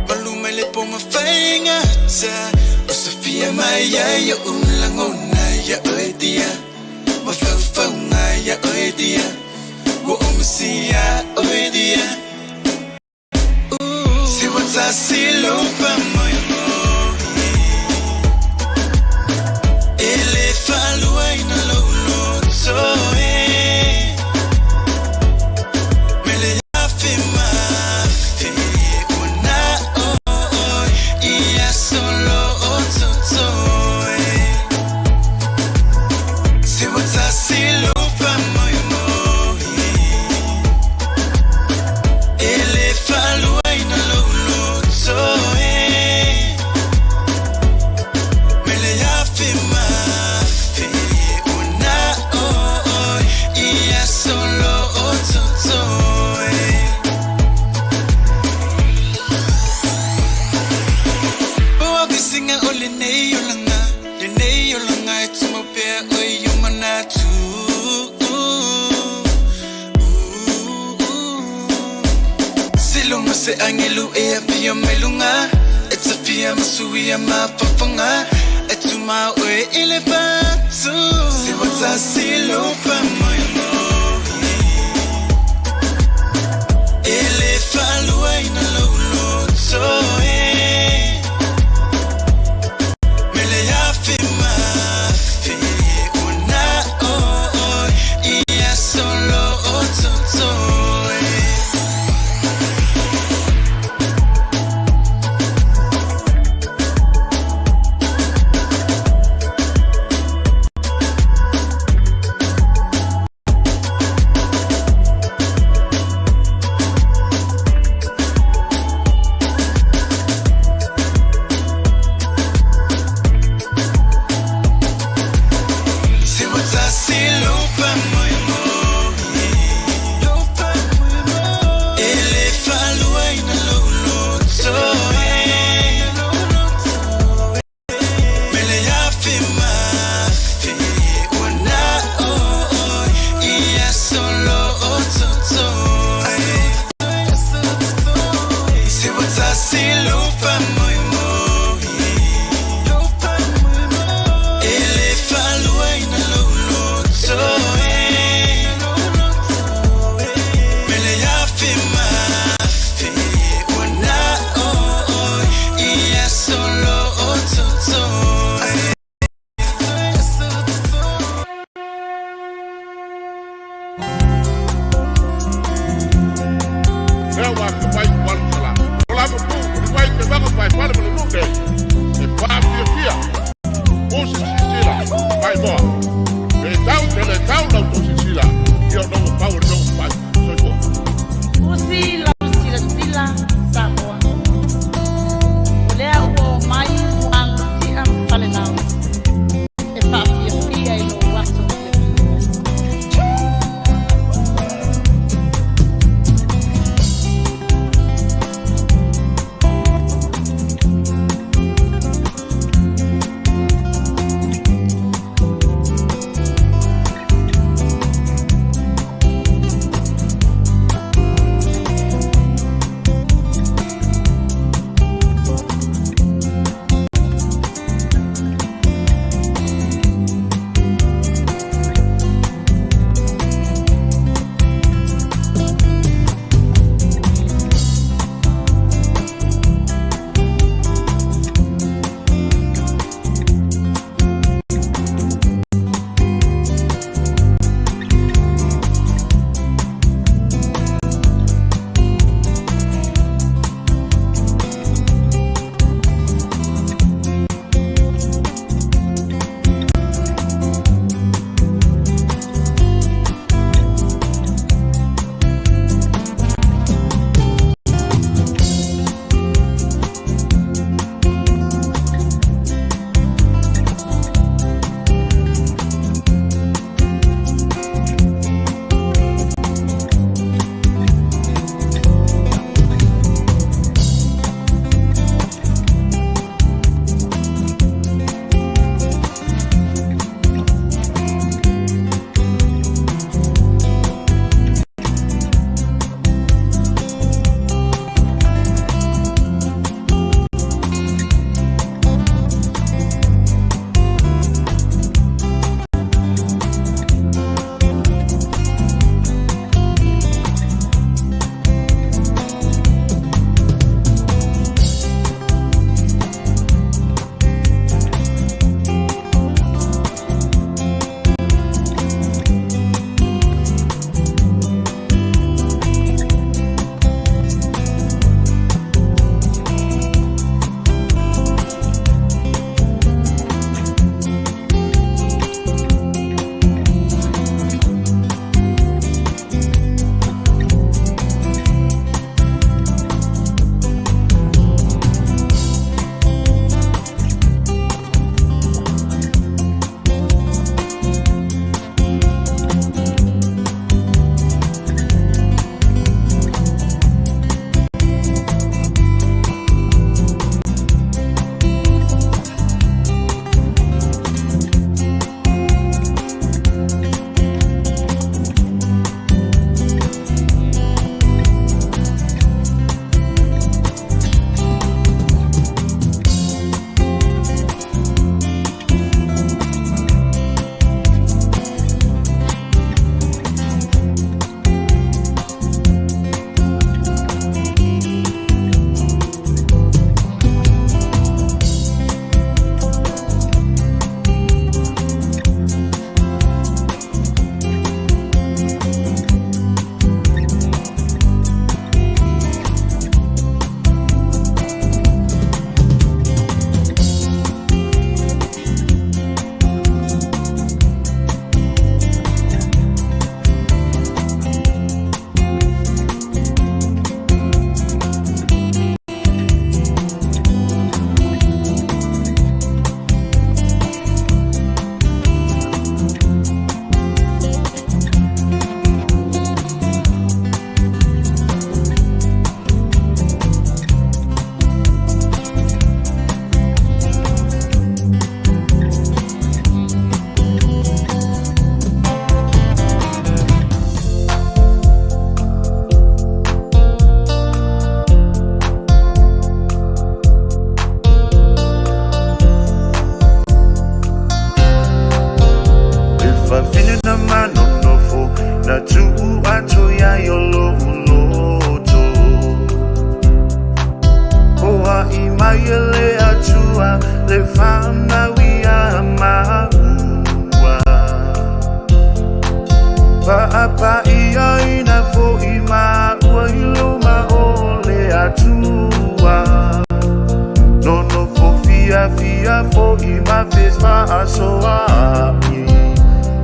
Malu mai le po mafaigata O Sofia mai ai o ulagona ia oe dia Mafaufauga ia oe dia Ua ou misia oe dia Se ua tasi lou faamoemoe E lē faaluaina lou loto e Mele afe mafe ua na oe ia solo o totoe Se ua tasi lou faamoemoe E lē faaluaina lou loto e Mele afe mafe ua na oe ia solo o totoe. O visinga o lenei olaga, lenei olaga e tumau pea oe i ou manatu. Seiloga se agelu e afio mai luga e tafia ma suia mafaufauga e tumā oe i le fatu. Se ua tasi lou faamoemoe E lē faaluaina lou loto e Mele afe mafe ua na oe ia solo o totoe. Se ua tasi lou faamoemoe E lē faaluaina lou loto e Mele afe mafe ua na oe ia solo o totoe. Se ua tasi lou faamoemoe E lē faaluaina lou loto e Mele afe mafe ua na oe ia solo o totoe. Mea wa ka fai walu sala. O la mo pu, ni wai te waka fai fale mo le nute. E wha fia fia. O si si sila, mai moa. Pe tau te le tau lau tō si sila. Ia o nongo pau o nongo fai. Soifua. Usi lau silasila Samoa. O lea ua o mai ua agotia ma Falelao e faafiafia i lou aso fiafia.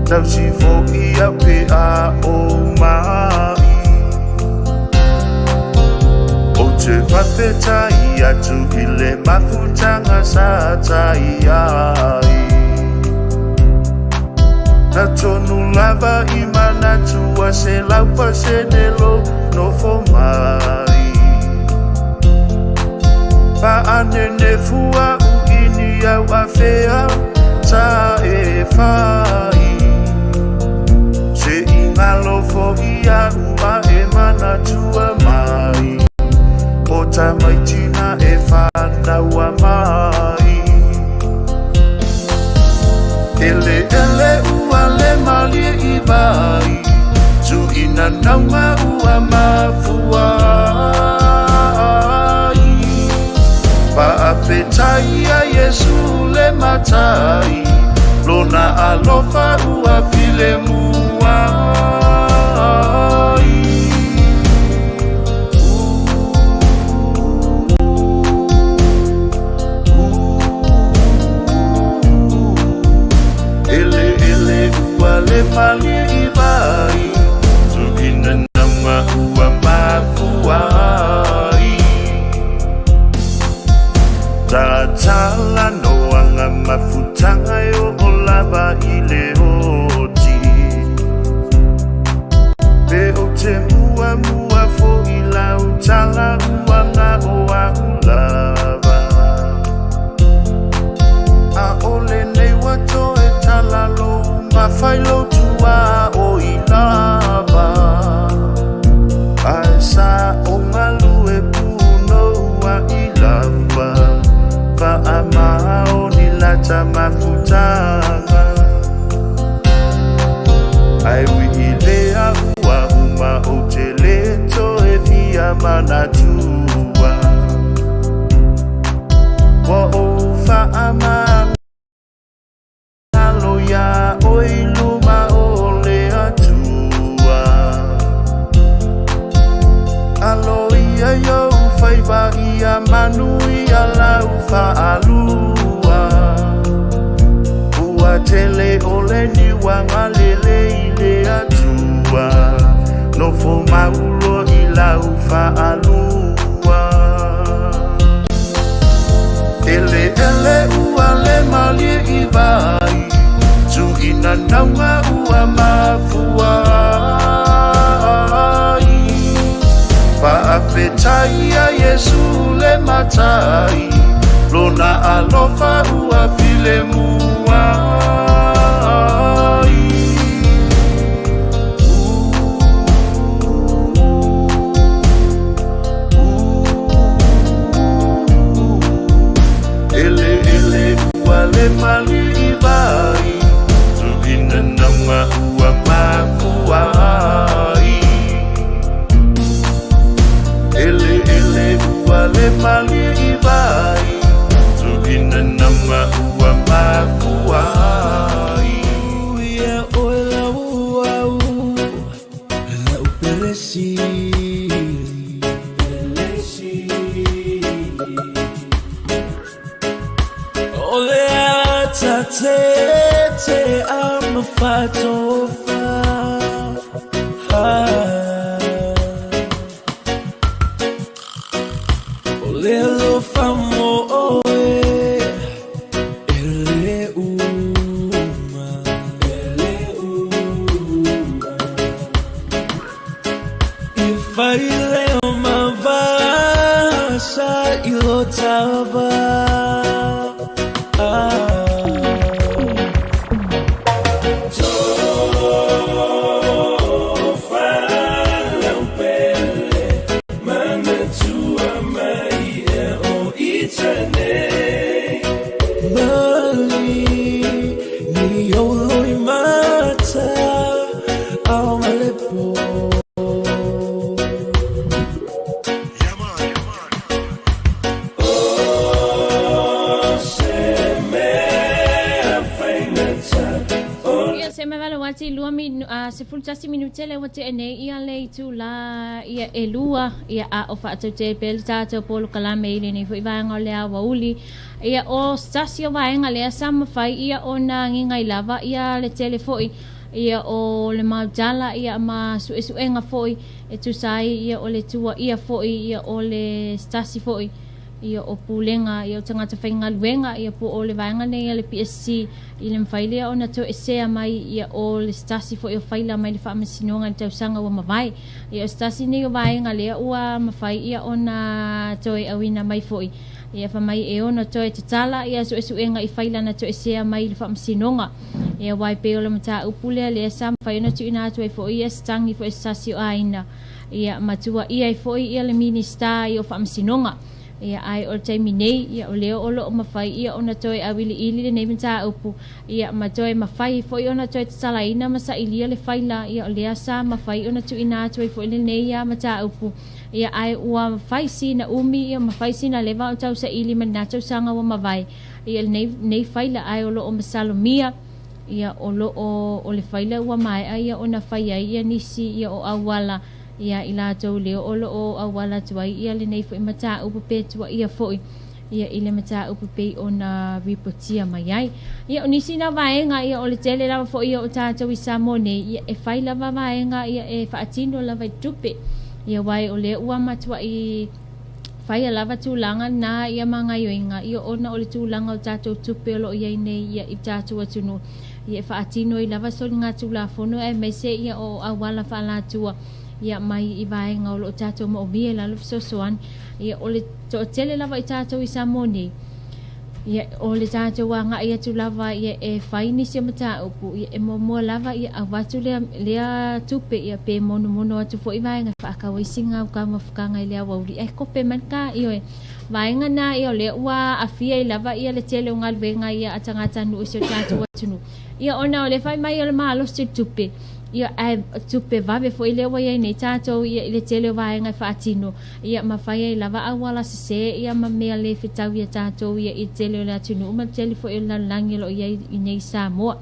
Tausi fo'i au pe a o mai. O te whawhetai atu i le mafutanga sa tai ai. Na tonu lava i manatua se laupa se nelo nofo mai. Paanene fua uini au afea ta e fai. Se ingalo fo ia ua e manatua mai. O tamaitina e whanaua mai. Ele ele ua le malie i vai. Tu ina nauma ua mafua ai. Paafetai a Yesu le matai. Lona alofa ua file mua ai. Ele ele ua le malie i vai. Tu ina nauma ua mafua ai. Tatala noanga mafutanga e o lava i le oti. Pe o te mua mua fo i lau tala uanga o a ulava. A ole nei wato e tala lo mawhai lo tua o i lava. Ai sa o ngalu e puno ua i lava. Fa a mao ni lata mafutanga. Ai ui i lea ua uma o te leto e fia manatua. Wa o fa a mangalo ia o i luma o le atua. Alo ia iau whaiva ia manu ia lau whaalua. Ua tele o le niwanga lele i le atua. Nofo maulo i lau whaalua. Ele ele ua le malie i vai. Tu ina naunga ua mafua ai. Paafetai a Yesu le matai. Lona alofa ua file mua ai. Ele ele ua le malie i vai. Tu ina naunga ua mafua ai. Ele ele ua le malie i vai. Tu ina naunga ua mafua ai. Ia oe lau au, lau pelesili. O le ata te te a mafatofa. O le alofa mo oe, e le uma. E fai leo mavasa i lo tava. Mali ni olo i mata au malepo. Ia se me valo ati lua mi se fulu tasi minute le wate ene ia le itu la ia e lua ia a o whaatau te pele tātou polo kalame i lenei foi vaenga o le awa uli. Ia o stasi o vaenga lea sa mawhai ia o nā ngingai lava ia le tele foi. Ia o le mautala ia ma suʻesuʻega foi e tusa ai ia o le tuaia foi ia o le se tasi foi ia o pulega ia o tagata faigaluega ia po o le vaega nei a le PSC i le mafai lea ona toesea mai ia o le se tasi foi o faila mai le Faamasinoga i le tausaga ua mavae. Ia o se tasi nei o vaega lea ua mafai ia ona toe auina mai foi ia fai mai e ono toe tatala ia suʻesuʻega i faila na toesea mai i le Faamasinoga. Ia aua e pei o le mataupu lea lea sa mafai ona tuuina atu ai foi ia se tagi foi a se tasi o aiga ia ma tuuaia ai foi ia le Minisita ia o Faamasinoga. Ia ae o le taimi nei ia o lea o lo o mafai ia ona toe auiliili lenei mataupu ia ma toe mafai ai foi ona toe tatalaina ma sailia le faila ia o lea sa mafai ona tuuina atu ai foi lenei ia mataupu ia ae ua fai sina umi ia ma fai sina leva o tausaili ma lena tausaga ua mavae ia lenei nei faila ae o lo o masalomia ia o lo o o le faila ua maea ia ona fai ai ia nisi ia o auala ia i latou lea o lo o auala atu ai ia lenei foi mataupu pe tuaia foi ia i le mataupu pei ona ripotia mai ai. Ia o nisi na vaega ia o le tele lava foi ia o tatou i Samoa nei ia e fai lava vaega ia e faatino lava i tupe. Ia aua o lea ua matuai faia lava tulaga na ia ma gaioiga ia ona o le tulaga o tatou tupe o lo o i ai nei ia i tatou atunuu ia e faatino ai lava soligatulafono aemaise ia o auala faalatua ia mai i vaega o lo o tatou moomia i lalo fesoasoani ia o le toatele lava i tatou i Samoa nei ia o le tatou agai atu lava ia e fai nisi o mataupu ia e muamua lava ia avatu lea lea tupe ia pe monomono atu foi vaega e faatau ai sina au taumafataga i le aoauli ae kope mai le ta ioe vaega na ia o lea ua aafia ai lava ia le tele o galuega ia a tagatanuu i si o tatou atunuu ia ona o le fai mai o le malosi o le tupe ia ae tupe vave foi lea ua i ai nei tatou ia i le tele o vaega e faatino ia ma fai ai lava auala sesē ia ma mea le fetau ia tatou ia i le tele o le atunuu ma le tele foi o le lalolagi o lo o i ai i nei Samoa.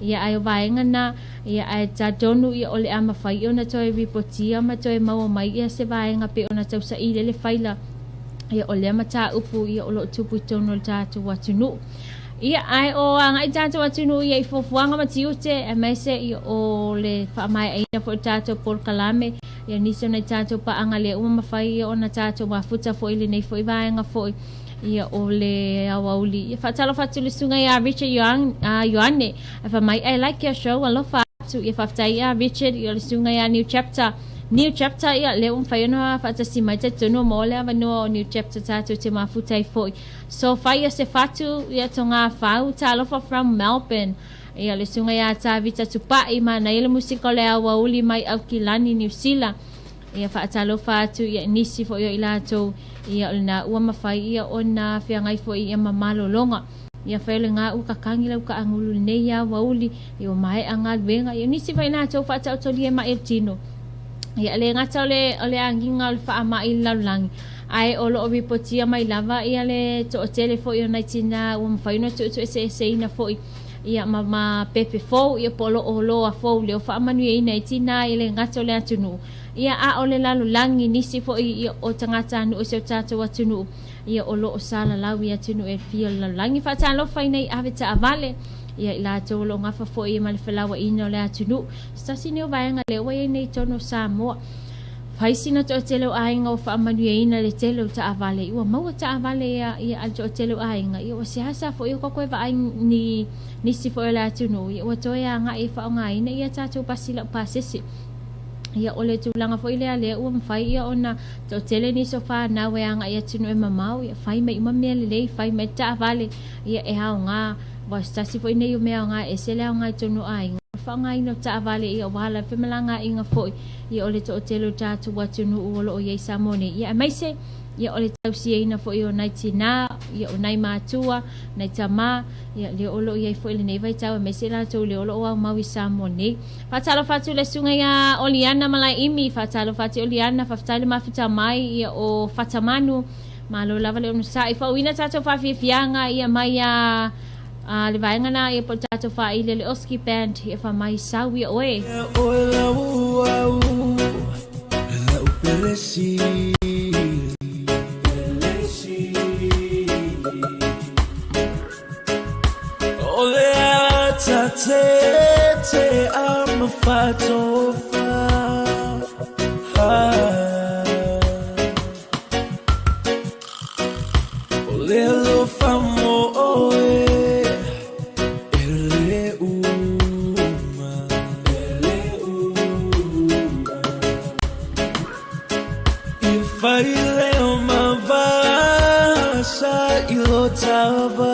Ia ae o vaega na ia ae talitonu ia o le a mafai ona toe ripotia ma toe maua mai ia se vaega pei ona tausaili ai le faila ia o lea mataupu ia o lo o tupu i totonu o le tatou atunuu. Ia ae o agai tatou atunuu ia i fuafuaga ma tiute aemaise ia o le faamaeaina foi o le tatou polokalame ia nisi o nai tatou paaga lea ua mafai ia ona tatou mafuta foi i lenei foi vaega foi ia o le aoauli. Ia faatalofa atu i le susuga ia Richard Ioane e fai mai I like your show alofa atu. Ia faafetai ia Richard ia o le susuga ia New Chapter. New Chapter ia lea ua mafai ona faatasi mai talitonu mo le avanoa o New Chapter tatou te mafuta ai foi. So faia se fatu ia Togafau talofa from Melbourne. Ia le susuga ia Tavita Tupai manaia le musika o le aoauli mai Aukilani Niu Sila. Ia faatalofa atu ia nisi foi o i latou ia o lena ua mafai ia ona feagai foi ia ma malologa. Ia fai o le gā ua kakangi lau kaagulu lenei aoauli ia ua maea galuega ia nisi foi latou faataotolia mai e le tino. Ia le gata o le o le agiga o le faamai i le lalolagi ae o lo o ripotia mai lava ia le toatele foi o nai tinā ua mafai ona tuutuueseeseina foi ia ma ma pepe fou ia po o lo o loa fou lea ua faamanuiaina ai tinā i le gata o le atunuu ia a o le lalolagi nisi foi ia o tagatanuu o si o tatou atunuu ia o lo o salalau i atunuu e fia o le lalolagi. Faatalofa i nei ave taavale ia i latou o lo o gafa foi ma le felauaiina o le atunuu. Se tasi nei o vaega lea ua i ai nei i totonu o Samoa. Fai sina toatele o aiga ua faamanuiaina le tele o taavale. Ua maua taavale ia ia a le toatele o aiga. Ia ua seasea foi o koe vaai ni nisi foi o le atunuu. Ia ua toe agai e faaaogaina ia tatou pasi laupasese. Ia o le tulaga foi lea lea ua mafai ia ona toatele nisi o fanau e agai atunuu e mamao. Ia fai mai uma mea lelei, fai mai taavale ia e aoga. Aua o se tasi foi nei o mea aoga e ese le aoga i totonu o aiga. O le faaaogaina o taavale ia ua ala femalagaaiga foi ia o le toatele o tatou atunuu o lo o i ai Samoa nei. Ia aemaise ia o le tausiaina foi o nai tinā, ia o nai matua, nai tamā, ia lea o lo o i ai foi lenei vaitau aemaise latou lea o lo o aumau i Samoa nei. Faatalofa atu le susuga ia Oliana Malaeimi, faatalofa atu Oliana, faafetai le mafuta mai ia o Fatamanu, malo lava le onosai. Faauuina tatou faafiafiaga ia mai ia a le vaega na ia po o le tatou faaili le Oski Band ia fa mai sau ia oe. Oe lau au, lau pelesi. O le ata te te au. fa'atofa. O le alofa mo oe e le uma, e le uma. Ia fai lea ma vasa i lo tava.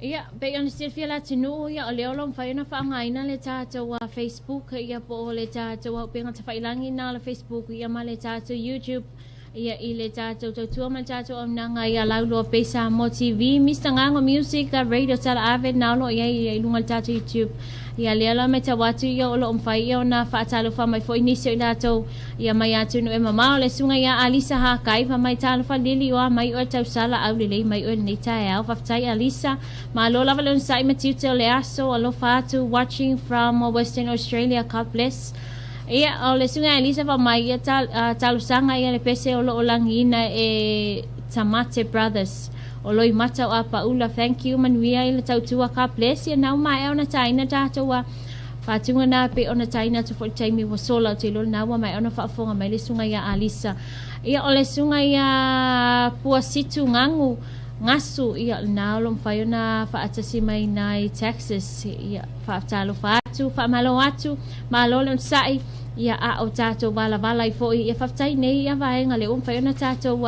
Ia, pei ona silafia le atunuu, ia, o lea o lo o mafai ona faaaogaina le tatou Facebook, ia, po o le tatou auupega tafailagi na o le Facebook, ia, ma le tatou YouTube, ia, i le tatou tautua ma le tatou auaunaga ia Lauloa Pei Samoa TV, Mister Gago Music, Radio Tala Ave na o lo o i ai ia, i luga o le tatou YouTube. Ia, lea la matau atu, ia, o lo o mafai ia ona faatalofa mai foi nisi o i latou, ia, mai atunuu e mamao, le susuga ia Alisa Hakai, fai mai, Talofa Lili, oa mai oe tausala aulelei mai oe lenei taeao. Faafetai Alisa. Malo lava le onosai ma tiute o le aso. Alofa atu, watching from Western Australia. God bless. Ia, o le susuga ia Alisa fai mai, ia, talosaga ia le pese o lo o lagiina e Tamate Brothers. O Loimata o Apaula. Thank you, manuia i le tautua. God bless. Ia, nau maea ona taina tatou a faatuga na pe ona taina atu foi le taimi ua sola o te iloa lena ua maea ona faafofoga mai le susuga ia Alisa. Ia, o le susuga ia Puasitu Gagu Gasu, ia, lena o lo o mafai ona faatasi mai nai Texas. Ia, faatalofa atu, faamalo atu, malo le onosai, ia, a o tatou valavala ai foi. Ia, faafetai nei ia vaega lea ua mafai ona tatou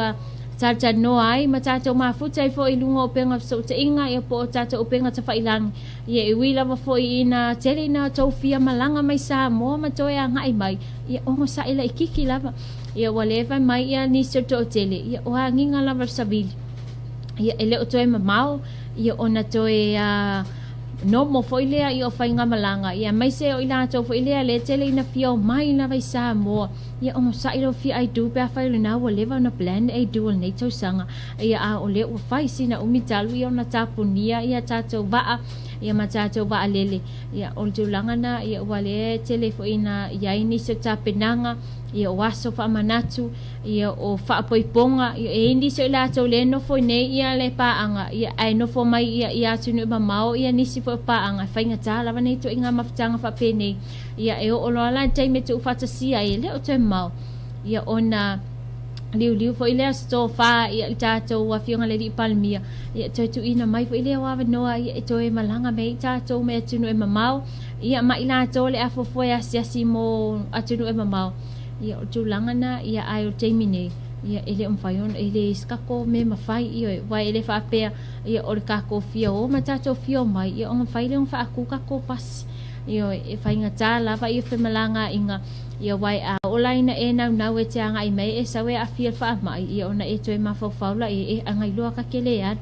talatalanoa ai ma tatou mafuta ai foi i luga o upega fesootaiga, ia, po o tatou upega tafailagi. Ia, e ui lava foi ina tele ina tou fia malaga mai Samoa ma toe agai mai, ia, onosai laitiiti lava. Ia, ua leva mai ia nisi o le toatele, ia, o agiga lava le savili. Ia, e le o toe mamao, ia, ona toe nomo foi lea ia o faigamalaga, ia, aemaise o i latou foi lea le tele ina fia omai lava i Samoa. Ia, onosai lau fia ai du pe afai o lena ua leva ona plan ai du o lenei tausaga. Ia, a o lea ua fai sina umi talu ia ona tapunia ia tatou vaa, ia, ma tatou vaalele. Ia, o le tulaga na, ia, ua le tele foi ina i ai nisi o tapenaga, ia, o aso faamanatu, ia, o faapoipoga, ia, e i ai nisi o i latou le nofo i nei ia le paaga, ia, ae nofo mai ia i atunuu mamao ia nisi foi o paaga e faigata lava nei ituaiga mafutaga faapenei. Ia, e oo loa la le taimi e tuufaatasia ai, e le o toe mamao, ia, ona Liuliu foi lea Aso Tofa ia le tatou Afioga i le Alii Palemia, ia toe tuuina mai foi lea o avanoa ia e toe malaga mai ai tatou mai atunuu e mamao, ia ma i latou o le a fuafua e asiasi mo atunuu e mamao. Ia o le tulaga na, ia ae o le taimi nei, ia e le o mafai ona, e leai se tatou mea e mafai, ioe, aua e le faapea ia o le tatou fia o ma le tatou fia omai, ia ona mafai lea ona faatu tatou pasi. Ioe, e faigata lava ia femalagaaiga. Ia aua a oo la ina e naunau e te agai mai e sau e aafia i le faamai, ia ona e toe mafaufau la e, e agai loa ka te le alu.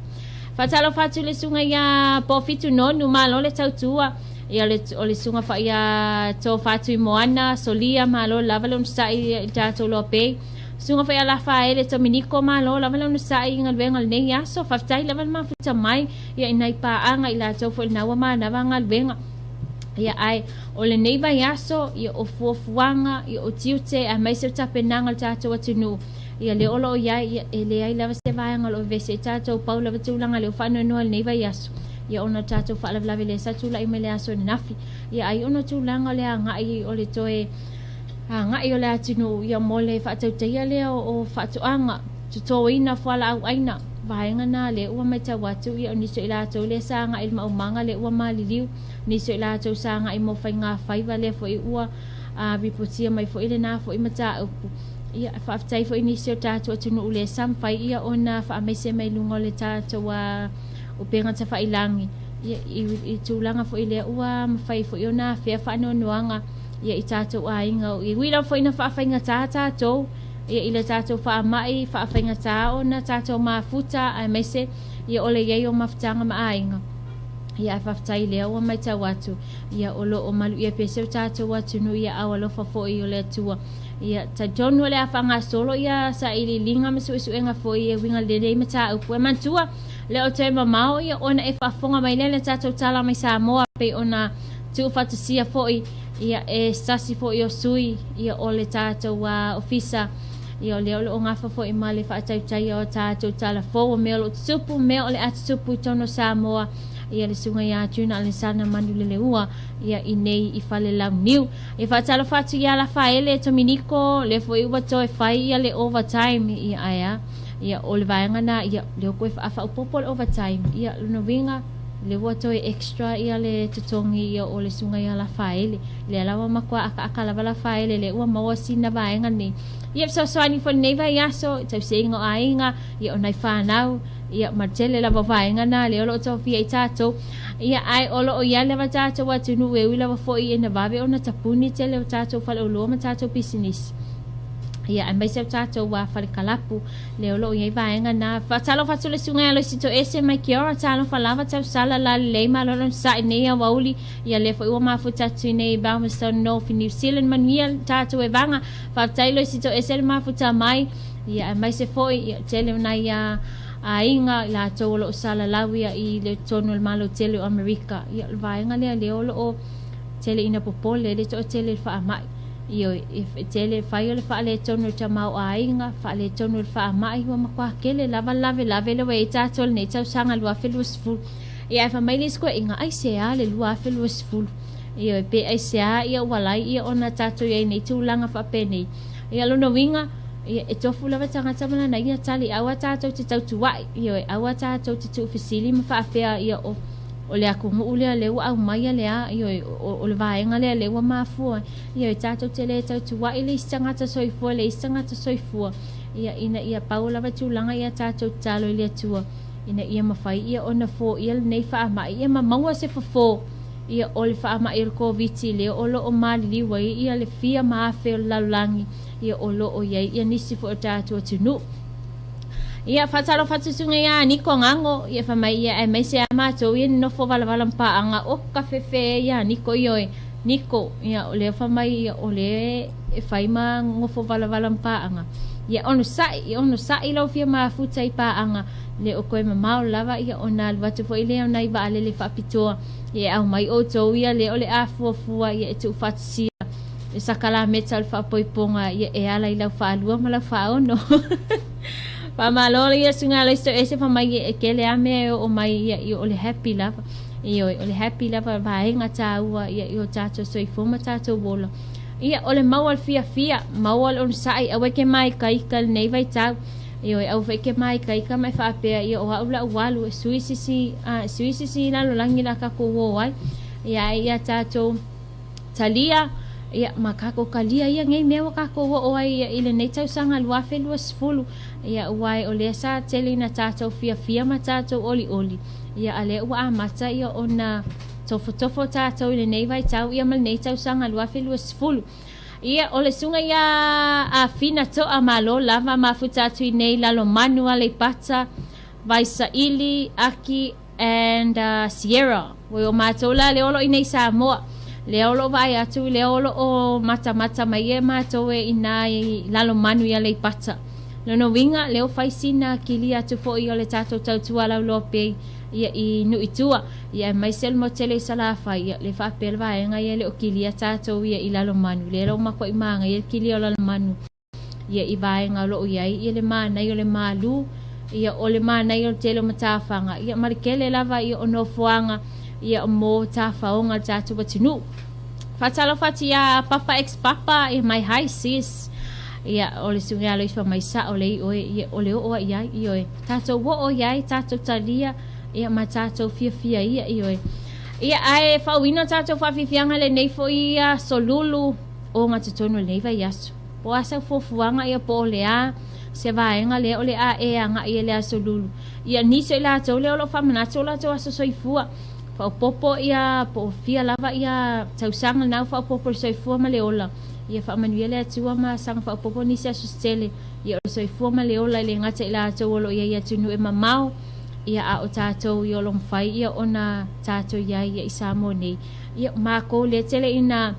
Faatalofa atu i le susuga ia Pofitu Nonu, malo le tautua. Ia o le, o le susuga foi ia Tofa Tuimoana, Solia, malo lava le onosai i le tatou Loa Bay. Susuga foi ia Lafaele Tominiko, malo lava le onosai i galuega o lenei aso. Faafetai lava le mafuta mai ia i nai paaga i latou foi lena ua manava galuega. Ia ae o lenei vaiaso, ia o fuafuaga, ia o tiute aemaise o tapenaga o le tatou atunuu, ia lea o lo o i ai, ia e leai lava se vaega o lo o vevesi ai tatou, pau lava tulaga lea ua faanoanoa i lenei vaiaso, ia ona o le tatou faalavelave lea sa tulai mai le aso ananafi. Ia ai ona o tulaga o le agai o le toe agai o le atunuu ia mo le faatautaia lea o faatoaga, totoina fualaau aina, vaega na lea ua matau atu, ia o nisi o i latou lea sa agai i le maumaga lea ua maliliu, Nisi o i latou sa agai mo faigafaiva lea foi ua ripotia mai foi lena foi mataupu. Ia, faafetai foi i nisi o tatou atunuu lea sa mafai ia ona faamaise mai luga o le tatou upega tafailagi, ia, i tulaga foi lea ua mafai foi ona afea faanoanoaga ia i tatou aiga. E ui lava foi ina faafaigata tatou ia i le tatou faamai, faafaigata ona tatou mafuta aemaise ia o le i ai o mafutaga ma aiga. Ia ae faafetai lea ua matau atu, ia o lo o maluia pea si o tatou atunuu i aao alofa foi o le Atua. Ia talitonu o le a faagasolo ia sailiiliga ma suesuega foi e uiga i lenei mataupu. E manatua, le o toe mamao ia ona e faafofoga mai lea le tatou tala mai Samoa pei ona tuufaatasia foi ia e se tasi foi o sui ia o le tatou ofisa ia o lea o lo o gafa foi ma le faatautaia o tatou tala fou o mea o lo o tutupu, mea o le a tutupu i totonu o Samoa, ia le susuga ia Juna Alesana Manuleleua ia i nei i Falelauniu. E faatalofa atu ia Lafaele Tominiko, lea foi ua toe fai ia le overtime ia ae a, ia o le vaega na ia lea ua toe faaopoopo le overtime, ia lona uiga lea ua toe extra ia le totogi ia o le susuga ia Lafaele. Lea la ua matua akaaka lava Lafaele lea ua maua sina vaega nei. Ia fesoasoani foi lenei vaiaso i tausiaiga o aiga, ia o nai fanau, ia ma le tele lava o vaega na lea o lo o tofia ai tatou. Ia ae o lo o i ai lava tatou atunuu e ui lava foi ina vave ona tapuni tele o tatou faleoloa ma tatou pisinisi. Ia aemaise o tatou fale kalapu lea o lo o i ai vaega na. Faatalofa atu le susuga ia Loisi Toese mai Kiora, talofa lava tausala lalelei malo lona sa'i nei aoauli. Ia lea foi ua mafuta atu i nei i Palmerston North i New Zealand. Manuia tatou e vaga. Faafetai Loisi Toese le mafuta mai. Ia aemaise foi ia tele o nai aiga i latou o lo o salalau ia i le totonu o le Malo tele o Amerika. Ia o le vaega lea lea o lo o tele ina popole le toatele i le faamai. Ioe, e tele fai o le faaletonu o le tamaoaiga, faaletonu o le faamai, ua matua tele lava le lavelave lea ua i ai tatou i lenei tausaga 2020. Ia ae fai mai le isi koeaiga, aisea le 2020? Ioe, pe aisea ia ua lai ia ona tatou i ai nei tulaga faapenei. Ia lona uiga, ia e tofu lava tagata ma lana ia tali, aua tatou te tautua'i, ioe, aua tatou te tuufesili ma faapea ia o o le atunuu lea lea ua aumaia le a, ioe, o le vaega lea lea ua mafua, ioe, tatou te le tautua'i le isi tagata soifua i le isi tagata soifua, ia, ina ia pau lava tulaga ia tatou tatalo i le Atua, ina ia mafai ia ona foia lenei faamai, ia ma maua se fofo, ia, o le faamai o le Koviti lea o lo o maliliu ai ia le fia ma afe o le lalolagi, ia, o lo o i ai ia nisi foi o tatou atunuu. Ia, faatalofa atu susuga ia Niko Gago, ia fai mai ia aemaise a matou ia nonofo valavala ma paaga, o ka fefe ia Niko ioe, Niko, ia o lea fai mai ia o lea e fai ma nofo valavala ma paaga. Ia onosai, ia onosai lau fia mafuta i paaga, le o koe mamao lava ia ona alu atu foi lea o nai vaalele faapitoa, ia e aumai outou ia lea o le a fuafua ia e tuufaatasia le sakalameta o le faapoipoga ia e ala i lau faalua ma lau faaono. Faamalo le ia susuga Alois Toese fai mai e tele lava mea e oo mai ia i o le happy lava. Ioe, o le happy lava vaega taua ia i o tatou soifua ma tatou ola. Ia, o le maua o le fiafia, maua o le onosai, aua e te māikaika i lenei vaitau. Ioe, aua foi e te māikaika ma e faapea, ia o au la ua alu e sui se isi, a, sui se isi lalolagi o le a tatou o ai. Ia, ae ia tatou talia, ia, ma tatou talia ia nei mea ua tatou oo ai i lenei tausaga 2020, ia, aua o lea sa tele ina tatou fiafia ma tatou olioli, ia, a lea ua amata ia ona tofotofo tatou i lenei vaitau ia ma lenei tausaga 2020. Ia, o le susuga ia Afina To'a malo lava mafuta atu i nei Lalomanu, Aleipata, Vaisaili, Aki and Sierra. Oi, o matou la lea o lo o i nei Samoa. Lea o lo o vaai atu, lea o lo o matamata mai e matou e ina i Lalomanu i Aleipata. Lona uiga, lea o fai sina kilia atu foi o le tatou tautua lauloa pei ia i nuu i tua, ia aemaise o le motu tele i Salafai, ia le faapea le vaega ia e le o kilia tatou ia i Lalomanu, lea la ua matuai manaia le kilia o Lalomanu ia i vaega o lo o i ai ia le manaia o le malu, ia o le manaia o le tele o matafaga, ia ma le tele lava ia o nofoaga ia mo tafaoga o le tatou atunuu. Faatalofa atu ia Papa ex Papa, ia my hi sis. Ia o le susuga ia Alofa mai sao lei oe, ia o le oo a i ai, ioe. Tatou oo i ai, tatou talia, ia ma tatou fiafia ia, ioe. Ia ae faauina tatou faafiafiaga lenei foi aso lulu o gatotonu o lenei vaiaso. Po o a sau fuafuaga ia po o le a se vaega lea o le a e agai ai le aso lulu. Ia nisi o i latou lea o lo o faamanatu o latou aso soifua. Faaopoopo ia po o fia lava ia tausaga lena ua faaopoopo i le soifua ma le ola. Ia faamanuia le Atua ma saga faaopoopo nisi aso se tele. Ia o le soifua ma le ola e le gata i latou o lo o i ai i atunuu e mamao, ia a o tatou ia o lo o mafai ia ona tatou i ai ia i Samoa nei. Ia o makou lea tele ina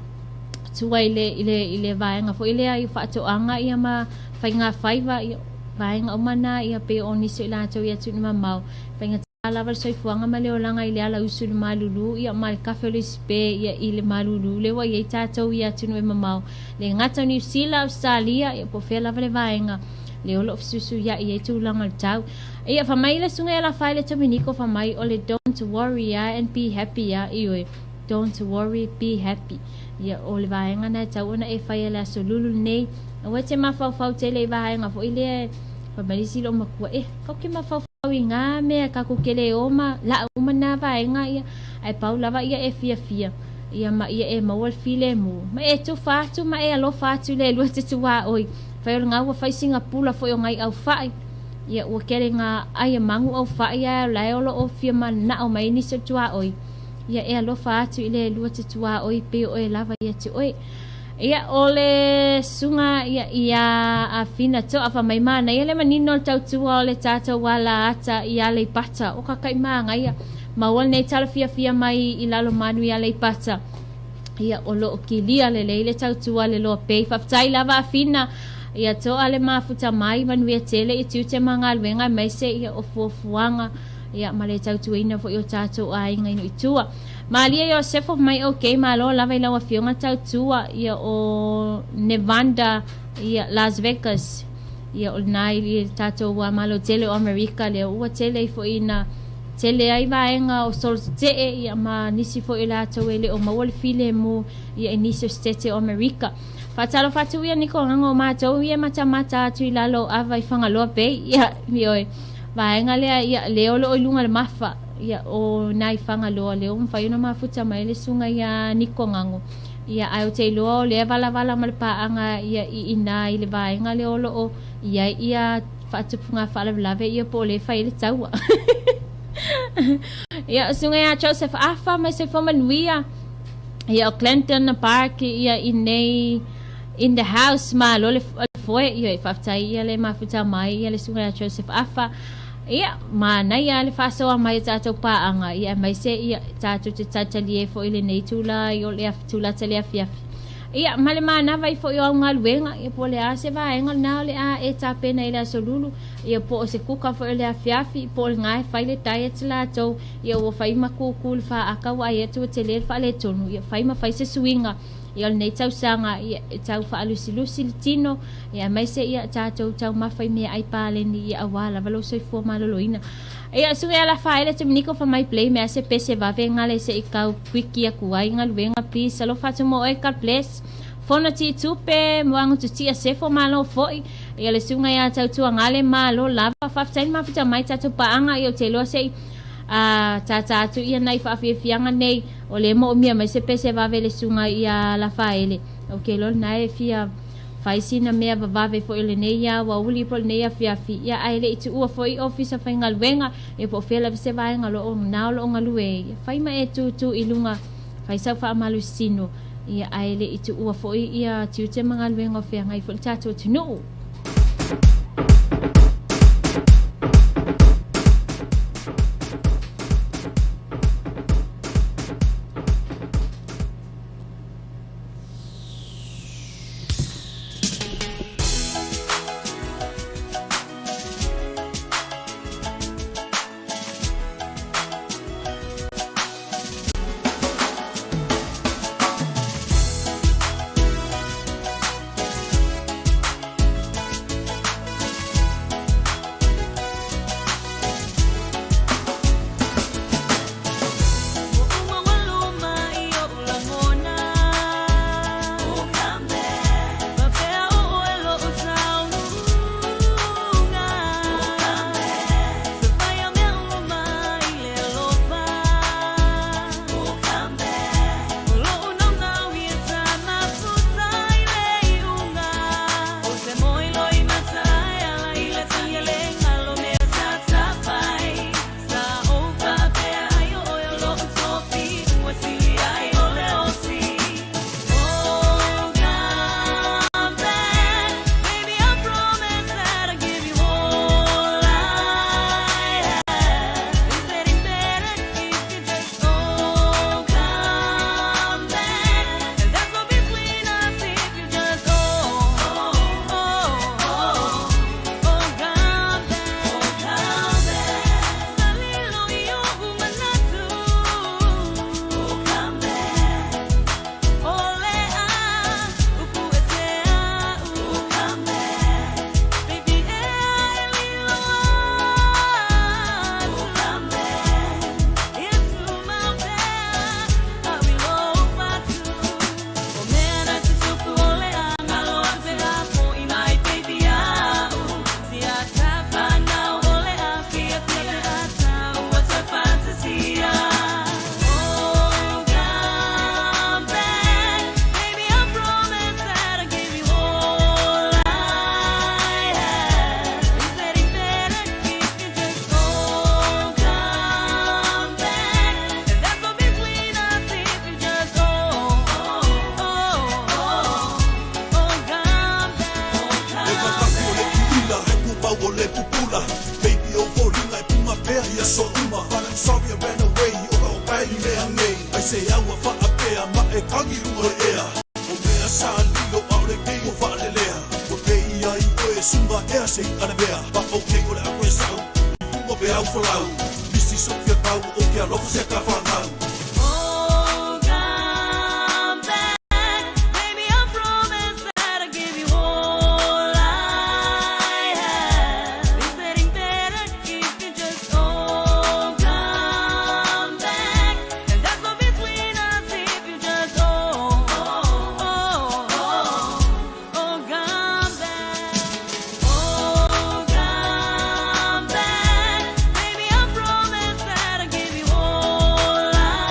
tua i le, i le, i le vaega foi lea i faatoaga ia ma faigafaiva, ia vaega uma na ia pei o nisi o i latou i atunuu mamao, faigata lava le soifuaga ma le olaga i le ala usu i le malulu, ia ma le kafe o le isipe ia i le malulu lea ua i ai tatou i atunuu e mamao, le gata o Niu Sila, Ausetalia, ia po o fea lava le vaega lea o lo o fesuisuia'i ai tulaga o le tau. Ia, fai mai le susuga ia Lafaele Tominiko, fai mai o le don't worry ia and be happy ia, ioe, don't worry, be happy. Ia, o le vaega na e tatau ona e faia i le aso lulu lenei. Aua e te mafaufau tele i vaega foi lea, fai mai le isi loomatua, eh, kau ke mafaufau i ngā mea kakou ke le o ma laʻau uma nā vaega ia, ae pau lava ia e fiafia ia ma ia e maua le filemu ma e tufa atu ma e alofa atu i le lua te tuaoi. Fai o le gā ua fai sina pula foi o ngai ʻaufaʻi, ia ua kele ngā ʻai a magu ʻaufaʻi ae o lae o loo fia manaʻo mai nisi o le tuaoi, ia e alofa atu i le lua te tuaoi pei o oe lava ia te oe. Ia, o le susuga ia ia Afina To'a fa mai manaia le manino o le tautua o le tatou ala ata i Aleipata. O ka kai māgaia. Maua lenei tala fiafia mai i Lalomanu i Aleipata. Ia, o loo kilia lelei le tautua le loa pei. Faafetai lava Afina. Ia To'a le mafuta mai, manuia tele i tiute ma galuega aemaise ia o fuafuaga ia ma le tautuaina foi o tatou aiga i nuu i tua. Malie Iosefo mai ok malo lava i lau afioga tautua ia o Nevanda ia Las Vegas ia o lena i le tatou malo tele o Amerika lea ua tele ai foi ina tele ai vaega o solotetee ia ma nisi foi o latou e le o maua le filemu ia i nisi o setete o Amerika. Faatalofa atu ia Niko Gago o matou ia matamata atu i lalo o ava i Fagaloa Bay ia ioe vaega lea ia lea o lo o i luga le mafa Ia, o nai Fagaloa lea ua mafai ona mafuta mai le susuga ia Niko Gago. Ia, ae ou te iloa o lea valavala ma le paaga ia i ina i le vaega lea o lo o i ai ia faatupuga faalavelave ia po o lea e fai ai le taua. Ia, o susuga ia Joseph Afa mai Soifua Manuia. Ia, o Clinton Park ia i nei in the house malo le foe. Ia, faafetai ia le mafuta mai ia le susuga ia Joseph Afa. Ia, manaia le faasoa mai o tatou paaga, ia aemaise ia tatou te talitali ai foi i lenei tula i o le tulata i le afiafi. Ia, ma le manava ai foi o au galuega, ia po o le a se vaega lena o le a e tapena i le aso lulu, ia po o se kuka foi o le afiafi, po o lena e fai le diet latou, ia ua fai ma kūkū le faaka ua ai atu ua tele le faaletonu, ia fai ma fai se suiga. Ia o lenei tausaga ia e tau faalusilusi le tino, ia aemaise ia tatou taumafa i meaai paleni ia auā lava lou soifua maloloina. Ia sui ala faele Dominiko fa mai play mea se pese vave ngale se i kau kuiki aku ai galuega please alofa atu mo oe God bless. Fonoti Tupe Muagututia Sefo malo fo'i ia le susuga ia Tautuagale malo lava. Faafetai le mafuta mai tatou paaga ia ou te iloa se i a tātā atu ia nai faafiafiaga nei o lea e moomia mai se pese vave le susuga ia Lafaele. Ou te iloa lena e fia fai sina mea vavave foi o lenei aoauli po o lenei afiafi ia ae le i tuua foi ofisa faigaluega ia po o fea lava se vaega o lo o na o lo o galue ai ia fai ma e tūtū i luga fai sau faamalositino ia ae le i tuua foi ia tiute ma galuega o feagai foi le tatou atunuu. Baby, I promise that I'll give you all I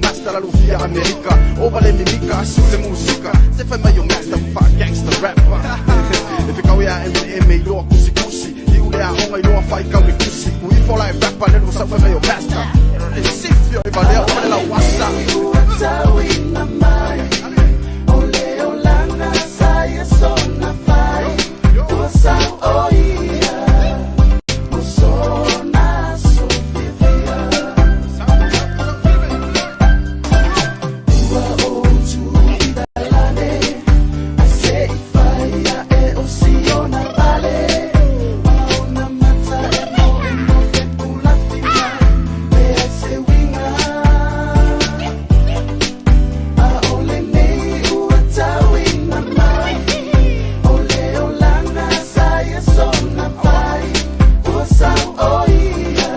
master la lufia Amerika O vale mimika asu le musika Se fai mai o master fa gangster rapper E te kau ia M&M i loa kusi kusi I ule a honga i loa fai kau le kusi Ui fola e rapper le lua fai mai o master E sifio e valea o vale la wasa Tawina mai Ole olanga sa sona fai Ua o ia Usona sofia Ua o tu idalane Ase i fai a e o siona vale Ona mata e mo e mo te pulafi mai Le ai se winga A ole nei ua tauina mai Ole olanga sa ia sona fai Ua sau o ia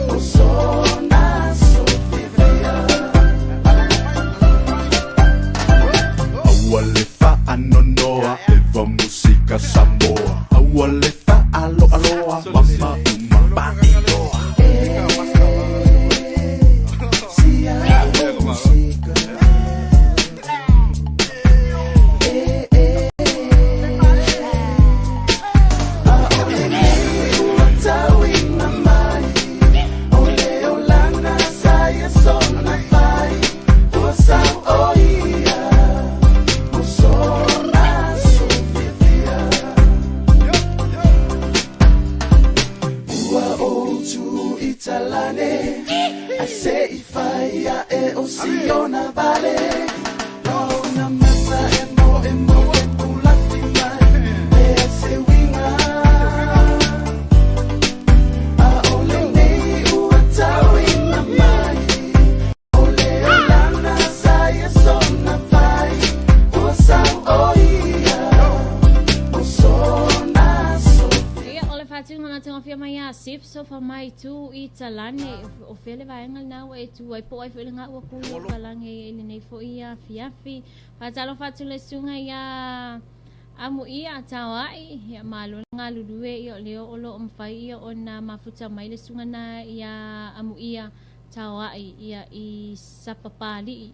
O sona sofia Aua le faanonoa eva musika Samoa Aua le faaloaloa mama uma pailoa Tauina mai Ole olanga sa ia sona fai Ua sau o ia O sona sofia Ua o tu italane Ai se i fai a e o siona vale Ona mata e mo e mo e pulafi mai Le ai se winga A ole nei ua tauina mai Ole olanga sa ia sona fai Ua sau o ia O sona sofia Ia, o le faatuga na togafia mai ia Sip sofa mai tu i talane o fea le vaega lena ua e tu ai po o ai foi lena ua ku i palagi i lenei foi afiafi. Faatalofa atu le susuga ia Amuia Taoai, ia malo le galulue ia o lea o lo o mafai ia ona mafuta mai le susuga na ia Amuia Taoai ia i Sapapalii.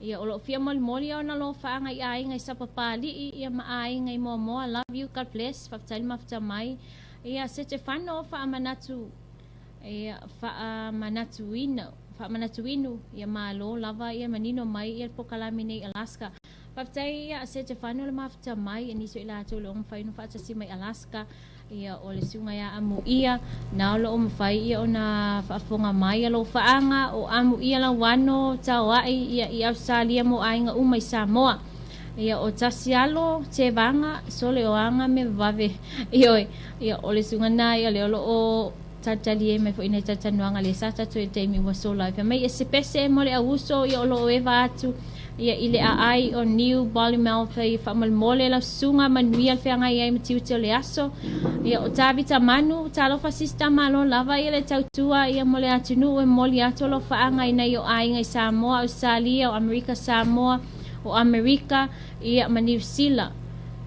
Ia o lo o fia molimoli ia ona lofaaga i aiga i Sapapalii ia ma aiga i Moamoa. Love you, God bless. Faafetai le mafuta mai. Ia Setefano faamanatu ia faamanatuina faamanatuinu ia malo lava ia manino mai ia le pokalame nei Alaska. Faafetai ia Setefano le mafuta mai e nisi o i latou o lo o mafai ona faatasi mai Alaska. Ia o le susuga ia Amuia, na o lo o mafai ia ona faafofoga mai ia lofaaga o Amuia Lauano Taoai ia i Ausetalia mo aiga uma i Samoa. Ia o Tasialo Tevaga Sole o Aga me Vave ioe ia o le susuga na ia lea o lo o talitali ai mai foi nai talatalanoaga lea sa tatou i le taimi ua sola ai. Fai mai e se pese mo le auuso ia o lo o eva atu ia i le aai o New Bolimouth ia faamolemole lau susuga manuia le feagai ai ma tiute o le aso. Ia o Tavita Manu, talofa sista malo lava ia le tautua ia mo le atunuu e momoli atu alofaaga i nai o aiga i Samoa, Ausetalia, o Amerika Samoa, o Amerika ia ma Niu Sila.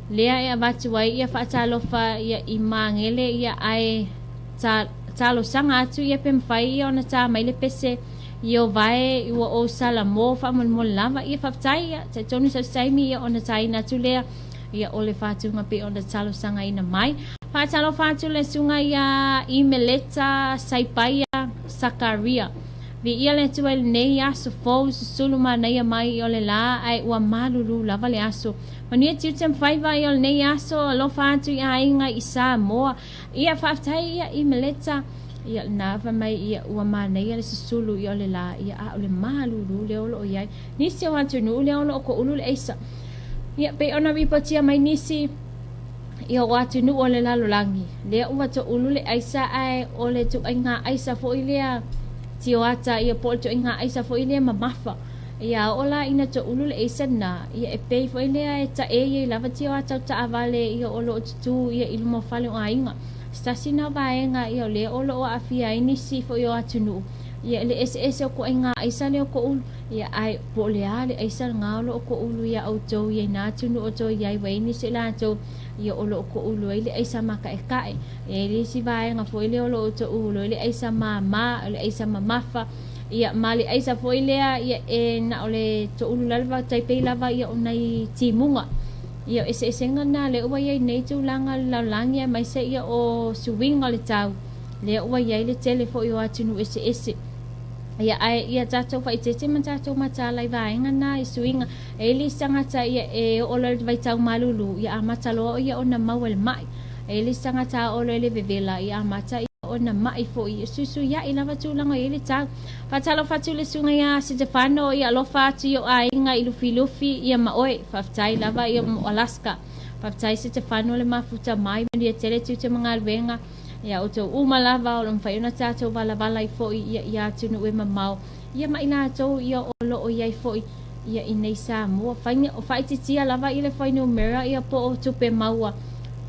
Lea e avatu ai ia faatalofa ia i Magele ia ae ta, talosaga atu ia pe mafai ia ona ta mai le pese Ieova e, ua ou sala mo faamolemole lava ia faafetai ia talitonu sau se taimi ia ona taina atu lea ia o le faatuga pei ona talosagaina mai. Faatalofa atu le susuga ia Imeleta Saipaia Sakaria. Viia le Atua i lenei aso fou susulu manaia mai o le la ae ua malulu lava le aso. Manuia tiute ma faiva ia o lenei aso alofa atu i aiga i Samoa. Ia faafetai ia Imeleta ia lena fai mai ia ua manaia le susulu ia o le la ia a o le malulu lea o lo o i ai nisi o atunuu lea o lo o koulu le aisa. Ia pei ona ripotia mai nisi ia o atunuu o le lalolagi lea ua toulu le aisa ae o le tuaiga aisa foi lea tioata ia po o le tuaiga aisa foi lea mamafa. Ia oo la ina toulu le aisa lena ia e pei foi lea e taei ai lava tioata o taavale ia o lo o tutū ia i luma o fale o aiga. Se tasi na o vaega ia o lea o lo o aafia ai nisi foi o atunuu ia i le eseese o koaiga aisa lea o koulu ia ae po o le a le aisa lena o lo o koulu iā outou ia i nā atunuu o toe i ai ua i ai nisi o i latou ia o lo o koulu ai le aisa mākaʻekaʻe. E i ai le isi vaega foi lea o lo o toulu ai le aisa māmā, o le aisa mamafa. Ia, ma le aisa foi lea, ia, e na o le toulu lava, tai pei lava ia o nai timuga. Ia, o eseesega na lea ua i ai nei tulaga o le lalolagi aemaise ia o suiga o le tau, lea ua i ai le tele foi o atunuu eseese. Ia, ae ia tatou faaeteete ma tatou mataala i vaega na i suiga. E i ai le isi tagata ia e oo loa i le vaitau malulu, ia amata loa ia ona maua i le mai. E i ai le isi tagata a oo loa i le vevela, ia amata ia ona maʻi foi, e suisuiaʻi lava tulaga i ai le tau. Faatalofa atu i le susuga ia Setefano, ia alofa atu i ou aiga i Lufilufi, ia ma oe. Faafetai lava ia mo Alaska. Faafetai Setefano le mafuta mai, manuia tele tiute ma galuega. Ia outou uma lava o lo o mafai ona tatou valavala ai foi ia i atunuu e mamao, ia ma i latou ia o lo o i ai foi ia i nei Samoa. Fai, faaitiitia lava ia le fuainumera ia po o tupe maua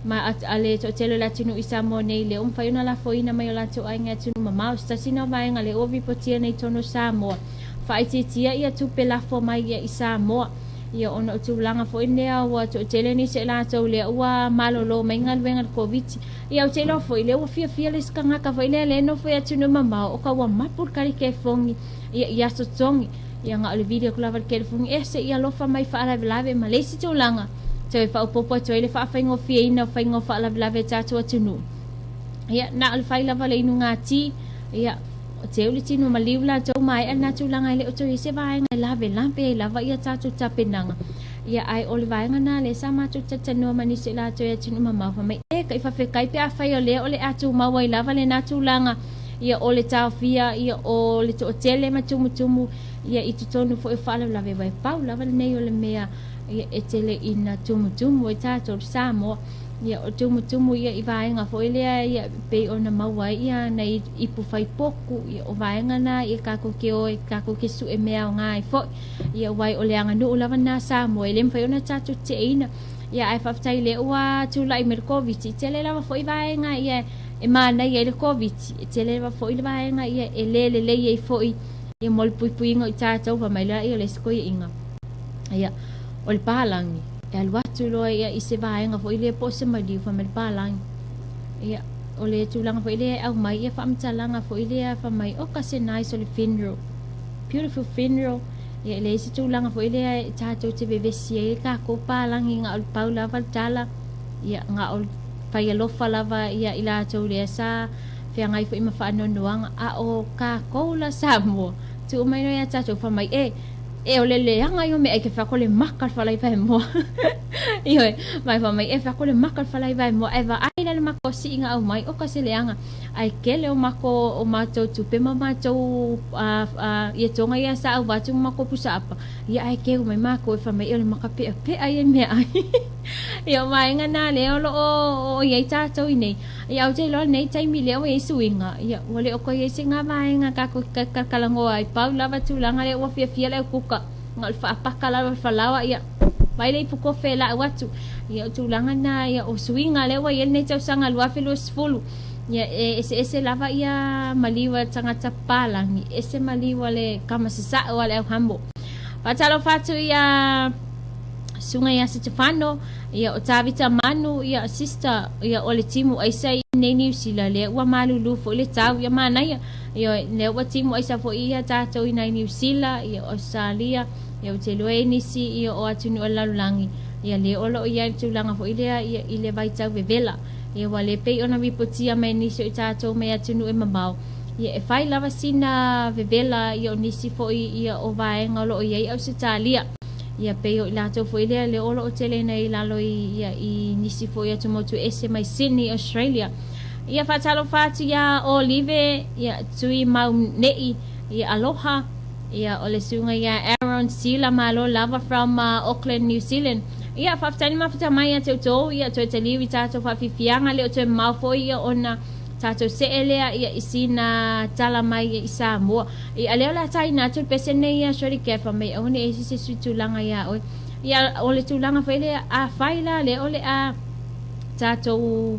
ma a le toatele o le atunuu i Samoa nei lea ua mafai ona lafoina mai o latou aiga i atunuu mamao. Se tasi na o vaega lea ua ripotia nei i totonu o Samoa, faaitiitia ia tupe lafo mai ia i Samoa ia ona o tulaga foi lea ua toatele nisi o i latou lea ua malolo mai galuega i le Koviti. Ia ou te iloa foi lea ua fiafia le isi tagata foi lea lea e nofo i atunuu mamao o ka ua mapu le kalikefogi ia i aso togi. Ia na o le vili atu lava i le telefoni e se i alofa mai faalavelave ma le isi tulaga toe faaopoopo atu ai le faafaigofieina o faiga o faalavelave a tatou atunuu. Ia na o le fai lava o le inuga ti, ia teu le tino maliu latou maea lena tulaga e le o toe i ai se vaega e lavelave ai lava ia tatou tapenaga. Ia ae o le vaega lena lea sa matou talatalanoa ma nisi o latou i atunuu mamao fai mai e kai faafekai pe afai o lea o le a tumau ai lava lena tulaga ia o le taofia ia o le toatele ma tumutumu ia i totonu foi o faalavelave aua e pau lava lenei o le mea ia e tele ina tumutumu ai tatou le Samoa ia o tumutumu ia i vaega foi lea ia pei ona maua ai ia nai ipu fai poku ia o vaega na ia tatou te o e tatou te sue mea aoga ai foi ia aua o le aganuu lava lena Samoa e le mafai ona tatou teteina ia ae faafetai lea ua tulai mai le Koviti tele lava foi vaega ia e manaia ai le Koviti, e tele lava foi le vaega ia e le lelei ai foi ia mo le puipuiga o i tatou, fai mai lea o le isi koiaina, ia, o le palagi, e alu atu loa ia i se vaega foi lea po o se maliu, fai mai le palagi, ia, o le tulaga foi lea e aumai ia faamatalaga foi lea fai mai, oka se nice o le funeral, beautiful funeral, ia e leai se tulaga foi lea e tatou te vevesi ai le tatou palagi na o le pau lava le tala, ia, na o le fai alofa lava ia i latou lea sa feagai foi ma faanoanoaga, a o kakou la Samoa, tuu mai loa ia tatou fai mai, e, e o le leaga ia o meaai ke fai le maka le falai vaemoa. Ioe, mai fai mai, e fai le maka le falai vaemoa, ae vaai la le mako siiga au mai, o ka se leaga. Ae kele o mako o matou tupe ma matou ia tonga ia sa au atu ma mako pusa apa, ia ae keu mai makou e fai mai, e o le maka peapea ia meaai. Ia o vaega na lea o lo o i ai tatou i nei. Ia ou te iloa lenei taimi lea ua i ai suiga, ia ua le o toe i ai se nga vaega tatou te talatalanoa ai. Pau lava tulaga lea ua fiafia le au kuka, na o le faapaka lava o le falaoa, ia vai le ipu kofe e lau atu. Ia o tulaga na, ia o suiga lea ua i ai lenei tausaga 2020. Ia e eseese lava ia maliu a tagata papalagi, ese maliu a le kama sasao a le au hamo. Faatalofa atu ia Susuga ia Setefano, ia o Tavita Manu, ia sister, ia o le timu aisa i nei Niu Sila, lea ua malulu foi le tau, ia manaia, ia lea ua timu aisa foi ia tatou i nai Niu Sila, ia Australia, ia ou te iloa e nisi ia o atunuu o le lalolagi, ia lea o lo o i ai le tulaga foi lea ia i le vaitau vevela, ia ua le pei ona ripotia mai e nisi o i tatou mai atunuu e mamao, ia e fai lava sina vevela ia o nisi foi ia o vaega o lo o i ai Ausetalia. Ia pei o i latou foi lea lea o lo o tele nei i lalo i, ia, i nisi foi atumotu ese mai Sydney, Australia. Ia faatalofa atu iā Olive, ia Tui Mau Ne'i, ia Aloha, ia o le susuga ia Aaron Sila Malo lava from Auckland, New Zealand. Ia faafetai le mafuta mai ia te outou, ia toe taliu i tatou faafiafiaga, le o toe mamao foi ia ona tatou see lea ia i sina tala mai ia i Samoa. Ia lea o le a taina atu le pese nei ia Shirley Kefa fai mai aua ne i ese se isi tulaga ia oe. Ia o le tulaga foi lea afai la lea o le a tatou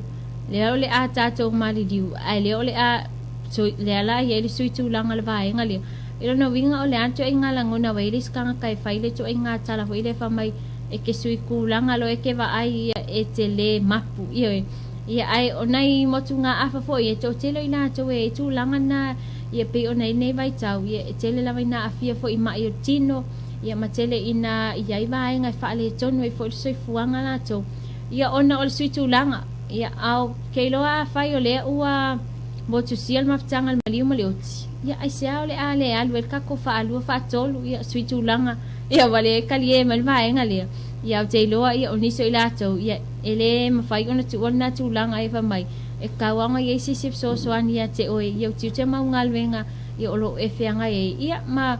lea o le a tatou maliliu ae lea o le a so, lea la i ai le sui tulaga o le vaega lea. I lona uiga o le a le ituaiga lagona ua i ai le isi tagata e fai le ituaiga tala foi lea fai mai e ke sui kulaga loa e ke vaai ia e te le mapu. Ioe. Ia ae o nai motugaafa foi e toatele o i latou e i tulaga na. Ia pei ona i ai lenei vaitau, ia e tele lava ina aafia foi i ma'i o le tino, ia ma tele ina i ai vaega e faaletonu ai foi le soifuaga latou, ia ona o le sui tulaga. Ia a ou te iloa afai o lea ua motusia le mafutaga i le maliu ma le oti, ia aisea o le a le alu ai le tatou faalua faatolu, ia sui tulaga, ia ua le talie mai le vaega lea. Ia ou te iloa ia o nisi o i latou, ia e le mafai ona tuua lena tulaga e fai mai, e tatau lava ona i ai se isi e fesoasoani ia te oe i ou tiute ma au galuega ia o lo o e feagai ai, ia ma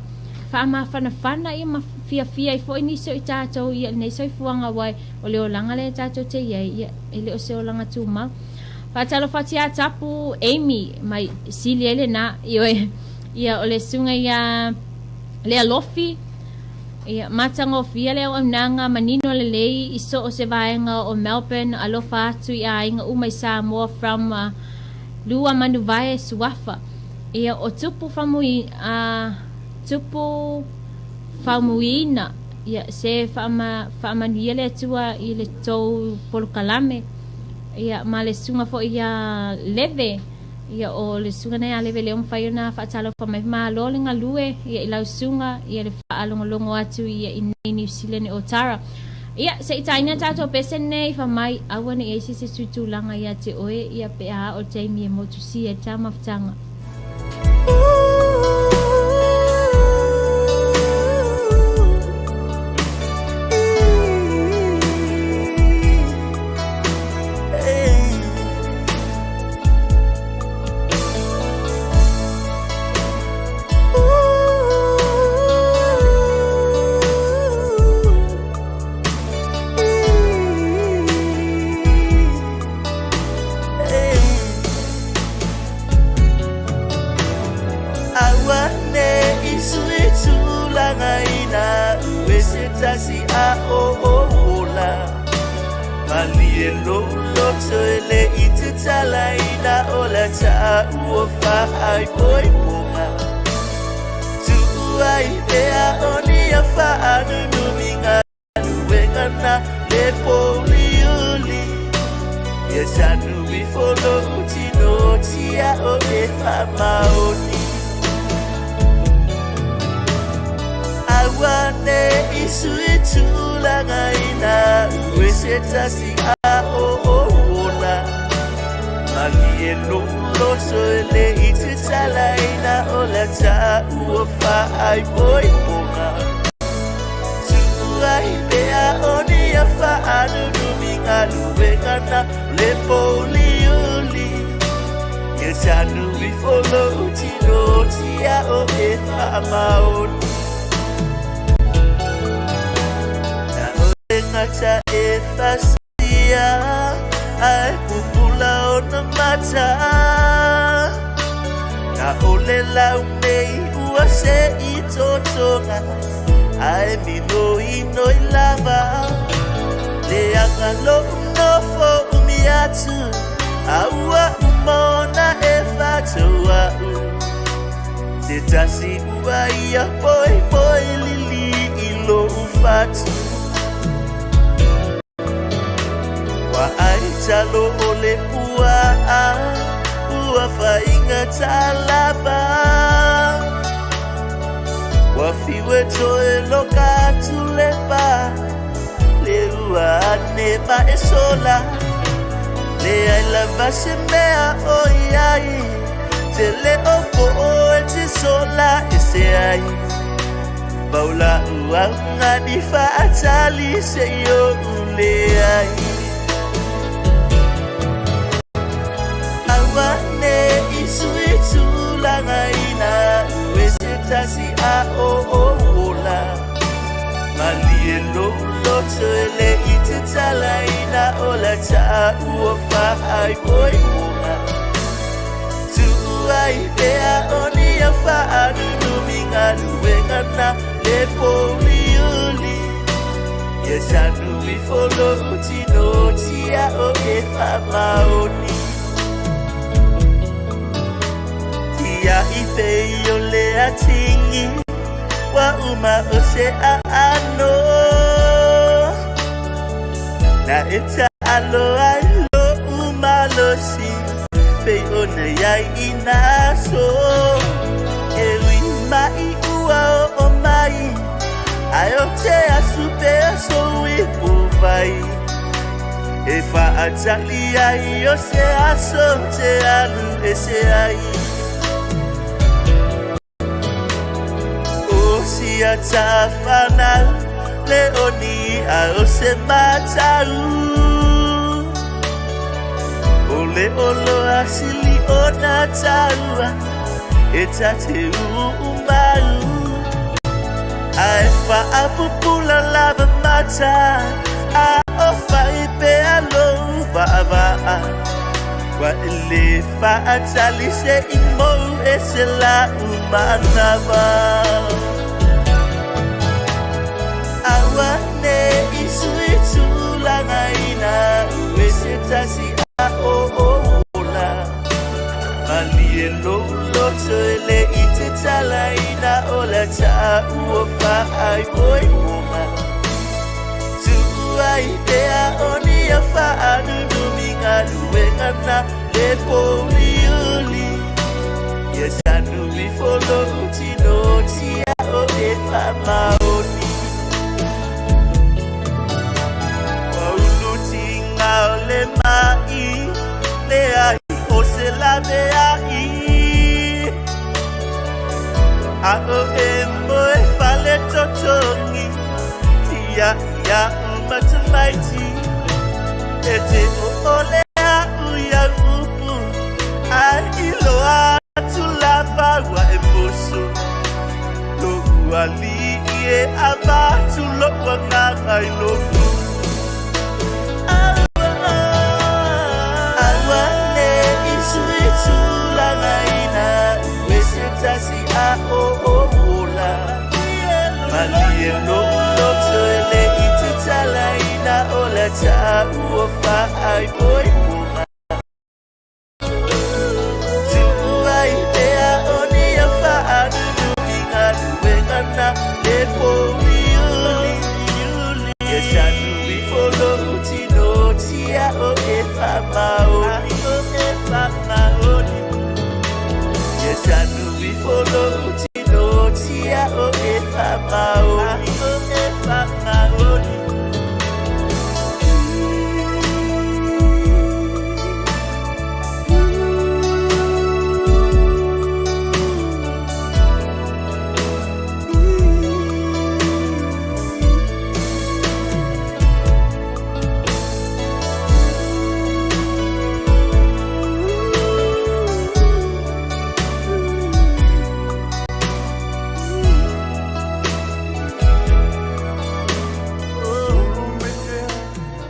faamafanafana ia ma fiafia ai foi nisi o i tatou ia lenei soifuaga aua o le olaga lea tatou te i ai, ia e le o se olaga tumau. Faatalofa atu ia Tapu Amy mai sili ai lena, ioe, ia o le susuga ia Lea Lofi, ia matagofie le auaunaga manino lelei i so o se vaega o Melbourne, alofa atu i aiga uma i Samoa from Lua Manuvae Suafa. Ia o Tupu Famui, Tupu Faumuina, ia se faamanuia le Atua i le tou polokalame, ia ma le susuga foi ia Leve, ia o le susuga nei a Leve lea ua mafai ona faatalofa mai, malo le galue ia i lau susuga ia le faalogologo atu ia i nei New Zealand o Tara. Ia se i taina tatou pese nei fa mai aua ne i ai se isi tulaga ia te oe ia pe a o le taimi e motusia ai le taumafataga. Aua ne i sui tulaga ina ue se tasi a o o ola. Malie lou loto e le i tatalaina o la taua faaipoipoga. Tuu ai pea o ni a faanunumi galuega na le pouliuli. Ia sanu ifo lou tino tia o e faamaoni. Aua ne i sui tulaga ina ue se tasi a o o ola. Malie lou loto e le i tatalaina o la taua faaipoipoga. Tuu ai pea o ni a faanunumi galuega na le pouliuli. Ia tanu ifo lou tino tia o e faamaoni. Na ole gata e fasia ai pupula ona mata. Na ole lau nei ua se i totoga ai minoi noi lava. Le aga lou nofo umi atu a ua uma ona e fatou a'u. Se tasi ua ia poipoi lili i lou fatu. Ua ai talo o le pua'a ua faigata lava. Ua fiu e toe loka atu le pa le ua ane ma e sola. Leai lava se mea o i ai tele o po'o e te sola ese ai. Pau la'u augani fa'atali se'i o'u leai. Aua ne i sui tulaga ina ue se tasi a o ou ola. Malie lou loto e le i tatalaina o la taua faaipoipoga. Tuu ai pea o ni a faanunumi galuega na le pouliuli. Ia tanu ifo lou tino tia o e faamaoni. Tia i pei o le atigi ua uma o se aano. Na e taalo ai lou malosi pei ona i ai i nā aso. ai E faatali ai o se aso te alu ese ai O sia tafanau le oni a o se matau O le olo asili o nā taua E ta te uumau Ae faapupula lava mata A o fai pea lou vaavaa Ua e lē faatali se i mou e se lau manava Aua ne i sui tulagaina E se tasi a o ou ola Malie lou loto e le i te talaina o le taua faaimoimoga Tuu ai pea o ni a faanunumi galuega na le pouliuli Ia sanu ifo lou tino tia o e faamaoni Ua ulu tiga o le mai le ahi o se laveai A o e moe fale totogi Tia ia u matamaiti E te o ole au ia upu Ai iloa atu lava ua e moso Lo'u alii e avatu lo'u agaga i lou Aua ne i sui tulagaina E se tasi a o ou ola Malie lou loto e le i te talaina o le taua faaimoimoga Tuu ai pea o ni a faanunumi galuega na le pouliuli Ia sanu ifo lou tino tia o e faamaoni Ia sanu ifo lou tino tia o e faamaoni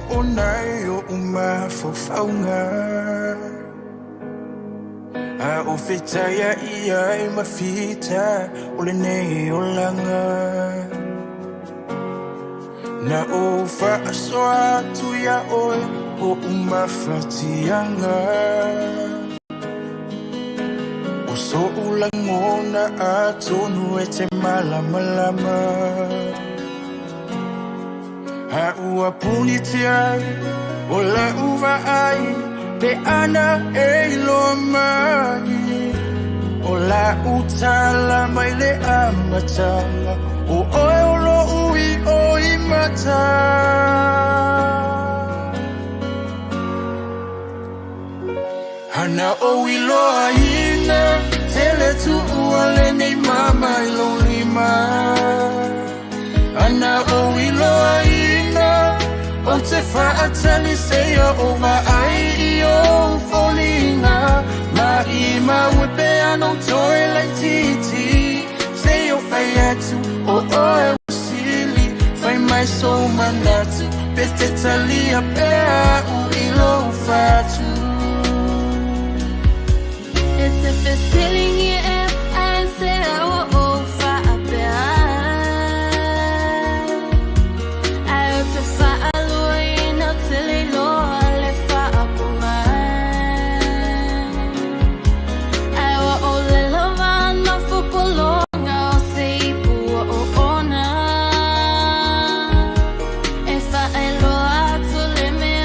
O nai o mafaufauga A o fetaia ia i mafita o lenei olaga Na ou faasoa atu ia oe o umafatiaga O so'u lagona atonu e te malamalama A ua punitia o la'u vaai pe ana e iloa mai O la'u tala mai le amataga O oe o lo'u i'o i mata Ana ou iloaina Tele tuua lenei mama i lou lima Ana ou iloaina Ou te faatali seia o vaai i ou foliga Maimau e pea ona ou toe laitiiti Seia ou fai atu o oe ua sili Fai mai sou manatu Pe te talia pea a'u i lou fatu E te fesiligia ea aisea ua ou faapea ai. Ae ou te faaluaina ou te le iloa le faapu mai. Ae ua ʻōlelo maanofo pologa o se ipu ua oona. E faailoa atu le mea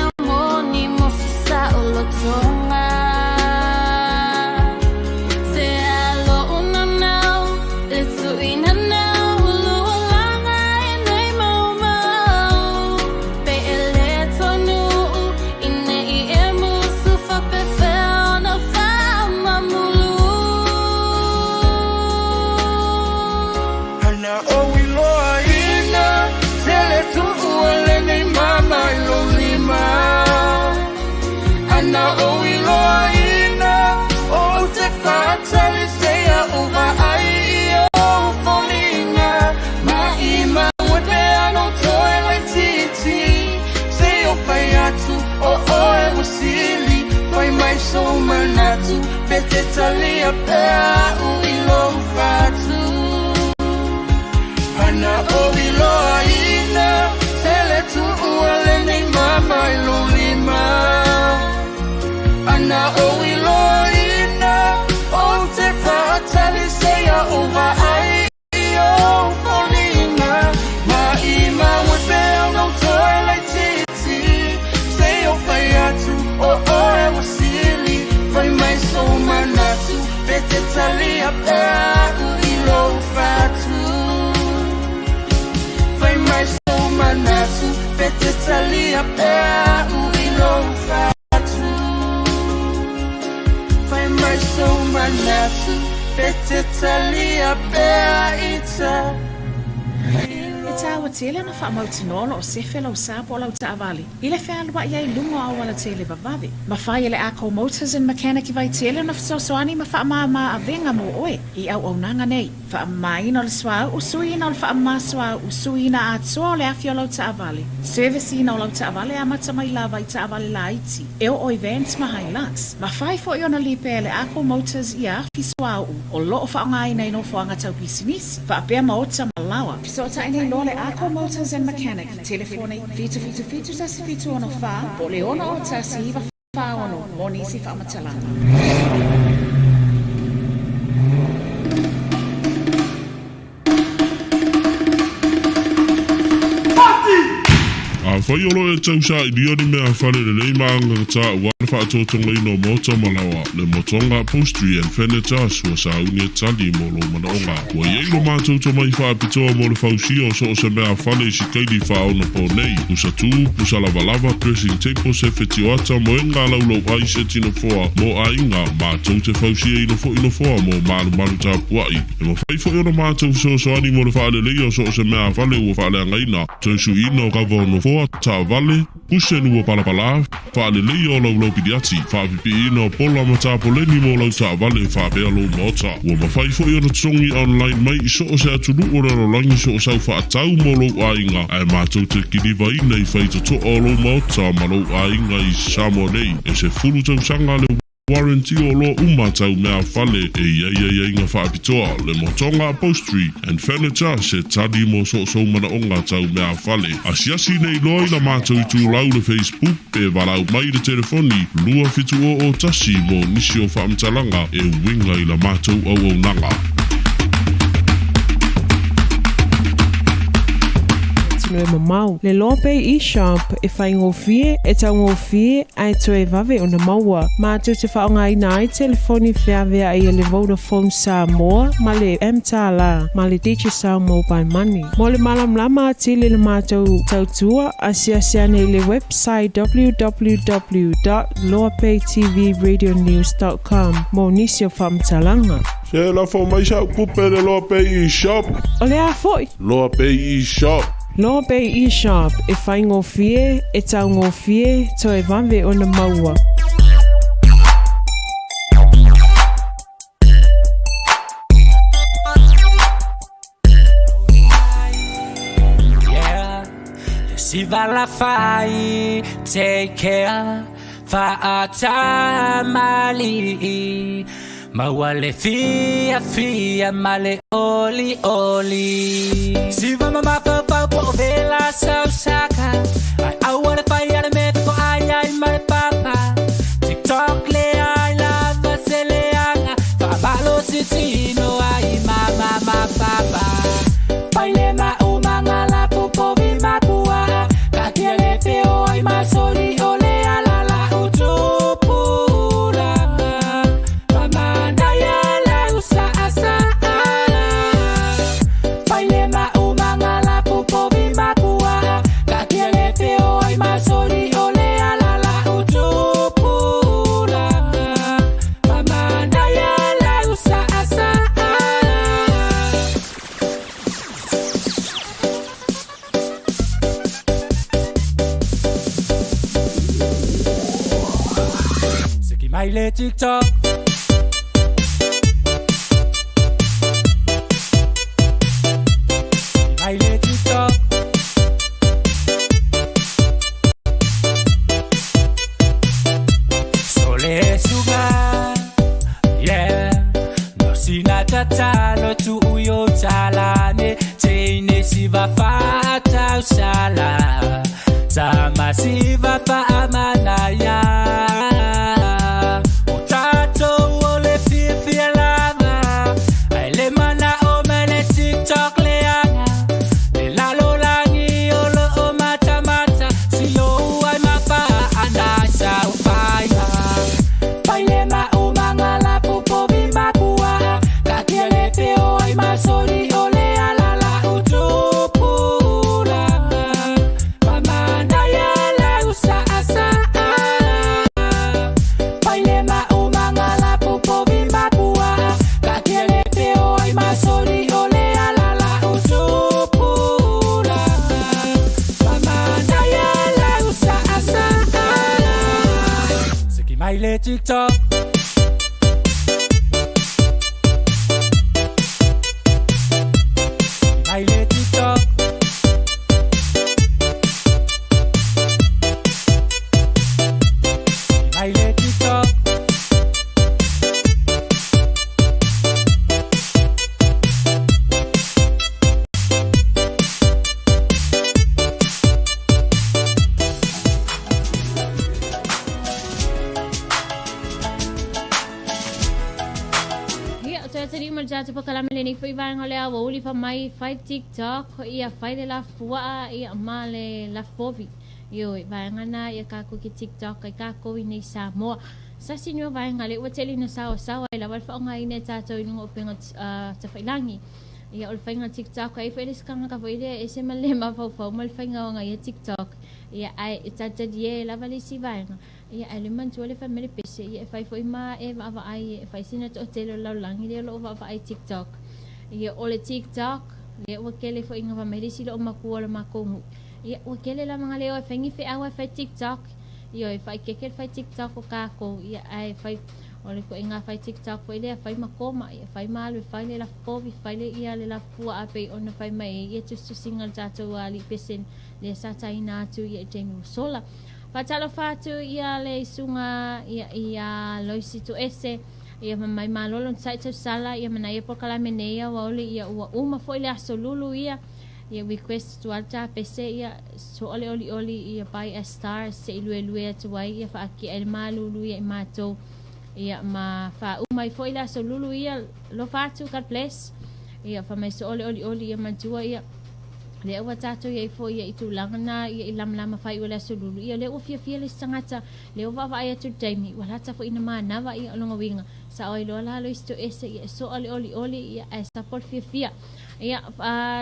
wasili Fai mai sou manatu Pe te talia pea au i lou fatu Ana o iloa ina Tele tuua lenei mama i lou lima Ana o iloa ina Ou te faatali seia ou vaai i ou foliga Maimau e pea ona ou toe laitiiti Seia ou fai atu o oe ua sili Fai mai sou manatu Pe te talia pea au i lou fatu Fai mai sou manatu Pe te talia pea au i lou fatu Fai mai sou manatu Pe te talia pea ita E taua tele ona faamautinoa o lo o sefe lau sa po o lau taavale i le fealuai ai i luga o aualatele vavave. Mafai e le Ako Motors and Mechanic i Vaitele ona fesoasoani ma faamāmā avega mo oe i auaunaga nei. Faamamaina o le suauu, suiina o le faamama suauu, suiina atoa o le afi o lau taavale, service ina o lau taavale amata mai lava i taavale laiti e oo i vans ma Hilux. Mafai foi ona lipea e le Ako Motors ia afi suauu o loo faaaogaina i nofoaga tau pisinisi, faapea maota ma laoa. Fesootai nei loa le Ako Motors and Mechanic, telefoni, 777 1764 po o le 6 01 9 46 mo nisi faamatalaga. Afai o lo e tau sailia ni mea fale lelei ma agagata aua le faatotogaina o maota ma laoa, le Motoga Upholstery and Furniture ua sauni e tali mo lou manaoga. Ua i ai lo matou tomai faapitoa mo le fausia o so o se mea fale i sikaili faaonaponei, pusa tū, pusa lavalava, dressing table, se fetioata, moega laulau ai, seti nofoa mo aiga, matou te fausiaina foi nofoa mo malumalu tapuai. E mafai foi ona matou fesoasoani mo le faaleleia o so o se mea fale ua faaleagaina, toe suiina o kava o nofoa, taavale, kuseni ua palapala, faaleleia o laulau piliati, faapipiiina o pola ma tapoleni mo lau taavale faapea lou maota. Ua mafai foi ona totogi online mai i so o se atunuu o le lalolagi so o sau faatau mo lou aiga, ae matou te kilivaina i faitotoa o lou maota ma lou aiga i Samoa nei. E 10 tausaga le warranty o oloa uma tau mea fale e i ai aiaiga faapitoa, le Motoga Upholstery and Furniture se tali mo soosou manaoga tau mea fale. Asiasi nei loa i la matou itulau le Facebook pe valaau mai i le telefoni 27001 mo nisi o faamatalaga e uiga i la matou auaunaga. Atunuu e mamao. Le Loa Bay eShop e faigofie, e taugofie, ae toe vave ona maua. Matou te faaaogaina ai telefoni feaveai a le Vodafone Samoa ma le mTala ma le Digicel Mobile Money. Mo le malamalama atili i le matou tautua, asiasi ane i le website www.loapaytvradionews.com mo nisi o faamatalaga. Se lafo mai sau tupe le Loa Bay eShop. O le a foi? Loa Bay eShop. Loa Bay eShop, e faigofie, e taugofie, toe vave ona maua. Yeah, le siva la fai, take care, faatamali'i, maua le fiafia ma le olioli. Siva ma mafaufau po o vela sausaka, ai aua le fai a le mea ko ai ai ma le papa. TikTok le ai lava se leaga, faamalosi tino ai mama ma papa. Fai le maumaga la popovi makua, taatia le feo ai masoli o le ala la utupulaga. Famanaia lau saasaa. Fai le maumaga la popovi makua, taatia le feo ai masoli o le ala la utupulaga. Famanaia lau saasaa. Seki mai le TikTok. Seki mai le TikTok. le TikTok. Mai le TikTok. Mai le TikTok. Ia, toe atali ma le tatou pakalame lenei foi vaega o le aoauli fa mai fai TikTok, ia fai le lafupuaa, ia ma le lafupovi. Ioe, vaega na ia kākou ke TikTok ai kākou i nei Samoa. Sasi ni o vaega le ua tele ina saoasaoa ai lava le faaaogaina e tātou i luga o upega tafailangi. Ia, o le faiga TikTok ai foi le isi kagaka foi lea e ese ma le mafaufau ma le faiga o aga ia TikTok. Ia, ae e talitalie lava le isi vaega. Ia, ae le manatua le fai mai le pese, ia e fai foi ma e vaavaai e fai sina toatele o le lalolagi lea o lo o vaavaai TikTok. Ia, o le TikTok, lea ua kele foi ina fai mai le isi loomatua o le makou nuu, ia, ua kele lava na leo e fai ni feau ae fai TikTok. Ioe, faaikeke le fai TikTok o kākou, ia, ae fai, o le ituaiga fai TikTok foi lea, fai ma koma, ia, fai ma alu e fai le lafu povi, fai le, ia, le lafu puaa pei ona fai mai ai ia tusitusiga a le tatou alii pese lea sa taina atu ia i taimi ua sola. Faatalofa atu ia le isuga ia ia Loisi Toese ia ma mai malolo na sai tausala ia manaia polokalame nei ia ua oli ia ua uma foi le aso lulu ia ia request atu a le tapese ia soa le olioli ia by a star se i luelue atu ai ia faaki'a i le malulu ia i matou ia ma faauma ai foi le aso lulu ia alofa atu God bless ia fa mai soa le olioli ia matua ia Lea ua tatou i ai foi ia i tulaga na ia i lamalama faaiu o le aso lulu, ia lea ua fiafia le isi tagata, lea ua vaavaai atu i le taimi, ua lata foi ina manava ia o lona uiga, sao ai loa la loisi toese, ia e soa le olioli, ia ae sapo le fiafia. Ia,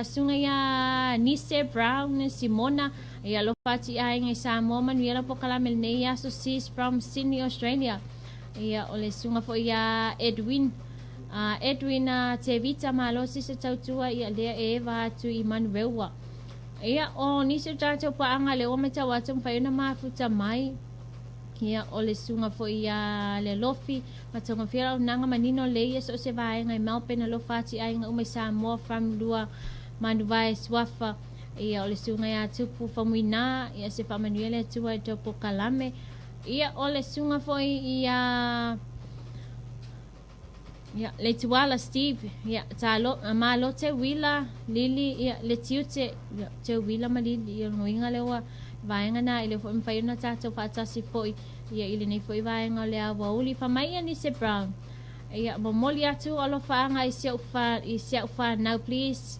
susuga ia Nise Brown Simona, ia alofa atu i aiga i Samoa, manuia lau polokalame lenei aso sis from Sydney, Australia. Ia, o le susuga foi ia Edwin A Edwina Tevita malosi se tautua ia lea e eva atu i Manurewa. Ia, o nisi o tatou paaga lea ua matau atu mafai ona mafuta mai, ia, o le susuga foi ia Lealofi, matagofie lau auaunaga manino lei ia so o se vaega i Melbourne alofa atu i aiga uma i Samoa from lua Manuvae Suafa, ia, o le susuga ia Tupu Faumuina, ia, se faamanuia le Atua i tou polokalame. Ia, o le susuga foi ia Ia, le Tuala Steve, ia, talo, malo te uila, Lili, ia, le tiute, ia, te uila ma Lili, ia, logoina lea ua vaega na, e le foi mafai ona tatou faatasi foi, ia, i lenei foi vaega o le aoauli. Fa mai ia Nise Brown, ia, momoli atu alofaaga i si au fa, i si au whanau, please,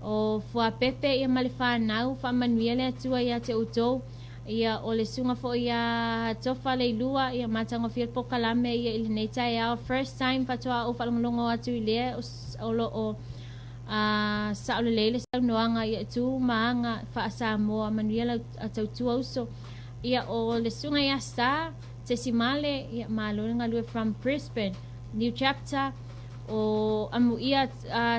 o Fuapepe, ia, ma le whanau, faamanuia le Atua ia te outou, Ia, o le susuga foi ia Tofa Leilua, ia matagofie le polokalame ia i lenei taeao. First time faatoa ou faalogologo atu i lea o lo o sao lelei le saunoaga ia tu ma aga faa-Samoa. Manuia lau tautua uso. Ia, o le susuga ia Star Tesimale, ia malo le galue from Brisbane. New chapter. O Amuia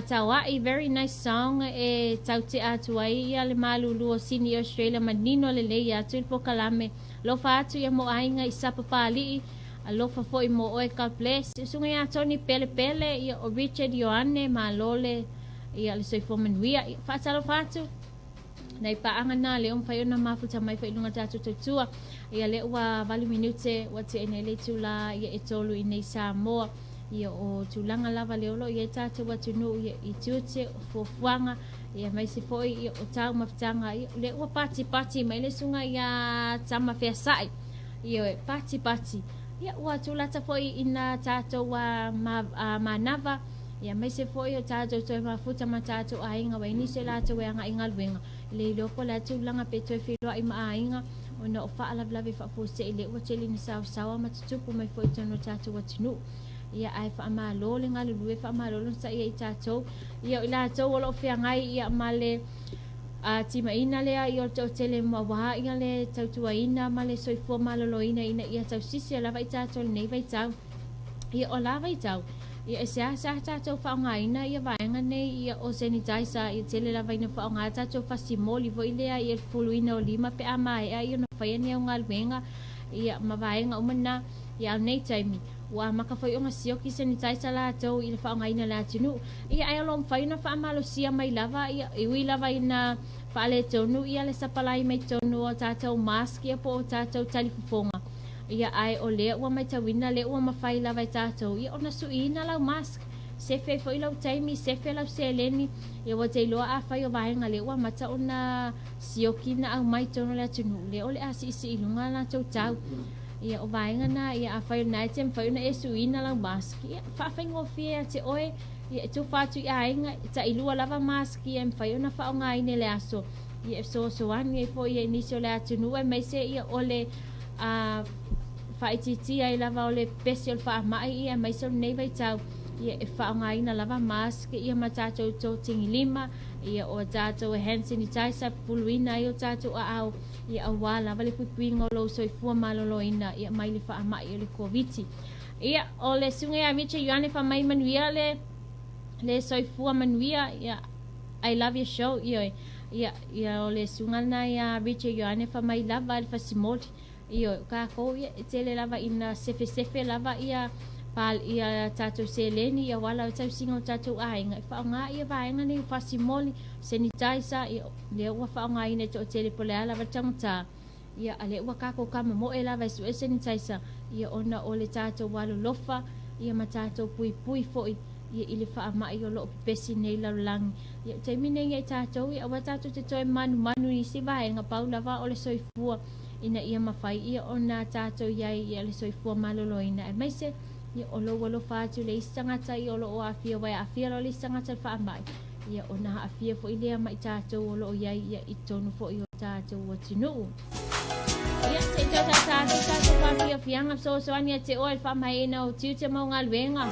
Taoa'i, very nice song e tautea atu ai ia le malulu o Sydney Australia manino lelei atu i le polokalame. Alofa atu ia mo aiga i Sapapali'i, alofa foi mo oe God bless. Usuga ia Tony Pelepele, ia o Richard Ioane, malo le ia le soifua manuia. Ia faatalofa atu. Nai paaga na lea ua mafai ona mafuta mai foi i luga o le tatou tautua. Ia lea ua 8 minute ua tea nei le itula ia e 3 i nei Samoa. Ia o tulaga lava lea o lo o i ai tatou atunuu ia i tiute, o fuafuaga, ia aemaise foi ia o taumafataga. Ia lea ua patipati mai le susuga ia Tama Feasai. Ia patipati. Ia ua tulata foi ina tatou manava. Ia aemaise foi o tatou toe mafuta ma tatou aiga ua i ai nisi o latou e agai i galuega, e le iloa po o le a tulaga pe toe feiloai ma aiga ona o faalavelave faafuasei lea ua tele ina saosaoa ma tutupu mai foi i totonu o le tatou atunuu. Ia ae faamalo le galulue, faamalo le onosai ia i tatou. Ia o i latou o lo o feagai ia ma le timaina lea ia o le toatele aua ia le tautuaina ma le soifua maloloina ina ia tausisi lava i tatou i lenei vaitau. Ia o la vaitau, ia e seasea tatou faaaogaina ia vaega nei ia o sanitizer ia tele lava ina faaaoga tatou fasi moli foi lea ia le fuluina o lima pe a maea ia ona faia ni au galuega ia ma vaega uma na. Ia a o lenei taimi, ua amata foi ona sioki sanitizer latou i le faaaogaina e le atunuu. Ia ae o lo o mafai ona faamalosia mai lava, ia, e ui lava ina faaletonu ia le sapalai mai totonu o tatou mask ia po o tatou talifofoga, ia ae o lea ua matauina lea ua mafai lava e tatou ia ona suiina lau mask. Sefe ai foi lau taimi, sefe lau seleni, ia ua te iloa afai o vaega lea ua amata ona sioki na aumai totonu o le atunuu, lea o le a siisii i luga latou tau. Ia o vaega na, ia afai o lena e te mafai ona e suiina lau mask, ia faafaigofie ia te oe, ia e tufa atu i aiga, e tailua lava mask ia e mafai ona faaaogaina i le aso, ia e fesoasoani ai foi ia i nisi o le atunuu aemaise ia o le a faaitiitia ai lava o le pepesi o le faamai ia aemaise o lenei vaitau, ia e faaaogaina lava mask ia ma tatou totigilima, ia o tatou hand sanitizer pupuluina ai o tatou aao, ia aua lava le puipuiga o lou soifua maloloina ia mai le faamai o le Koviti. Ia, o le susuga ia Richard Ioane fai mai manuia le le soifua manuia, ia I love your show, ioe. Ia, ia o le susuga lena ia Richard Ioane fai mai lava le fasimoli. Ioe, o kākou ia e tele lava ina sefesefe lava ia pa ia tatou seleni ia aua lava le tausiga o tatou aiga e faaaoga ia vaega nei o fasimoli, sanitizer, ia lea ua faaaogaina e toatele po o le a lava le taugata, ia a lea ua kākou kamamoe lava e sue sanitizer, ia ona o le tatou alolofa ia ma tatou puipui foi ia i le faamai o lo o pepesi nei lalolagi. Ia o taimi nei ia i tatou, ia aua tatou te toe manumanu i nisi vaega, pau lava o le soifua ina ia mafai ia ona tatou i ai ia le soifua maloloina, aemaise ia o lou alofa atu i le isi tagata ia o lo o aafia, ua e aafia loa le isi tagata i le faamai, ia ona aafia foi lea ma i tatou o lo o i ai ia i totonu foi o tatou atunuu. Ia, se i toe tātā atu tatou faafiafiaga fesoasoani ia te oe i le faamaeaina o tiute ma o galuega.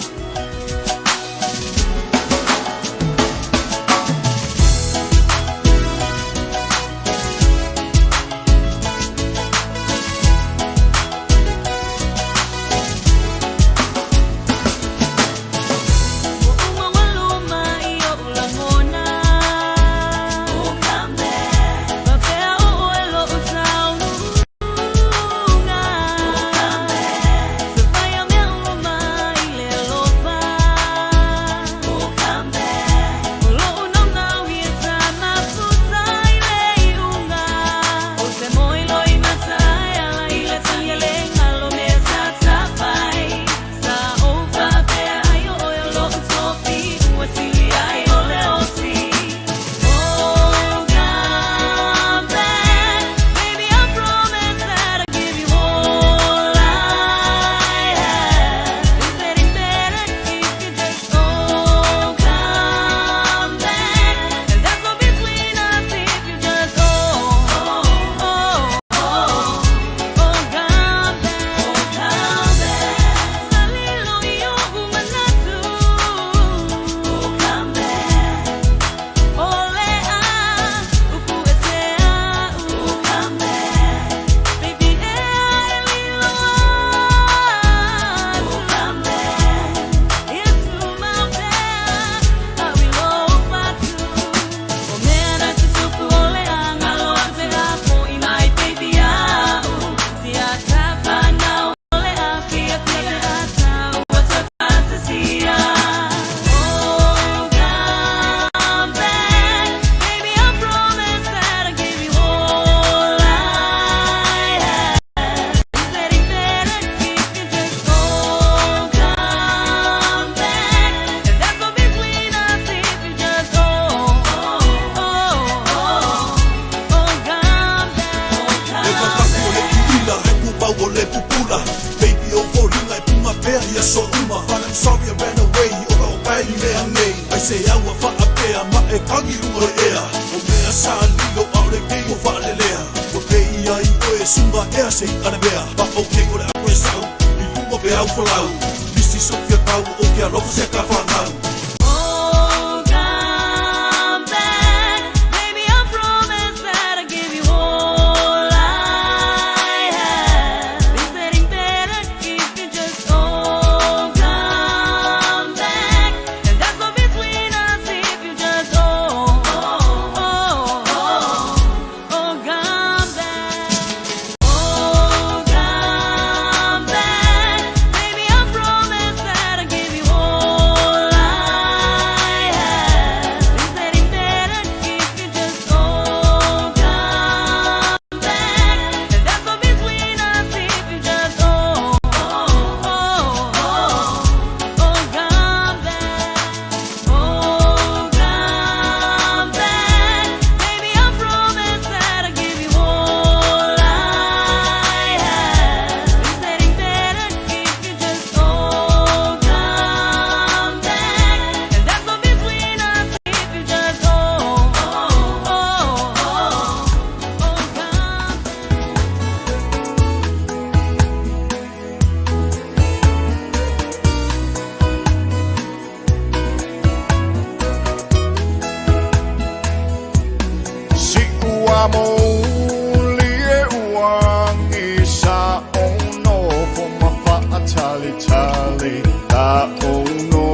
Whakamouli e uangi sa ono fo mawhaatalitali Ta ono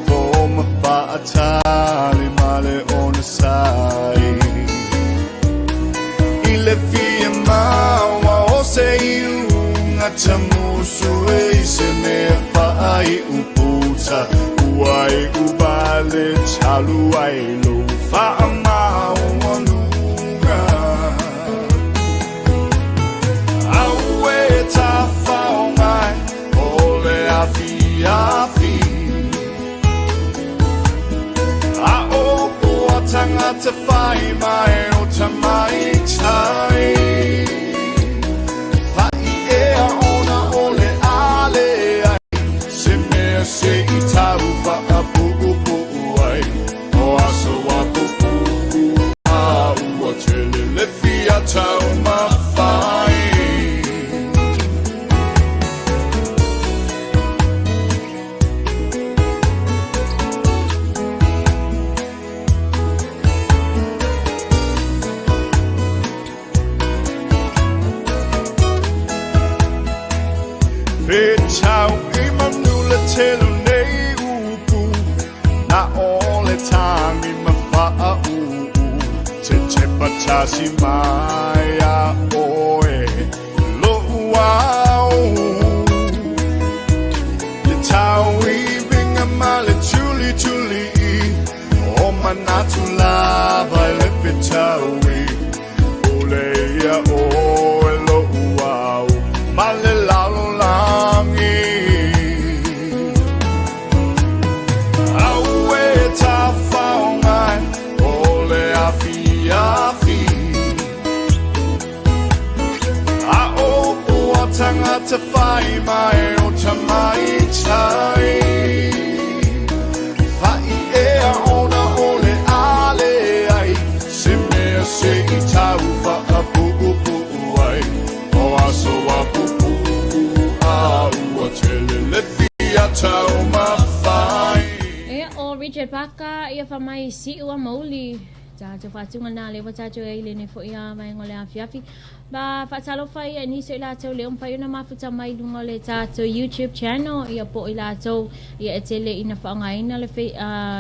fo mawhaatali ma le ona sai I le fia maua o se iuga tamusu e i se mea whaai uputa Ua e ubale talu ai lo whaamaualuga Au e tawhaongai o le awhi awhi A o poa tangata whai mai o tamai tai Whai ea ona o le ale ai Se mea se i tau whaapuu ai O aso a pupu a ua tele le fia tau mawhai Pe tau i manu le telu nei upu Na o le tangi ma whaa uu Te tepa tasi mai a oe Lo uau Le tau i vinga ma le tuli tuli i O manatu lava i le fetau i Ule ia oe lo uau Ma le lalo langi Au e tawhaongai o le awhi awhi A o poa tangata whai mai o tamai tai Whai ea ona o le ale ai Se mea se i tau whaapuu ai O aso a pupu a ua tele le fia tau mawhai Ia o Richard Parker ia fa mai siu a mauli tātou whātunga nā lewa tātou e ile nei fo ia mai ngole afiafi. Ba whaatalofa ia nisi o i latou le umpai ona mafuta mai lunga o le tātou YouTube channel ia po i latou ia e tele ina whaongaina le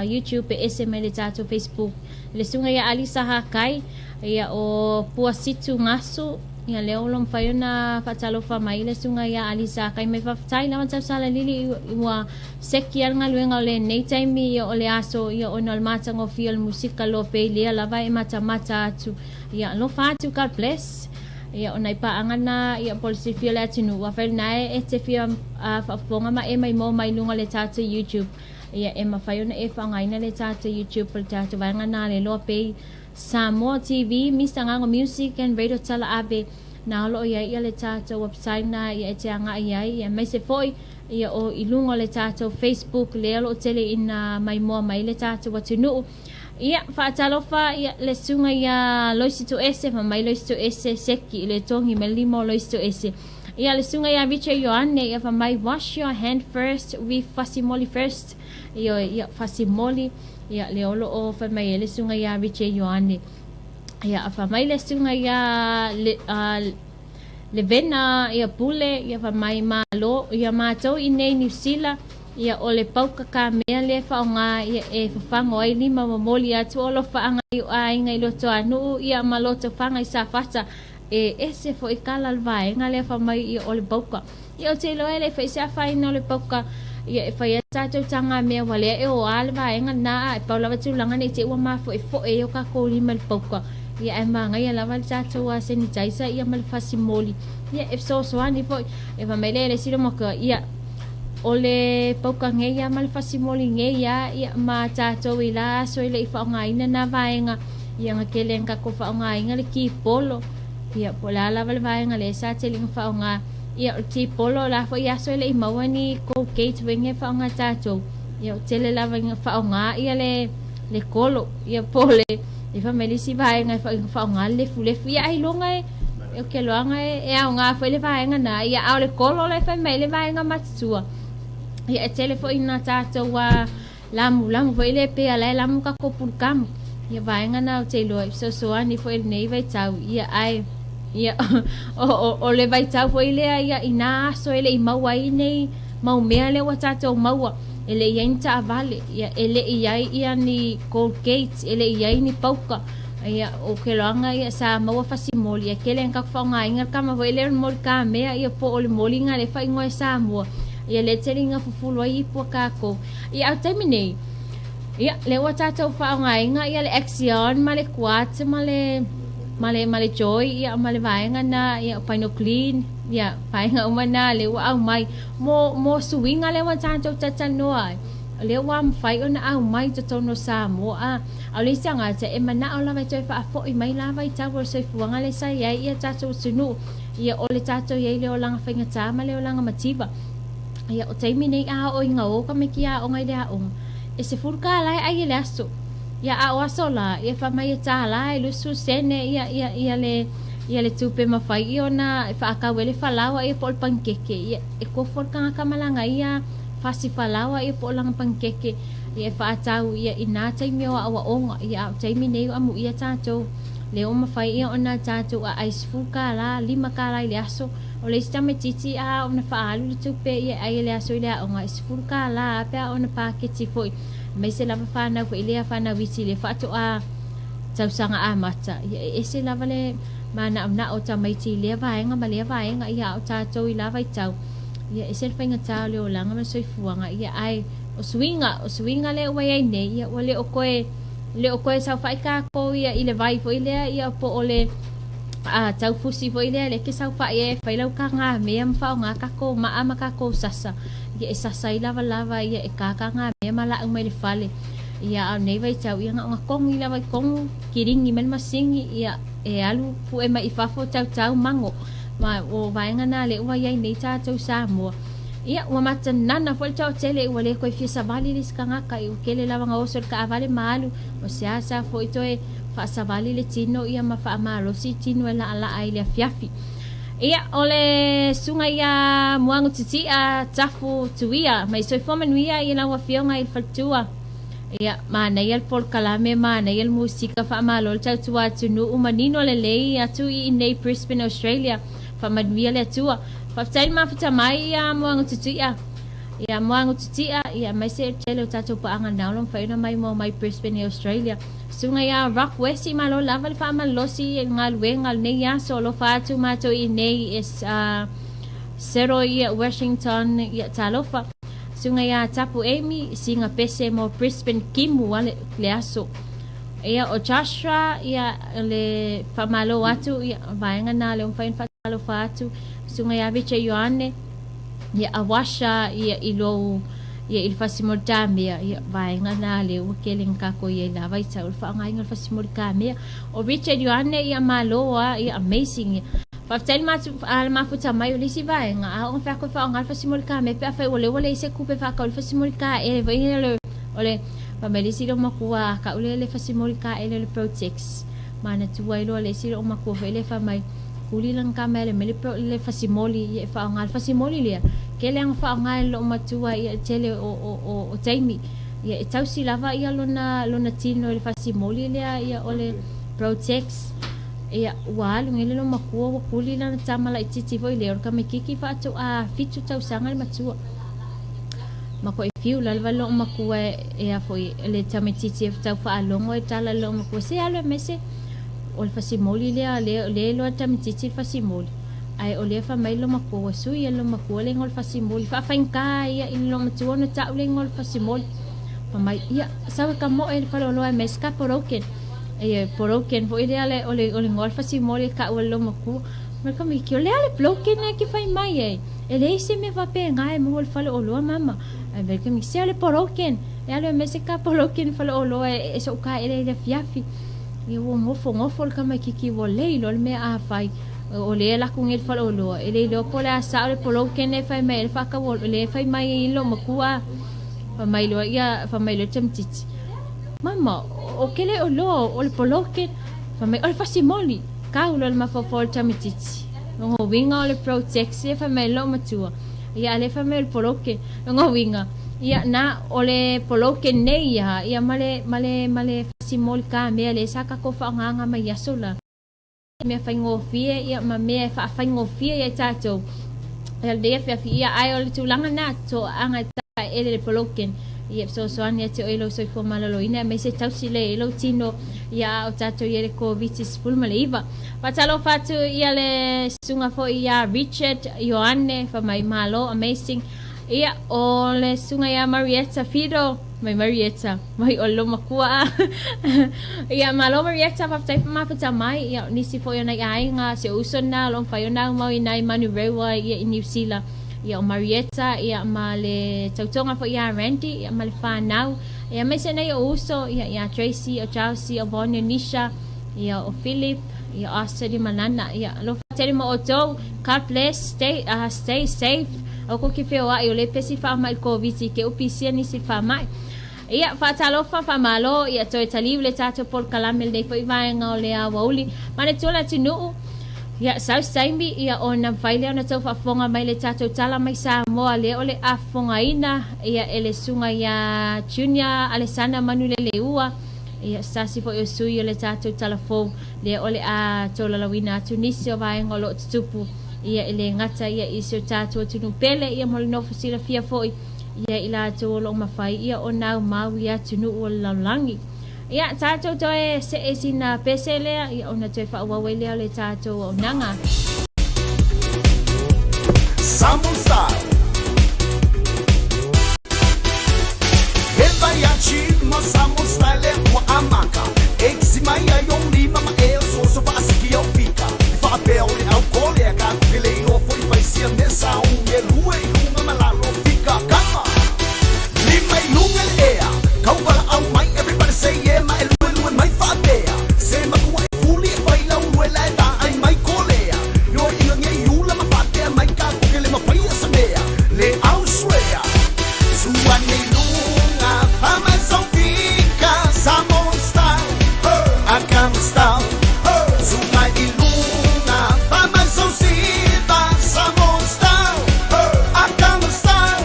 YouTube e ese mai le tātou Facebook. Le sunga ia Alisa Hakai ia o Pua Situ Ngasu ia leo lo mawhai ona whaatalofa mai le sunga ia Alisa Hakai mai whawhatai lawa tau sala lili ua seki al ngaluenga o le nei taimi ia o le aso ia ona o le matagofie o le musika lo pe lea lava e matamata atu ia alofa atu God bless ia ona i paanga na ia po le silafia o le atunuu afai lena e te fia faafofoga ma e maimoa mai luga o le tatou YouTube ia e mafai ona e faaaogaina le tatou YouTube o le tatou vaega na le loa pei Samoa TV Mister Gago Music and Radio Tala Ave na o loo iai ia le tatou website na ia e te agai ai ia aemaise foi ia o i luga o le tatou Facebook lea o loo tele ina maimoa mai le tatou atunuu ia faatalofa ia le susuga ia Loisi Toese fa mai Loisi Toese seki i le togi ma le lima o Loisi Toese ia le susuga ia Richard Ioane ia fa mai wash your hand first with fasimoli first ia ia fasimoli ia lea o loo fai mai ai le susuga ia Richard Ioane ia fa mai le susuga ia le, le vena ia pule ia fa mai malo ia matou i nei Niu Sila ia o le pauka ka mea le faaaoga ia e fafago ai lima momoli atu o alofaaga i o aiga i loto anuu ia ma loto faga i Safata e ese foi kala le vaega lea fa mai ia o le pauka ia o te iloa e le fai se afaina o le pauka ia e fai ai tatou taga mea ua lea e oa le vaega lena a e pau lava tulaga nei te ua mafoefoe ai o kakou lima i le pauka ia ae magaia lava le tatou sanitizer ia ma le fasimoli ia e fesoasoani foi e fai mai lea e le isi lomaka ia o le pauka nei ia ma le fasimoli nei ia ia ma tatou i la aso e le i faaaogaina na vaega ia na tele na tatou faaaogaina le kipolo ia po o le a lava le vaega lea sa tele ina faaaoga ia o le kipolo o la foi aso e le i maua ni Colgate wenge e faaaoga tatou ia o tele lava ina faaaoga ia le le kolo ia po o le e fai mai le isi vaega e faaaoga le lefulefu ia ailoga e o ke loaga e e aoga foi le vaega na ia a o le kolo la e fai mai le vaega matutua ia e tele foi ina tatou lamulamu foi le pea la e lamu tatou pulukamu. Ia vaega na ou te iloa i fesoasoani foi i lenei vaitau, ia ae ia o, o, o le vaitau foi lea ia i nā aso e le i maua ai nei mau mea lea ua tatou maua, e le i ai ni taavale, ia e le i ai ia ni Colgate, e le i ai ni pauka, ia o ke loaga ia sa maua fasimoli, ia kele ka faaaogaina le kama foi lea o le moli kamea ia po o le moliga lea e faaigoa e Samoa, ia lea tele ina fufulu ai ipu a kākou. Ia a o le taimi nei, Ia, lea ua tatou faaaogaina ia le Axion ma le Quartz ma le ma le ma le Joy ia ma le vaega na ia Pino Clean ia vaega uma na lea ua aumai mo mo suiga lea ua tatou talatalanoa ai lea ua mafai ona aumai i totonu o Samoa a a o le isi tagata e manao lava e toe faafoi mai la vaitau o le soifuaga lea sa i ai ia tatou atunuu ia o le tatou i ai le olaga faigata ma le olaga mativa ia o taimi nei a oo ina o tamaiti aoga i le aoga e 10 kālā e ʻai i le aso. Ia, a o aso lā, ia fai mai e tālā e 20 sene ia, ia, ia le, ia le tupe mafai ia ona e faakau ai le falaoa ia po o le panikeke. Ia, e kofo le tagata ma lana ia fasi falaoa ia po o lana panikeke ia e faatau ia i nā taimi o aʻoaʻoga. Ia, a o taimi nei o amuia tātou, lea ua mafai ia ona tātou ʻaʻai 10 kālā, 5 kālā i le aso. O le isi tamaitiiti a ona faaalu le tupe ia e ʻai e le aso i le aoga e 10 kālā pe a ona paketi foi aemaise lava whānau foi lea whānau iti le faatoa tausaga amata ia e ese lava le mānaʻonaʻo o tamaiti i lea vaega ma lea vaega ia a o tātou i la vaitau ia ese le faigata o le olaga ma le soifuaga ia ae o suiga o suiga lea ua iai nei ia ua le o koe le o koe saofai kākou ia i le vai foi lea ia po o le a taufusi foi lea le ke saofai e fai lau kagamea ma faaaoga kākou maʻa ma kākou sasa ia e sasa ai lavalava ia e kā kagamea ma laʻau mai le fale ia a o nei vaitau ia na ona kogi lava i kogu kiligi mai le masini ia e alu puʻe mai i fafo tautau mago ma o vaega na lea ua iai nei tatou Samoa ia ua matanana foi le toatele ua le koe fia savali le isi tagata ia ua kele lava na oso i le kaavale ma alu o se asa foi toe faasavali le tino ia ma faamalosi tino e laalaa i le afiafi. Ia, o le susuga ia Muagu Titia Tafu Tuia, mai soifua manuia i lau afioga i le faletua. Ia, manaia le polokalame, manaia le musika, faamalo le tautua atunuu, manino lelei atu i inei Brisbane, Australia. Faamanuia le Atua. Faafetai le mafuta mai ia Muagu Titia. Ia Muagu Titia, ia aemaise le tele o tatou paaga nao lo mafai ona maimoa mai Brisbane i Australia. Susuga ia Rock West, malo lava le faamalosi i galuega o lenei aso. Alofa atu matou i inei i Settle ia Washington ia talofa. Susuga ia Tapu Amy, singa pese mo Brisbane kimu a le aso. Ia o Joshua ia le faamalo atu ia vaega na le mafai ona faatalofa atu. Susuga ia Richard Ioane ia Awasha ia i lou ia i le fasimoli tamea ia vaega na lea ua kele na kākou iai lava i tau le faaaogaina o le fasimoli tamea. O Richard Ioane ia malo a ia amazing ia. Faafetai le matu a le mafuta mai o le isi vaega a oo fai atu e faaaoga le fasimoli kamea pe afai ua lea ua leai se kupe faakau i le fasimoli kaele foi lea o le o le fai mai le isi loomatua a kau lea le fasimoli kaele o le Protex manatua ai loa le isi loomatua foi lea fai mai Kuli lana tama e mai le fasimoli ia e faaaoga le fasimoli lea kele ana faaaoga e loomatua ia le tele o o o o taimi ia e tausi lava ia lona lona tino i le fasimoli lea ia o le Protex ia ua alu nei le loomatua ua kuli lana tama laitiiti foi lea o le tamaititi faatoa 7 tausaga le matua ma koe fiu lava le loomatua e a foi le tamaititi e tau faalogo e tala le loomatua se alu e mese O le fasimoli lea, lea, lea e iloa e le tamaitiiti le fasimoli, ae o lea e fai mai le loomatua, ua sui e le loomatua le igoa o le fasimoli, faafaigata ia i le loomatua ona tau le igoa o le fasimoli. Fai mai, ia, sau e ka moe i le faleoloa e aumai se ka broken. Ia, broken foi lea le, o le, o le igoa o le fasimoli e tau e le loomatua. Fai mai le tamaitiiti, o le a le broken lea e te fai mai ai? E leai se mea faapena e maua i le faleoloa mama. Ae fai mai le tamaitiiti, se o le broken. E alu e aumai se ka broken i le faleoloa e, e soukāele ai i le afiafi. Ia ua nofonofo le tamaititi ua le iloa le mea a fai. O lea e alu atu nei i le faleoloa, e le iloa po o le a sao le polokene e fai mai ai le faatau lea e fai mai ai loomatua. Fai mai loa ia, fai mai loa le tamaititi, Mama, o ke le oloa o le poloke. Fai mai, o le fasimoli. Kau loa le mafaufau o le tamaititi. Lona uiga o le protex lea fai mai ai loomatua. Ia a o lea fai mai o le poloke. Lona uiga, ia na o le poloke nei ia, ia ma le, ma le, ma le. tasi mo le kamea lea sa tatou faaaogaina mai aso la. Mea faigofie ia ma mea e faafaigofie ia i tatou ia lenei afiafi. Ia ae o le tulaga lena toaaga e taele le poloken ia fesoasoani ia te oe i lou soifua maloloina aemaise tausi lelei ai lou tino ia a o tatou i ai le Koviti-19. Faatalofa atu ia le susuga foi ia Richard Ioane fa mai malo amazing. Ia o le susuga ia Marietta Fido mai Marietta mai o le loomatua a. Ia malo Marietta faafetai faamafeta mai. Ia o nisi foi o nai aiga si ou uso lena o lo o mafai ona aumau i nai Manurewa ia i Niu Sila. Ia o Marietta ia ma le tautoga foi ia Randy ia ma le whanau. Ia aemaise nei o uso ia ia Tracy, o Chelsea, o Vonia, Nisha, ia o Philip, ia Austin ia ma Nana. Ia alofa tele mo outou. God bless. Stay stay safe. Aua kou ke feoai o le pesi faamai i le Koviti ke upisia nisi i le faamai. Ia faatalofa faamalo ia toe taliu le tatou polokalame lenei foi vaega o le aoauli. Manatua le atunuu ia sau se taimi ia ona mafai lea ona tau faafofoga mai le tatou tala mai Samoa lea o le a fofogaina ia e le susuga ia Junior Alesana Manuleleua ia se tasi foi o sui o le tatou tala fou lea o le a taulalauina atu nisi o vaega o lo o tutupu ia e le gata ia i si o tatou atunuu pele ia mo le nofo silafia foi ia i latou o lo o mafai ia ona aumau i atunuu o le lalolagi. Ia, tatou toe see sina pese lea, ia ona toe faaauau ai lea o le tatou auaunaga. Samoan style. He vai a ma Samoan style e ua amaka. E kisi mai ai o lima ma e o soso faasiki au fika. I faapea o le au kole a ka kuke le iloa foi fai sia mea sa umi e lua i luga ma lalo fika. Kama! Lima i luga i le ea. Kau valaau mai everybody say yeah ma e lue lue mai faapea. Se makua e fuli e fai lau lue la e vaai mai kolea. Ioe ina ngei ula ma faapea mai ka kuke le mafai a sa mea. Le au swear. Sua nei luga fa mai sau fika Samoan style. Akama style. Suga i luga fa mai sau siva Samoan style. Akama style.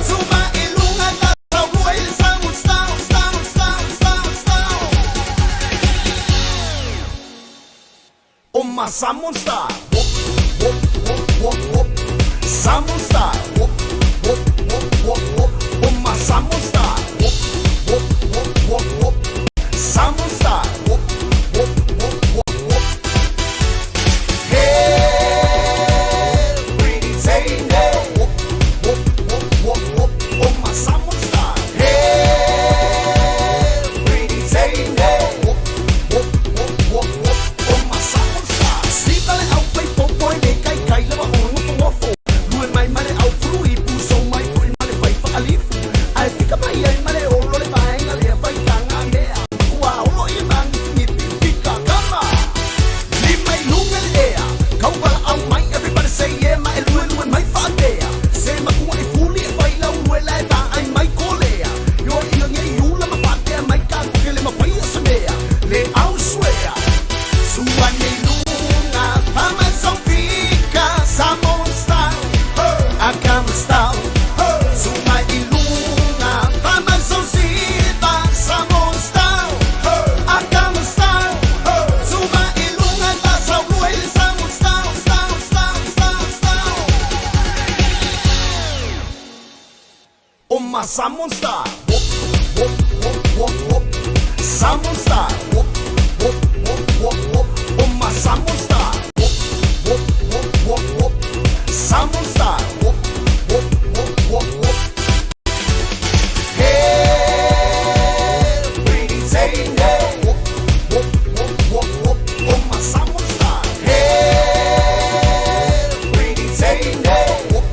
Suga i luga ta sau lua i le Samoan style, style, style, style, style. O ma Samoan style. Whoop, whoop, whoop, whoop, whoop. Samoan style. Whoop, whoop, whoop, whoop, whoop. O ma Samoan style. Whoop, whoop, whoop, whoop, whoop. Samoan style. Whoop, whoop, whoop, whoop, whoop. Hey, pretty teine. Whoop, whoop, whoop, whoop, whoop. O ma Samoan style. Hey, pretty teine. Whoop, whoop, whoop, whoop, whoop. O ma Samoan style. Siva le au fai popo e le kai kai lava o ngofo ngofo. Lue mai ma le au fulu i puso mai foi ma le fai faalifu. Ae fika mai ai ma le olo le vaega lea fai tanga mea. Ua olo i mangi ngipi fika kama. Lima i luga i le ea. Kau valaau mai everybody say yeah ma e lue lue mai faapea. Se makua e fuli e fai lau lue la e vaai mai kolea. Ioe ina ngei ula ma faapea mai ka kuke le mafai a sa mea. Le au swear. Sua nei luga fa mai sau fika Samoan style. Akama style. Suga i luga fa mai sau siva Samoan style. Akama style. Suga i luga ta sau lua i le Samoan style, style, style, style, style. O ma Samoan style. Whoop, whoop, whoop, whoop, whoop. Samoan style. Whoop, whoop, whoop, whoop, whoop. O ma Samoan style. Whoop, whoop, whoop, whoop, whoop. Samoan style. Whoop, whoop, whoop, whoop, whoop. Hey, pretty teine. Whoop, whoop, whoop, whoop, whoop. O ma Samoan style. Hey, pretty teine. Whoop,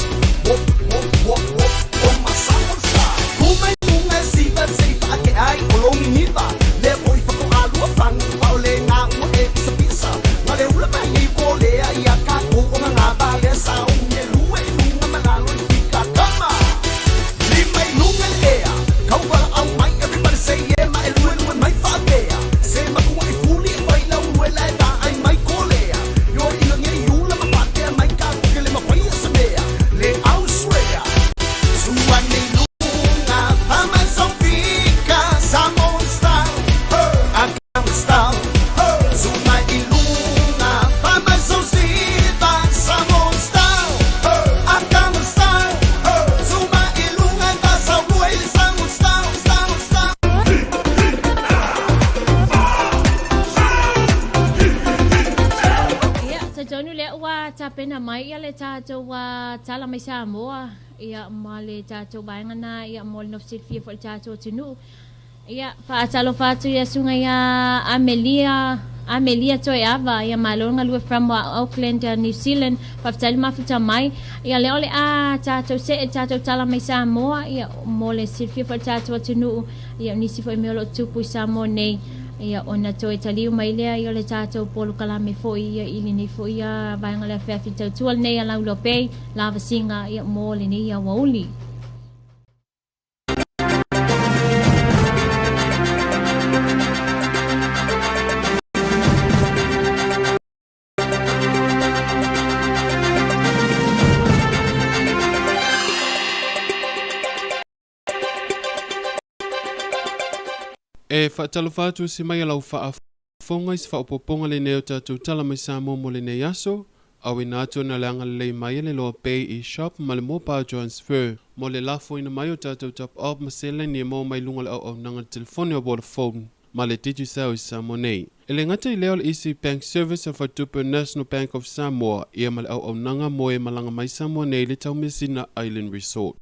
whoop, whoop, whoop, whoop. O ma Samoan style. Kuma i luga e siva se i faake ai o longi niva. Lea foi whako alua whangu pa o le ngā ua e pisa pisa. Nga le ula lea ua tapena mai ia le tatou tala mai Samoa ia ma le tatou vaega na ia mo le nofo silafia foi le tatou atunuu. Ia faatalofa atu ia suga ia Amelia Amelia Toeava ia malo le galue from Auckland New Zealand. Faafetai le mafuta mai. Ia lea o le a tatou see tatou tala mai Samoa ia mo le silafia foi le tatou atunuu ia o nisi foi mea o lo o tupu i Samoa nei. Ia ona toe taliu mai lea ia o le tatou polokalame foi ia i lenei foi ia vaega o le afiafi tautua lenei a Lauloa Bay lavasiga ia mo lenei aoauli. E faatalofa atu se mai a lau faafofoga i se faaopoopoga lenei o tatou tala mai Samoa mo lenei aso. Auina atu ona le agalelei mai e le Loa Bay e-shop ma le mobile transfer mo le lafoina mai o tatou top up ma seleni e maua mai luga o le auaunaga telefoni o Vodafone ma le Digicel i Samoa nei. E le gata i lea o le Easy Bank Service a Faletupe o National Bank of Samoa ia ma le auaunaga mo e malaga mai Samoa nei i le Taumeasina Island Resort.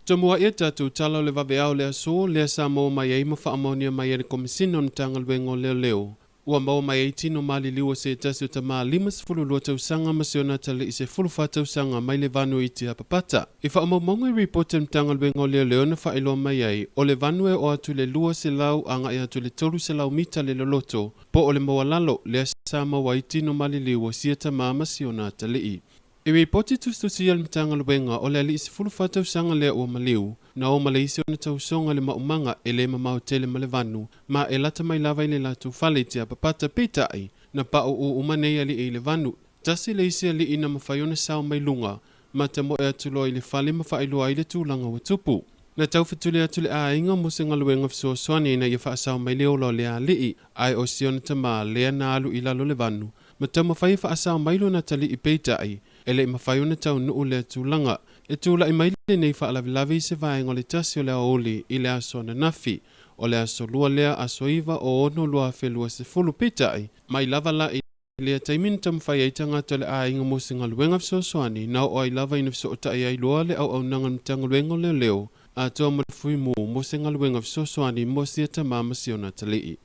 Tomuaʻi a tatou tala o le vaveao le aso lea sa maua mai ai ma faamaonia mai e le Komesina o le Matagaluega o Leoleo. Ua maua mai ai tino maliliu o se tasi o tamā 52 tausaga ma si ona atalii 14 tausaga mai le vanu i Tiapapata. I faamaumauga i ripoti a le Matagaluega o Leoleo na faailoa mai ai, o le vanu e oo atu i le 200 agai atu i le 300 mita le loloto, po o le maualalo lea sa maua ai tino maliliu o sia tamā ma si ona atalii. I ripoti tusitusia a le Matagaluega o le alii 14 tausaga lea ua maliu, na o ma le isi ona tausoga i le maumaga e le mamao tele ma le vanu, ma e lata mai lava i le latou fale i Tiapapata. Peitai, na pauu uma nei alii i le vanu. Tasi le isi alii na mafai ona sao mai luga, ma tamoe atu loa i le fale ma faailoa ai le tulaga ua tupu. Na taufetuli atu le aiga mo se galuega fesoasoani ina ia faasao mai le ola o lea alii, ae o si ona tamā lea na alu i lalo le vanu, Ma taumafai e faasao mai lona atalii peitai, e le i mafai ona taunuu lea tulaga. E tulai mai lenei faalavelave i se vaega o le tasi o le aoauli i le aso ananafi, o le aso lua lea aso 9 o 6 2020, peitai, mai lava la i lea taimi na taumafai ai tagata o le aiga mo se galuega fesoasoani na oo ai lava ina fesootai ai loa le auaunaga a le Matagaluega o Leoleo atoa ma le Fuimu mo se galuega fesoasoani mo sia tama ma si ona atalii.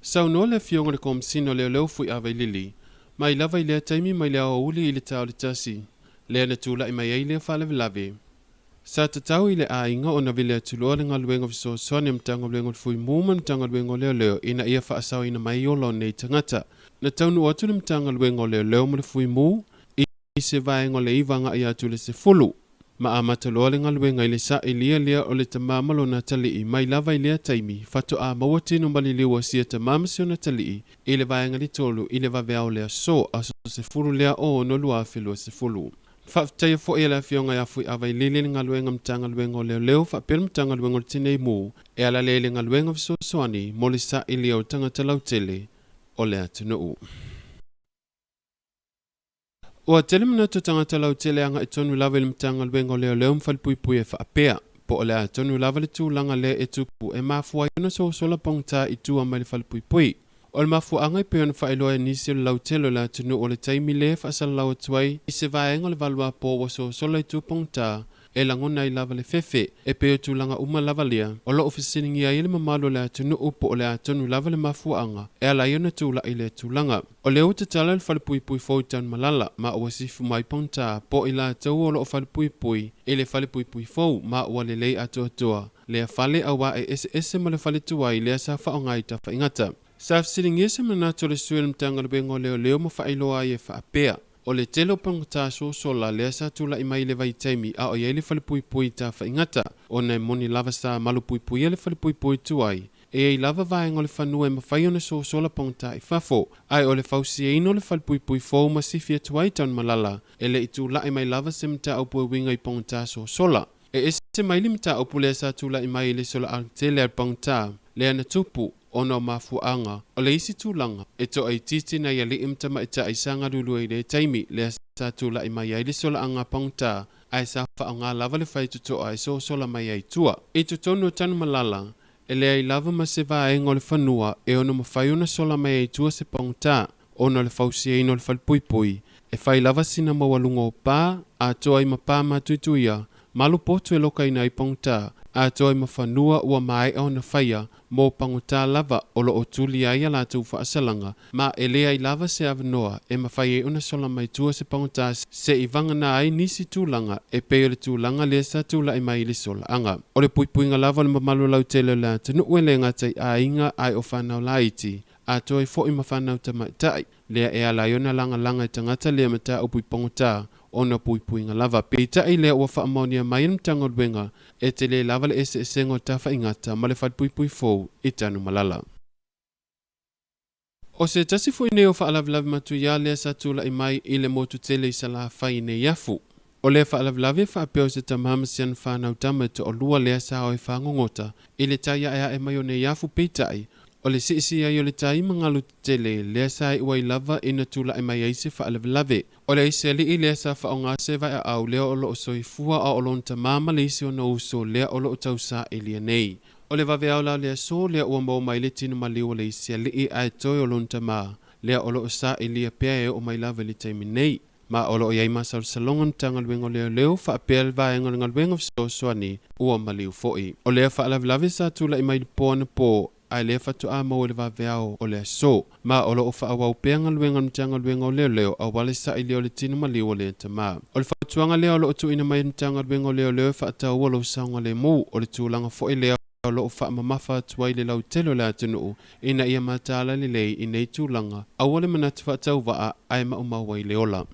Saunoa le Afioga i le Komesina o Leoleo Fuiava i Lili, mai lava i lea taimi mai le aoauli i le ta o le tasi, lea na tulai mai ai lea faalavelave. Sa tatau i le aiga ona vili atu loa le galuega fesoasoani a Matagaluega o le Fuimu ma le Matagaluega o Leoleo ina ia faasaoina mai ola o nei tagata. Na taunuu atu le Matagaluega o Leoleo ma le Fuimu i se vaega o le iva agai atu i le sefulu. Ma amata loa le galuega i le sailia lea o le tamā ma lona atalii, mai lava i lea taimi, faatoa maua tino maliliu a sia tamā ma si ona atalii i le vaega le tolu i le vaveao le aso, aso sefulu lea o ono 2020. Faafetaia foi e le Afioga ia Fuiavailili le galuega Matagaluega o Leoleo faapea le Matagaluega o le Tinei Mu e ala lea i le galuega fesoasoani mo le sailia o tagata lautele o le atunuu. Ua tele manatu o tagata lautele agai tonu lava i le Matagaluega o Leoleo ma Falepuipui e faapea, po o le a tonu lava le tulaga lea e tupu e mafua ai ona sosola pogata i tua mai le falepuipui. O le mafuaaga e pei ona faailoa e nisi o le lautele o le atunuu o le taimi lea e faasalalau atu ai i se vaega o le valuapo ua sosola i tua pogata e lagona ai lava le fefe, e pei o tulaga uma lava lea o lo o fesiligia ai le mamalu o le atunuu po o le a tonu lava le mafuaaga e ala ai ona tulai lea tulaga. O lea ua tatala le falepuipui fou i Tanumalala ma ua sifu mai pogata po i latou o lo o falepuipui i le falepuipui fou ma ua lelei atoatoa lea fale auā e eseese ma le fale tuai lea sa faaaoga i Tafaigata. Sa fesiligia se manatu o le sui o le Matagaluega o Leoleo ma faailoa ai e faapea, O le tele o pogata sosola lea sa tulai mai i le vaitaimi a o i ai le falepuipui i Tafaigata, ona e moni lava sa malupuipuia le falepuipui tuai, e i ai lava vaega o le fanua e mafai ona sosola pogata i fafo, ae o le fausiaina o le falepuipui fou ma sifi atu ai Tanumalala, e le i tulai mai lava se mataupu e uiga i pogata sosola. E ese mai le mataupu lea sa tulai mai i le sola tele a le pogata lea na tupu, ona o mafuaaga o le isi tulaga e toaitiiti nai alii ma tamaitai sa galulue i lea taimi lea sa tulai mai ai le solaaga pogata ae sa faaaoga lava le faitotoa e sosola mai ai tua. I totonu o Tanumalala, e leai lava ma se vaega o le fanua e ono mafai ona sola mai ai tua se pogata ona o le fausiaina o le falepuipui. E fai lava sina maualuga o pa, atoa ai ma pa matuituia, malu potu e lokaina ai pagota, atoa ai ma fanua ua maea ona faia mo pagota lava o lo o tuli ai a latou faasalaga, ma e leai lava se avanoa e mafai ai ona sola mai tua se pagota se'i vagana ai nisi tulaga e pei o le tulaga lea sa tula'i mai i le solaaga. O le puipuiga lava o le mamalu lautele o le atunuu e le gata i aiga ae o fanau laiti, atoa ai fo'i ma fanau tamaitai, lea e ala ai ona lagalaga e tagata lea mataupu i pagota ona puipuiga lava. Peitai lea ua faamaonia mai e le Matagaluega e tele lava le eseesega o tafaigata ma le falepuipui fou i Tanumalala. O se tasi foi nei o faalavelave matuia lea sa tulai mai i le motu tele i Salafai i nei afu. O lea faalavelave faapea o se tamā ma si ana fanau tama e toalua lea sa o e fagogota i le tai aeae mai o nei afu peitai o le siisii ai o le tai ma galu tetele lea sa iu ai lava ina tulai mai ai se faalavelave. O le isi alii lea sa faaaoga se vaeaau lea o lo o soifua a o lona tamā ma le isi ona uso lea o lo o tausaili nei. O le vaveao la o le aso lea ua maua mai le tino maliu o le isi alii ae toe o lona tamā lea o lo o sailia pea e oo mai lava i le taimi nei. Ma o lo o i ai masalosaloga o le Matagaluega o Leoleo faapea le vaega o le galuega fesoasoani ua maliu foi. O lea faalavelave sa tulai mai i le po anapo ae lea faatoa maua i le vaveao o le aso. Ma o lo o faaauau pea galuega a le Matagaluega o Leoleo aua le sailia o le tino maliu o lea tamā. O le fautuaga lea o lo o tuuina mai e le Matagaluega o Leoleo e faataua lou saogalemu, o le tulaga foi lea o lo o faamamafa atu ai le lautele o le atunuu ina ia mataala lelei i nei tulaga, aua le manatu faatauvaa ae maumau ai le ola.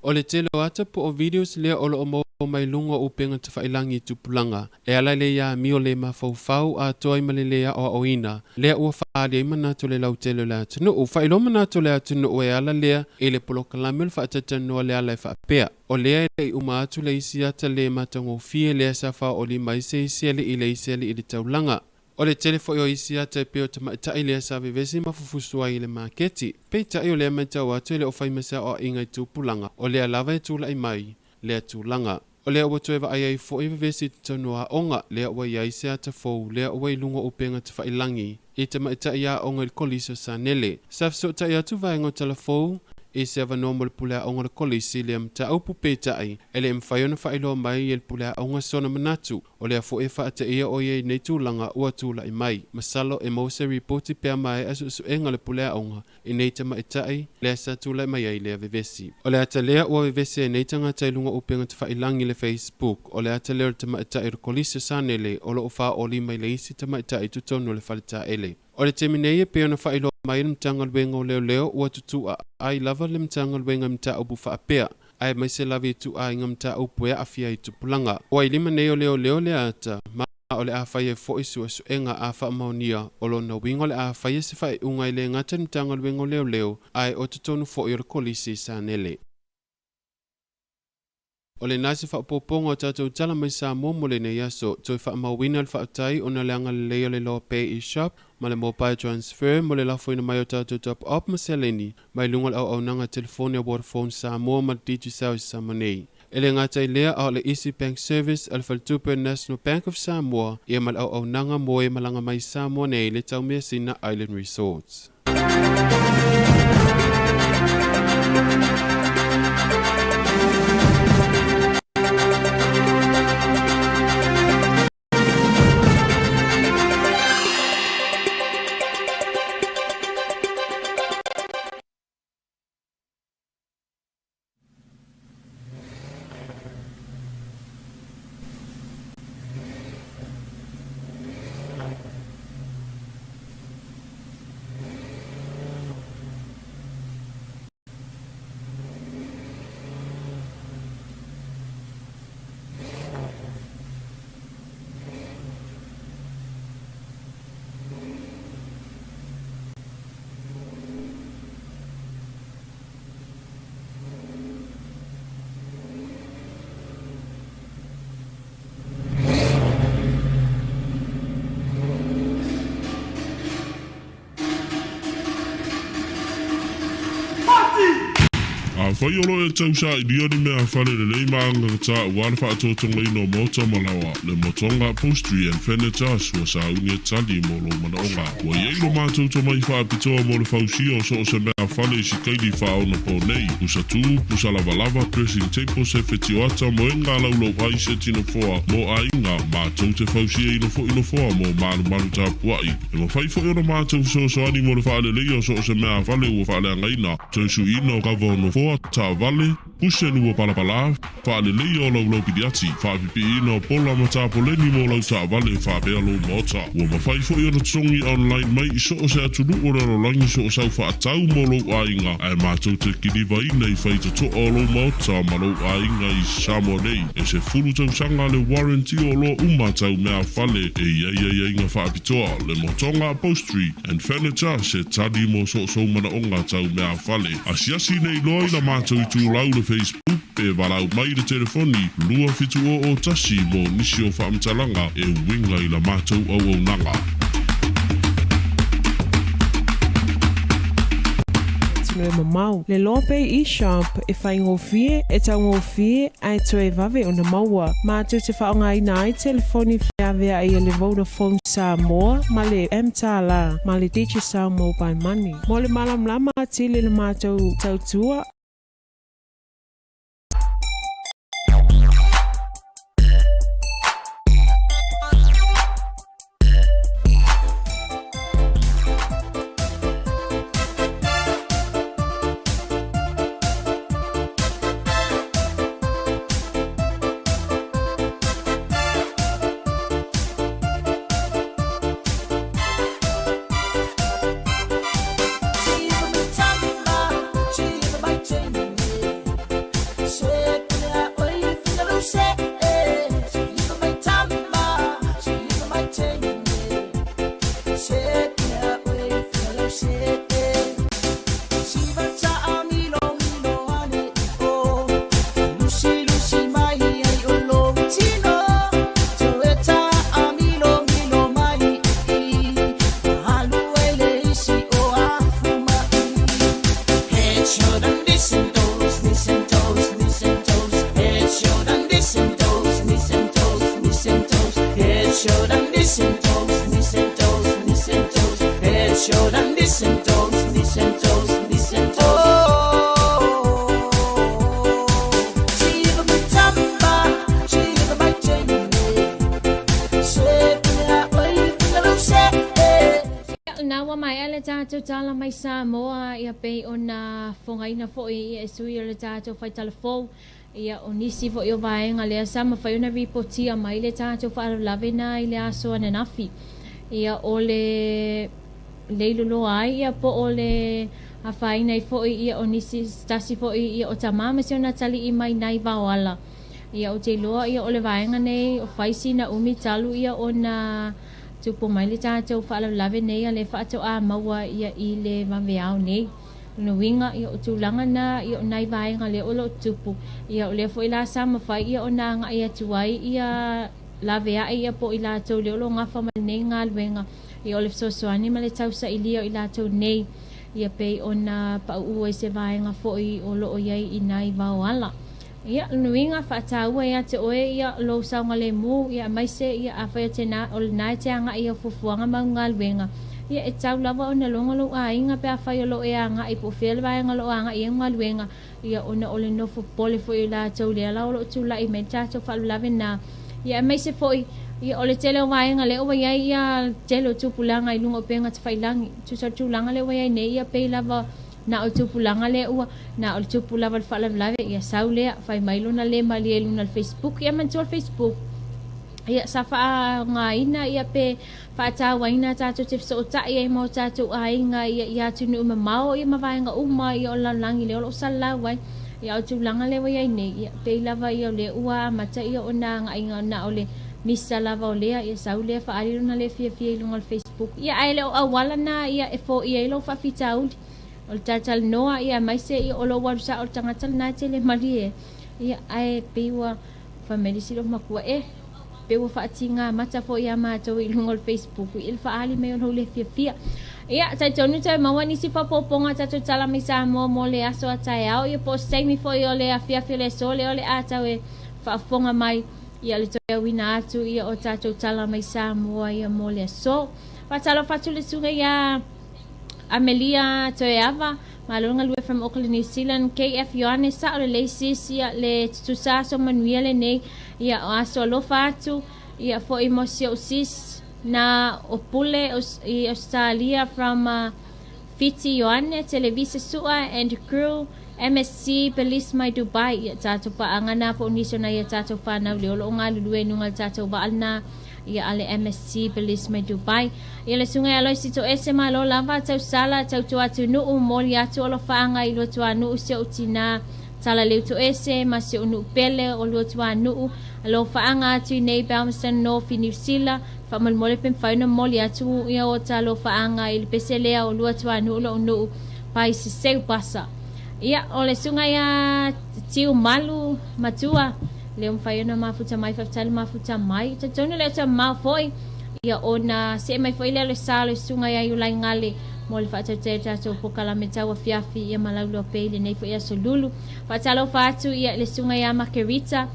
O le tele o ata po o videos lea o lo o maua mai luga o upega tafailagi i tupulaga, e ala i le amio le mafaufau atoa ai ma le lē aoaoina, lea ua faaali ai manatu o le lautele o le atunuu. Faailoa manatu o le atunuu e ala lea i le polokalame o le faataitanoa le ala e faapea, o lea e le i uma atu le isi ata le matagofie lea sa faaolima ai se isi alii i le isi alii i le taulaga. O le tele foi o isi ata e pei o tamaitai lea sa vevesi ma fufusu ai i le maketi. Peitai o lea matau atu e le o fai ma se aoaiga i tupulaga, o lea lava e tulai mai lea tulaga. O lea ua toe vaai ai foi vevesi i totonu o aoga, lea ua i ai se ata fou, lea ua i luga o upega tafailagi i tamaitai aoga i le Kolisi o Sanele. Sa fesootai atu vaega o Talafou i se avanoa mo le pule aoga o le Kolisi lea mataupu, peitai e le mafai ona faailoa mai e le pule aoga sona manatu. O lea foi e faateia o ia i nei tulaga ua tulai mai. Masalo e maua se ripoti pe a maea suesuega a le pule aoga i nei tamaitai lea sa tulai mai ai lea vevesi. O le ata lea ua vevesi ai nei tagata i luga o upega tafailagi i le Facebook, o le ata lea o le tamaitai o le Kolisi o Sanele o lo o faaoli mai le isi tamaitai i totonu o le faletaele. O le taimi nei e pei ona faailoa mai e le Matagaluega o Leoleo ua tutuuaai lava le Matagaluega i mataupu faapea, aemaise lava i ituaiga mataupu e aafia ai tupulaga. Ua i lima nei o Leoleo le ata, ma o le a fai ai foi suesuega a faamaonia, o lona uiga o le a faia se faaiuga e le gata i le Matagaluega o Leoleo, ae o totonu foi o le Kolisi i Sanele. O lena se faaopoopoga o tatou tala mai Samoa mo lenei aso. Toe faamauina le faafetai ona le agalelei o le Loa Pay eShop ma le Mobile Transfer mo le lafoina mai o tatou top up ma seleni mai luga o le auaunaga telefoni a Vodafone Samoa ma le Digicel i Samoa nei. E le gata i lea, a o le Easy Bank Service a le Faletupe o le National Bank of Samoa ia ma le auaunaga mo e malaga mai i Samoa nei i le Taumeasina Island Resorts. Afai o lo e tausaʻilia ni mea fale lelei ma agagatā auā le faatotogaina o maota ma laoa, le Motoga Upholstery and Furniture ua sauni e tali mo lou manaʻoga. Ua i ai lo matou tomai faapitoa mo le fausia o so o se mea fale i sikaili faaonapo nei, pusa tū, pusa lavalava, dressing table, se fetioata, moega laulau ai se tinofoa mo aiga, matou te fausiaina foʻi nofoa mo malumalu tapuaʻi. E mafai foʻi ona matou fesoasoani mo le faaleleia o so o se mea fale ua faaleagaina, toe suiina o kava o nofoa, taavale, kuseni ua palapalā, faaleleia o laulau piliati, faapipiiina o pola ma tapoleni mo lau taavale faapea lou maota. Ua mafai foʻi ona totogi online mai i so o se atunuu o le lalolagi so o sau faatau mo lou aiga, ae matou te kilivaina i faitotoa o lou maota ma lou aiga i Samoa nei. E 10 tausaga le warranty o oloa uma tau mea fale e i ai aiaiga faapitoa, le Motoga Upholstery and Furniture se tali mo soosou manaʻoga tau mea fale. Asiasi nei loa i la matou itulau le Facebook pe valaau mai le telefoni 2701 mo nisi o faamatalaga e uiga i la matou auaunaga. Tino e mamao. Le Loa Bay eShop e faigofie, e taugofie, ae toe vave ona maua. Matou te faaaogaina ai telefoni feaveai a le Vodafone Samoa ma le mTala ma le Digicel Mobile Money. Mo le malamalama atili i le matou tautua, Na ua maea le tatou tala mai Samoa ia pei ona fogaina foʻi ia e sui o le tatou faitalafou ia o nisi foʻi o vaega lea sa mafai ona ripotia mai le tatou faalavelave na i le aso ananafi ia o le leiloloa ai ia po o le afaina ai foʻi ia o nisi tasi foʻi ia o tamā ma si ona atalii mai nai Vaoala ia ou te iloa ia o le vaega nei o fai sina umi talu ia ona tupu mai le tatou faalavelave nei a le faatoā maua ia i le vaveao nei. O lona uiga, ia o tulaga na, ia o nai vaega lea o lo o tupu, ia o lea foi la sa mafai ia ona agai atu ai ia laveai ia po o i latou lea o lo o gafa ma lenei galuega, ia o le fesoasoani ma le tausailia o i latou nei, ia pei ona pauu ai se vaega foi o lo o i ai i nai vaoala. Ia, lona uiga, faataua ia te oe ia lou saogalemu, ia aemaise ia afai o te na, o lena e te agai i au fuafuaga ma au galuega, ia e tau lava ona logo lou aiga pe afai o lo o e agai po o fea le vaega o lo o agai i ai au galuega, ia ona o le nofo popole foi o i latou lea la o lo o tulai mai le tatou faalavelave na. Ia aemaise foi, ia o le tele o vaega lea ua i ai ia le tele o tupulaga i luga o upega tafailagi, tusa o le tulaga lea ua i ai nei, ia pei lava Na o le tupulaga lea ua, na o le tupu lava le faalavelave, ia sau lea, fai mai lona le malie i luna o le Facebook. Ia manatua le Facebook, ia sa faaaogaina ia pe faatauaina tatou te fesootai ai ma o tatou aiga ia i atunuu mamao ia ma vaega uma ia o le lalolagi lea o lo o salalau ai. Ia o le tulaga lea ua i ai nei, ia pei lava ia o lea ua amata ia ona agaiga na o le misa lava o lea, ia sau lea faaali lona le fiafia i luga o le Facebook. Ia ae le o auala na ia e foia ai lou faafitauli. O le talatalanoa ia aemaise ia o lou alu sao o le tagata lena e tele malie. Ia ae pei ua fai mai le isi lou matua, eh, pei ua faatiga mata foi ia matou i luga o le Facebook i le faaali mai o lou le fiafia. Ia, talitonu toe maua nisi faaopoopoga o tatou tala mai Samoa mo le aso a taeao, ia po o se taimi foi o le afiafi o le aso lea o le a tau e faafofoga mai, ia le toe auina atu ia o tatou tala mai Samoa ia mo le aso. Faatalofa atu le susuga ia Amelia Toeava, malo le galue from Auckland, New Zealand, KF Ioane, sao lelei sis, ia le tutusa aso manuia lenei, ia o aso alofa atu, ia foi mo si ou sis na o Pule i Australia from Fiti Ioane, Televisa Sua and crew, MSC Belize mai Dubai, ia tatou paaga na po o nisi o nai a tatou fanau le o lo o galulue i luga o le tatou vaa lena ia a le MSC Belize mai Dubai. Ia le susuga ia Aloisi Toese malo lava tausala tautua atunuu moli atu alofaaga i Luatuanuu si ou tina Talaleu Toese ma si ou nuu pele o Luatuanuu alofaaga atu i nei Palmerston North i Niu Sila faamolemole pe mafai ona momoli atu ia ota alofaaga i le pese lea o Luatuanuu lou nuu pai seseu pasa. Ia o le susuga ia Tiu Malu Matua lea ua mafai ona mafuta mai faafetai le mafuta mai. Talitonu le ota mamao foi ia ona see mai foi lea o le sa o le susuga ia Iulai Gale mo le faatautaia o le tatou polokalame tauafiafi ia ma lauloa pea i lenei foi aso lulu. Faatalofa atu ia i le susuga ia Makerita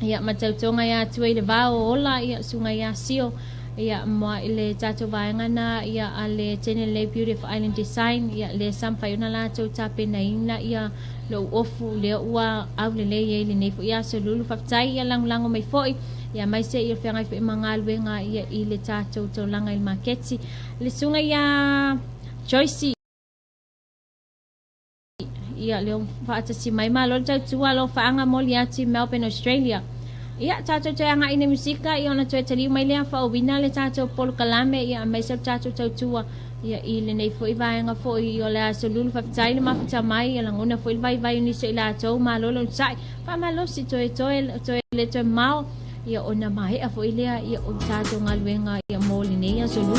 ia ma tautoga ia Atua i le va o ola ia susuga ia Sio ia ma i le tatou vaega na ia a le Tenelei Beautiful Island Design ia le sa mafai ona latou tapenaina ia lou ofu lea ua aulelei ai lenei foi aso lulu. Faafetai ia lagolago mai foi ia aemaise ia feagai foi ma galuega ia i le tatou taulaga i le maketi. Le susuga ia Joyce ia lea ua faatasi mai malo le tautua alofaaga moli atu i Melbourne Australia. Ia tatou toe agai i le musika ia ona toe taliu mai lea faauina le tatou polokalame ia aemaise o le tatou tautua ia i lenei foi vaega foi o le aso lulu. Faafetai le mafuta mai ia lagona foi le vaivai o nisi o i latou malo le onosai faamalosi toe toe toe le toe mao ia ona maea foi lea ia o le tatou galuega ia mo lenei aso lulu.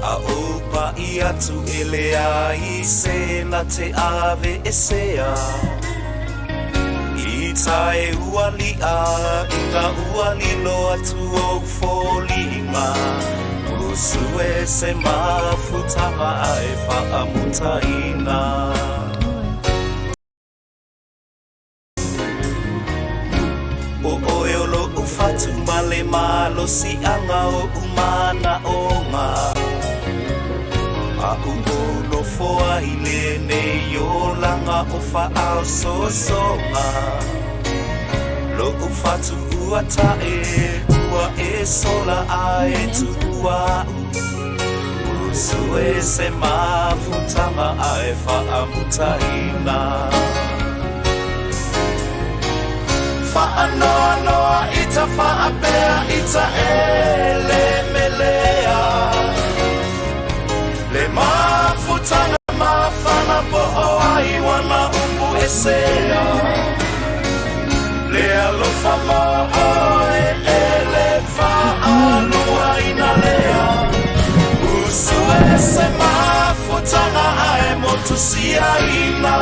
A ou paʻi atu e leai se na te ave esea I tae ua liʻa ina ua lilo atu ou foliga Usue se mafutaga ae faamutaina. O oe o loʻu fatu ma le malosiʻaga oʻu manaʻoga Aʻu ou nofo ai lenei olaga o faaososoga Loʻu fatu ua taʻe ua e sola a e tuua aʻu Usue se mafutaga ae faamutaina Faanoanoa ita faapea ita e le melea Le mafutaga mafana po o ai wana upu esea Le alofa mo oe e le faaluaina lea Usue se mafutaga ae motusiaina.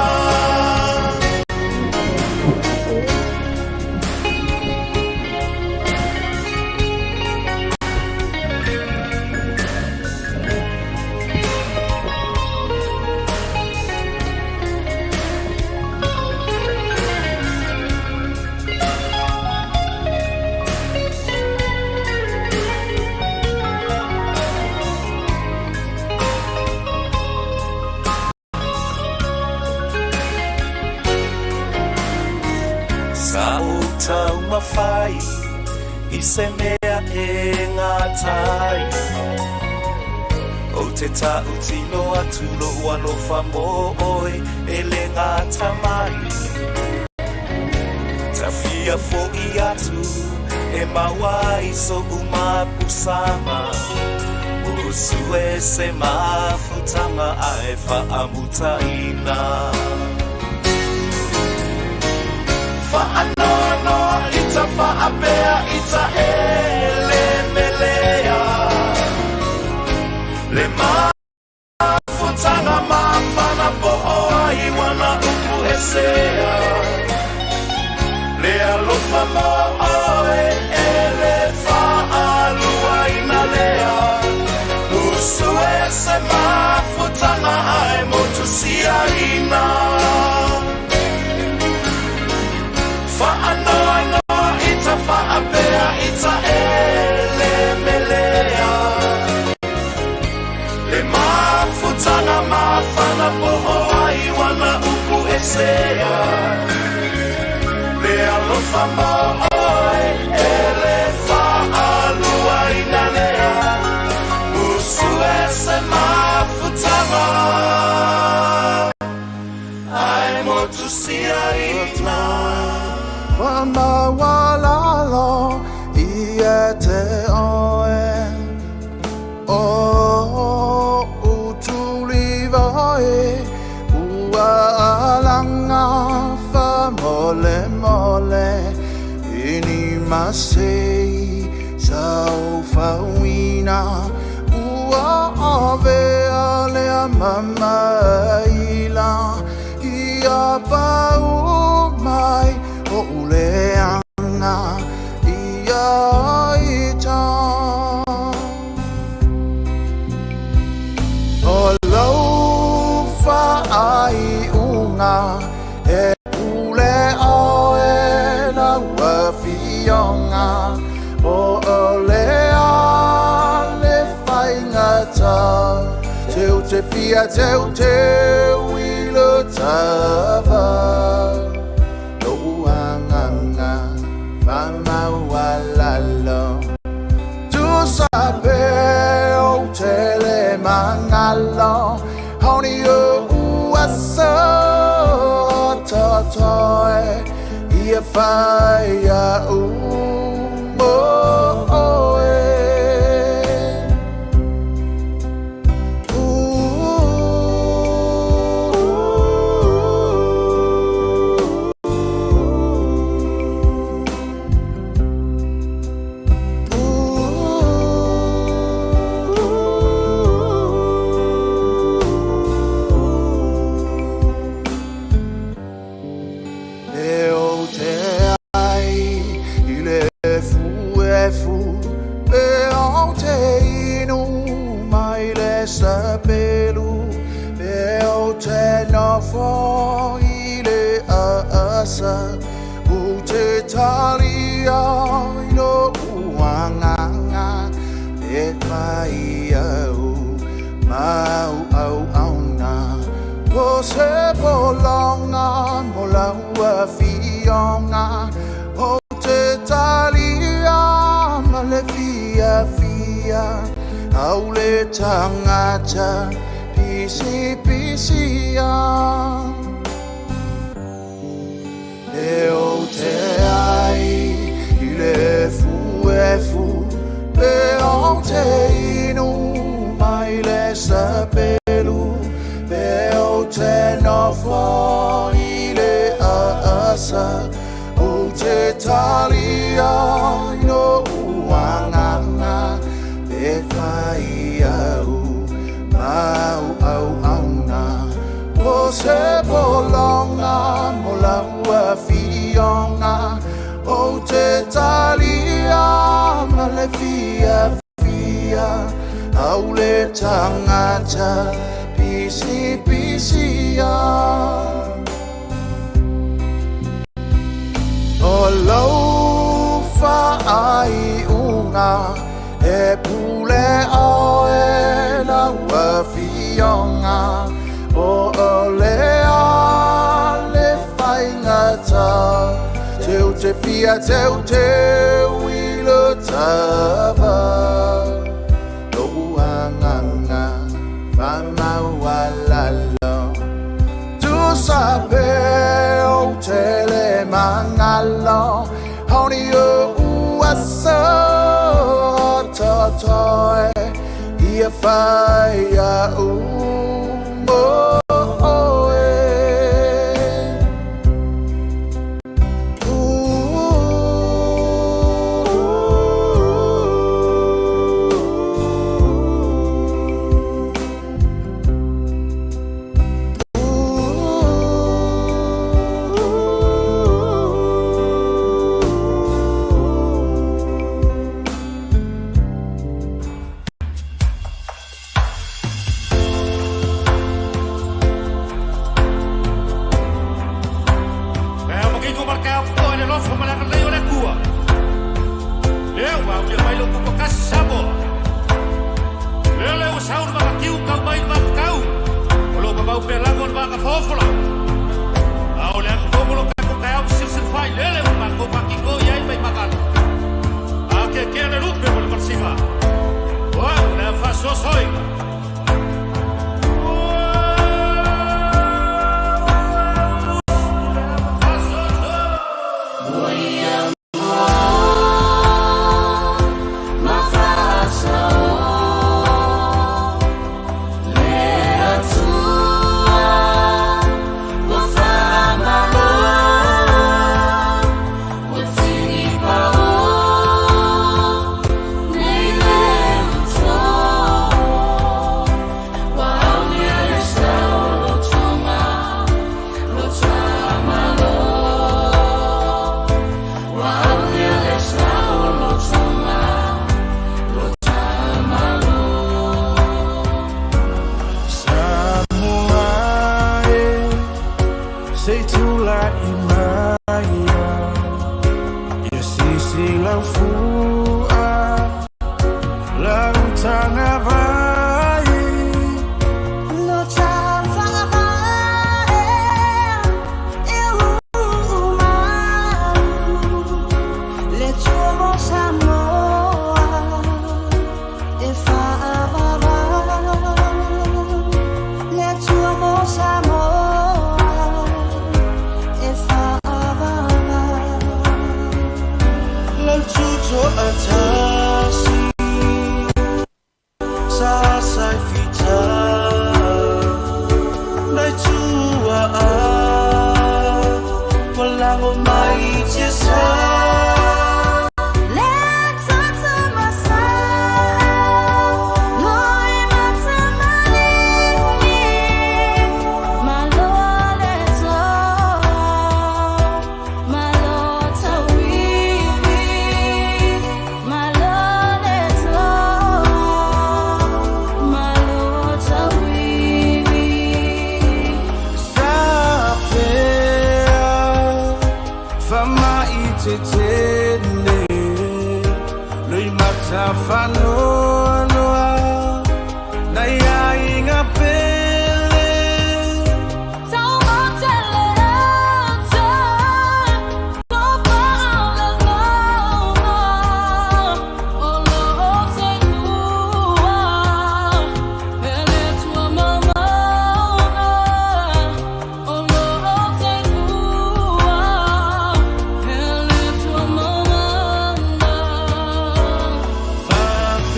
Sa ou taumafai i se mea e gata ai Ou te tautino atu lou alofa mo oe e le gata mai Tafia foʻi atu e maua ai soʻu mapusaga Usue se mafutaga ae faamutaina Faanoanoa ita faapea ita e le melea Le mafutaga. po o ai wana upu e sea. Le alofa mo oe e le whaalua ina lea. Usu e se mafutanga ai motu sia ina. Whaanoa noa ita whaapea ita ele melea. Le mafutanga mafana po o ai wana upu e sea. Le alofa mo oe e le whaalua ina lea. Usu e se mafutanga ai motu sia ina. Whamawalalo i e te oe. O utuli vai ua alanga whamole mole. Ini masei sau fauina ua ave ale a mamaila. Ia pau mai o uleanga ia ita. O lau whaai unga e pule oe na ua fionga. O olea le whaingata teu te fia teu te wilo tava. Lo uanganga whamaualalo. Tu sape o tele mangalo. Honi o uasa tatoe. Ia whaia u mo oe. E o te ai i le fu e fu, e o te inu mai le sapelu, e o te nofo i le asa, u te talia i lo uanganga, e mai au, mau au auna. O se polonga mo la ua fionga, o te talia ma le fia fia, au le tangata pisi pisia. E o te ai i le fu e fu, e o te inu mai le sapelu, e o te nofo i le asa, o te talia i no uanganga, e whai au, mau au auna. O se polonga mo la ua fionga, o te talia ma le fia fia, au le tangata pisi pisia. O lau whaai unga e pule oe na ua fionga, o olea le whaingata teu te fia teu te wilo tava. Lo uanganga whamaualalo. Tu sape o tele mangalo, honi o uasa tatoe, ia whaia u mo oe. Ooh. mai lo kuko kasi Samoa. Lele o sau le vakatiu kau mai le vakakau. O lo babau pe lango le vakafofola. A o le akafomo lo kako kai au silsil fai lele o mako makiko iai mai makalo. A ke ke le lupe mo le marsiva. Oa, o le afasosoi.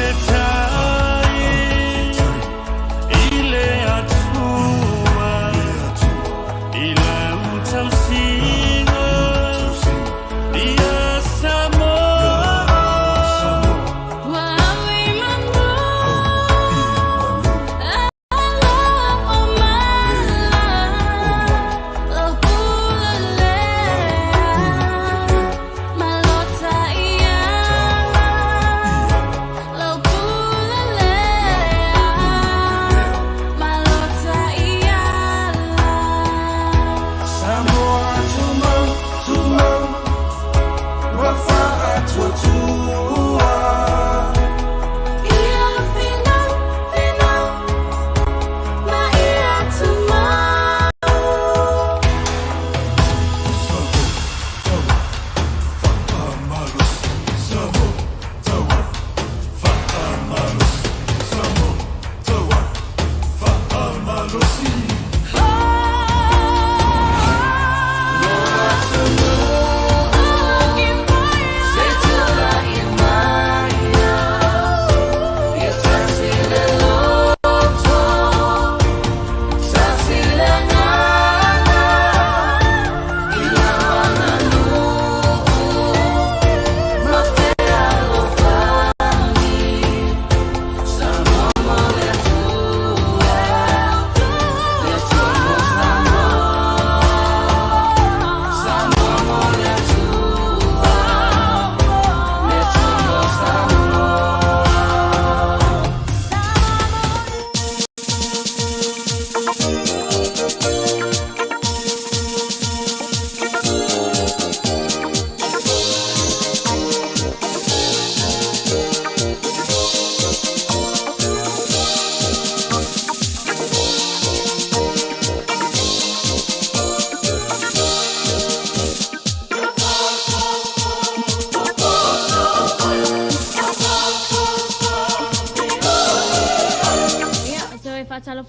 Fit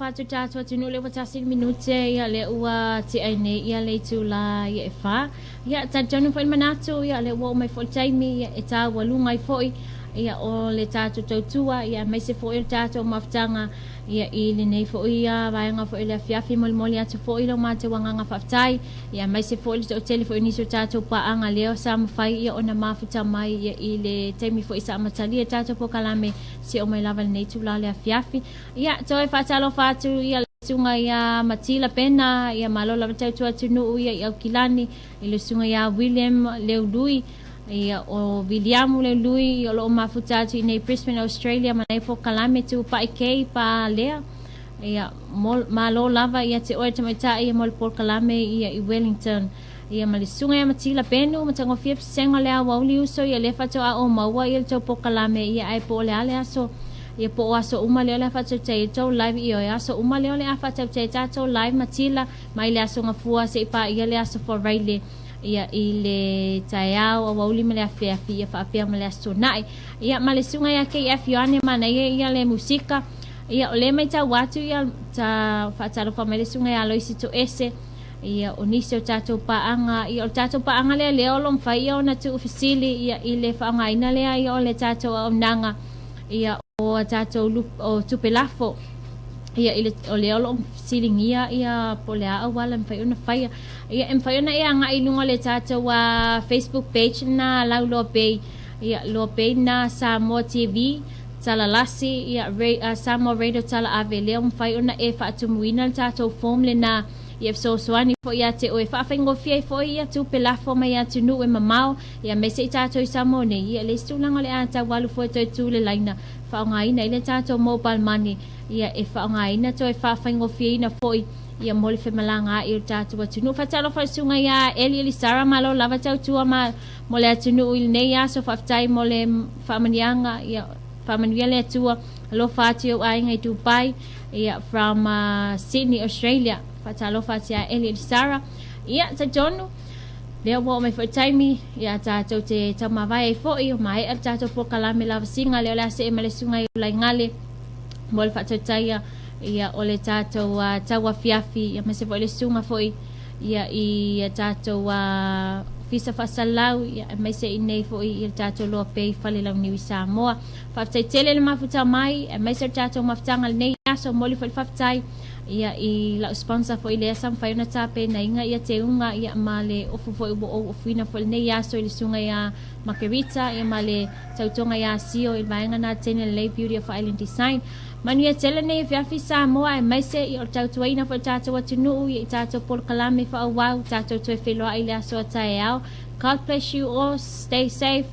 Faatalofa atu tatou atunuu lea ua tasi le minute ia lea ua tea ai nei ia le itula ia e fa. Ia talitonu foi le manatu ia lea ua oo mai foi le taimi ia e taualuga ai foi ia o le tatou tautua ia aemaise foi o le tatou mafutaga ia i lenei foi ia vaega foi o le afiafi molimoli atu foi lo matou agaga faafetai ia aemaise foi le toatele foi o nisi o tatou paaga lea sa mafai ia ona mafuta mai ia i le taimi foi sa amatalia tatou polokalame se oo mai lava lenei itula o le afiafi. Ia toe faatalofa atu ia le susuga ia Matila Pena, ia malo lava tautua atunuu ia i Aukilani, i le susuga ia William Leului, ia o Viliamu Leului, ia o lo o mafuta atu i nei Brisbane, Australia, ma nei polokalame tuupai kei pa lea. Ia malo lava ia te oe tamaitai ia mo le polokalame ia i Wellington. Ia ma le susuga ia Matila Penu, matagofie pesega o le aoauli uso ia lea faatoa o maua ia le tou polokalame ia ae po o le a le aso ia po o aso uma lea o le a faatautai ai tou live ioe aso uma lea o le a faatautai ai tatou live Matila mai le aso Gafua se i paia le aso Faraile ia i le taeao aoauli ma le afiafi ia faapea ma le aso Toonai ia ma le susuga ia KF Ioane manaia ia le musika ia o lea maitau atu ia ta faatalofa mai le susuga ia Aloisi Toese Ia, o nisi o tatou paaga, ia o le tatou paaga lea lea o lo o mafai ia ona tuufesili ia i le faaaogaina lea ia o le tatou auaunaga ia o a tatou o tupe lafo. Ia i le o lea o lo o fesiligia ia po o le a auala e mafai ona faia. Ia e mafai ona e agai i luga o le tatou Facebook page lena Lauloa Bay, ia Loa Bay lena Samoa TV Talalasi, ia Samoa Radio Talaave lea ua mafai ona e faatumuina le tatou form lena. Ia fesoasoani foi ia te oe, faafaigofie ai foi ia tupe lafo mai atunuu e mamao, ia aemaise i tatou i Samoa nei, ia le isi tulaga o le a tau alu fua toe tu le laina, faaaogaina ai le tatou mobile money, ia e faaaogaina toe faafaigofieina foi ia mo le femalagaai o le tatou atunuu. Faatalofa i le susuga ia Eli Elisara, malo lava tautua ma mo le atunuu i lenei aso, faafetai mo le faamaniaga, ia faamanuia le Atua, alofa atu i ou aiga i Dubai. Ia, from Sydney, Australia. Faatalofa atu ia Eli Elisara. Ia, talitonu, lea ua oo mai foi le taimi, ia tatou te taumavae ai foi, o maea le tatou polokalame lavasiga lea o le a see mai le susuga i Ulaigale mo le faatautaia ia o le tatou tauafiafi, ia aemaise foi le susuga foi ia i a tatou Ofisa Faasalalau, ia aemaise i nei foi i le tatou Loa Pei Falelauniu i Samoa. Faafetai tele le mafuta mai, aemaise o le tatou mafutaga i lenei aso. Momoli foi le faafetai ia i lau sponsor foi lea sa mafai ona tapenaina ia teuga ia ma le ofu foi ua ou ofuina foi i lenei aso i le susuga ia Margarita ia ma le tautoga ia Sio i le vaega na Tene Lelei Beauty of Island Design. Manuia tele lenei afiafi Samoa aemaise ia o le tautuaina foi o le tatou atunuu ia i tatou polokalame faaauau tatou toe feiloai i le aso a taeao. God bless you all. Stay safe.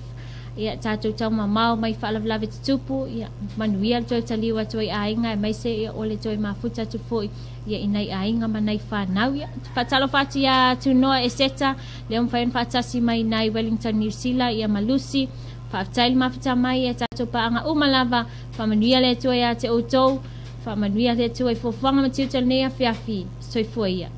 Ia tatou taumamao mai faalavelave tutupu, ia manuia le toe taliu atu ai aiga aemaise ia o le toe mafuta atu foi ia i nai aiga ma nai fanau. Ia faatalofa atu ia Tunoa Eseta, lea ua mafai ona faatasi mai nai Wellington New Sila ia ma Lucy. Faafetai le mafuta mai ia tatou paaga uma lava. Faamanuia le Atua ia te outou. Faamanuia le Atua i fuafuaga ma tiute o lenei afiafi. Soifua ia.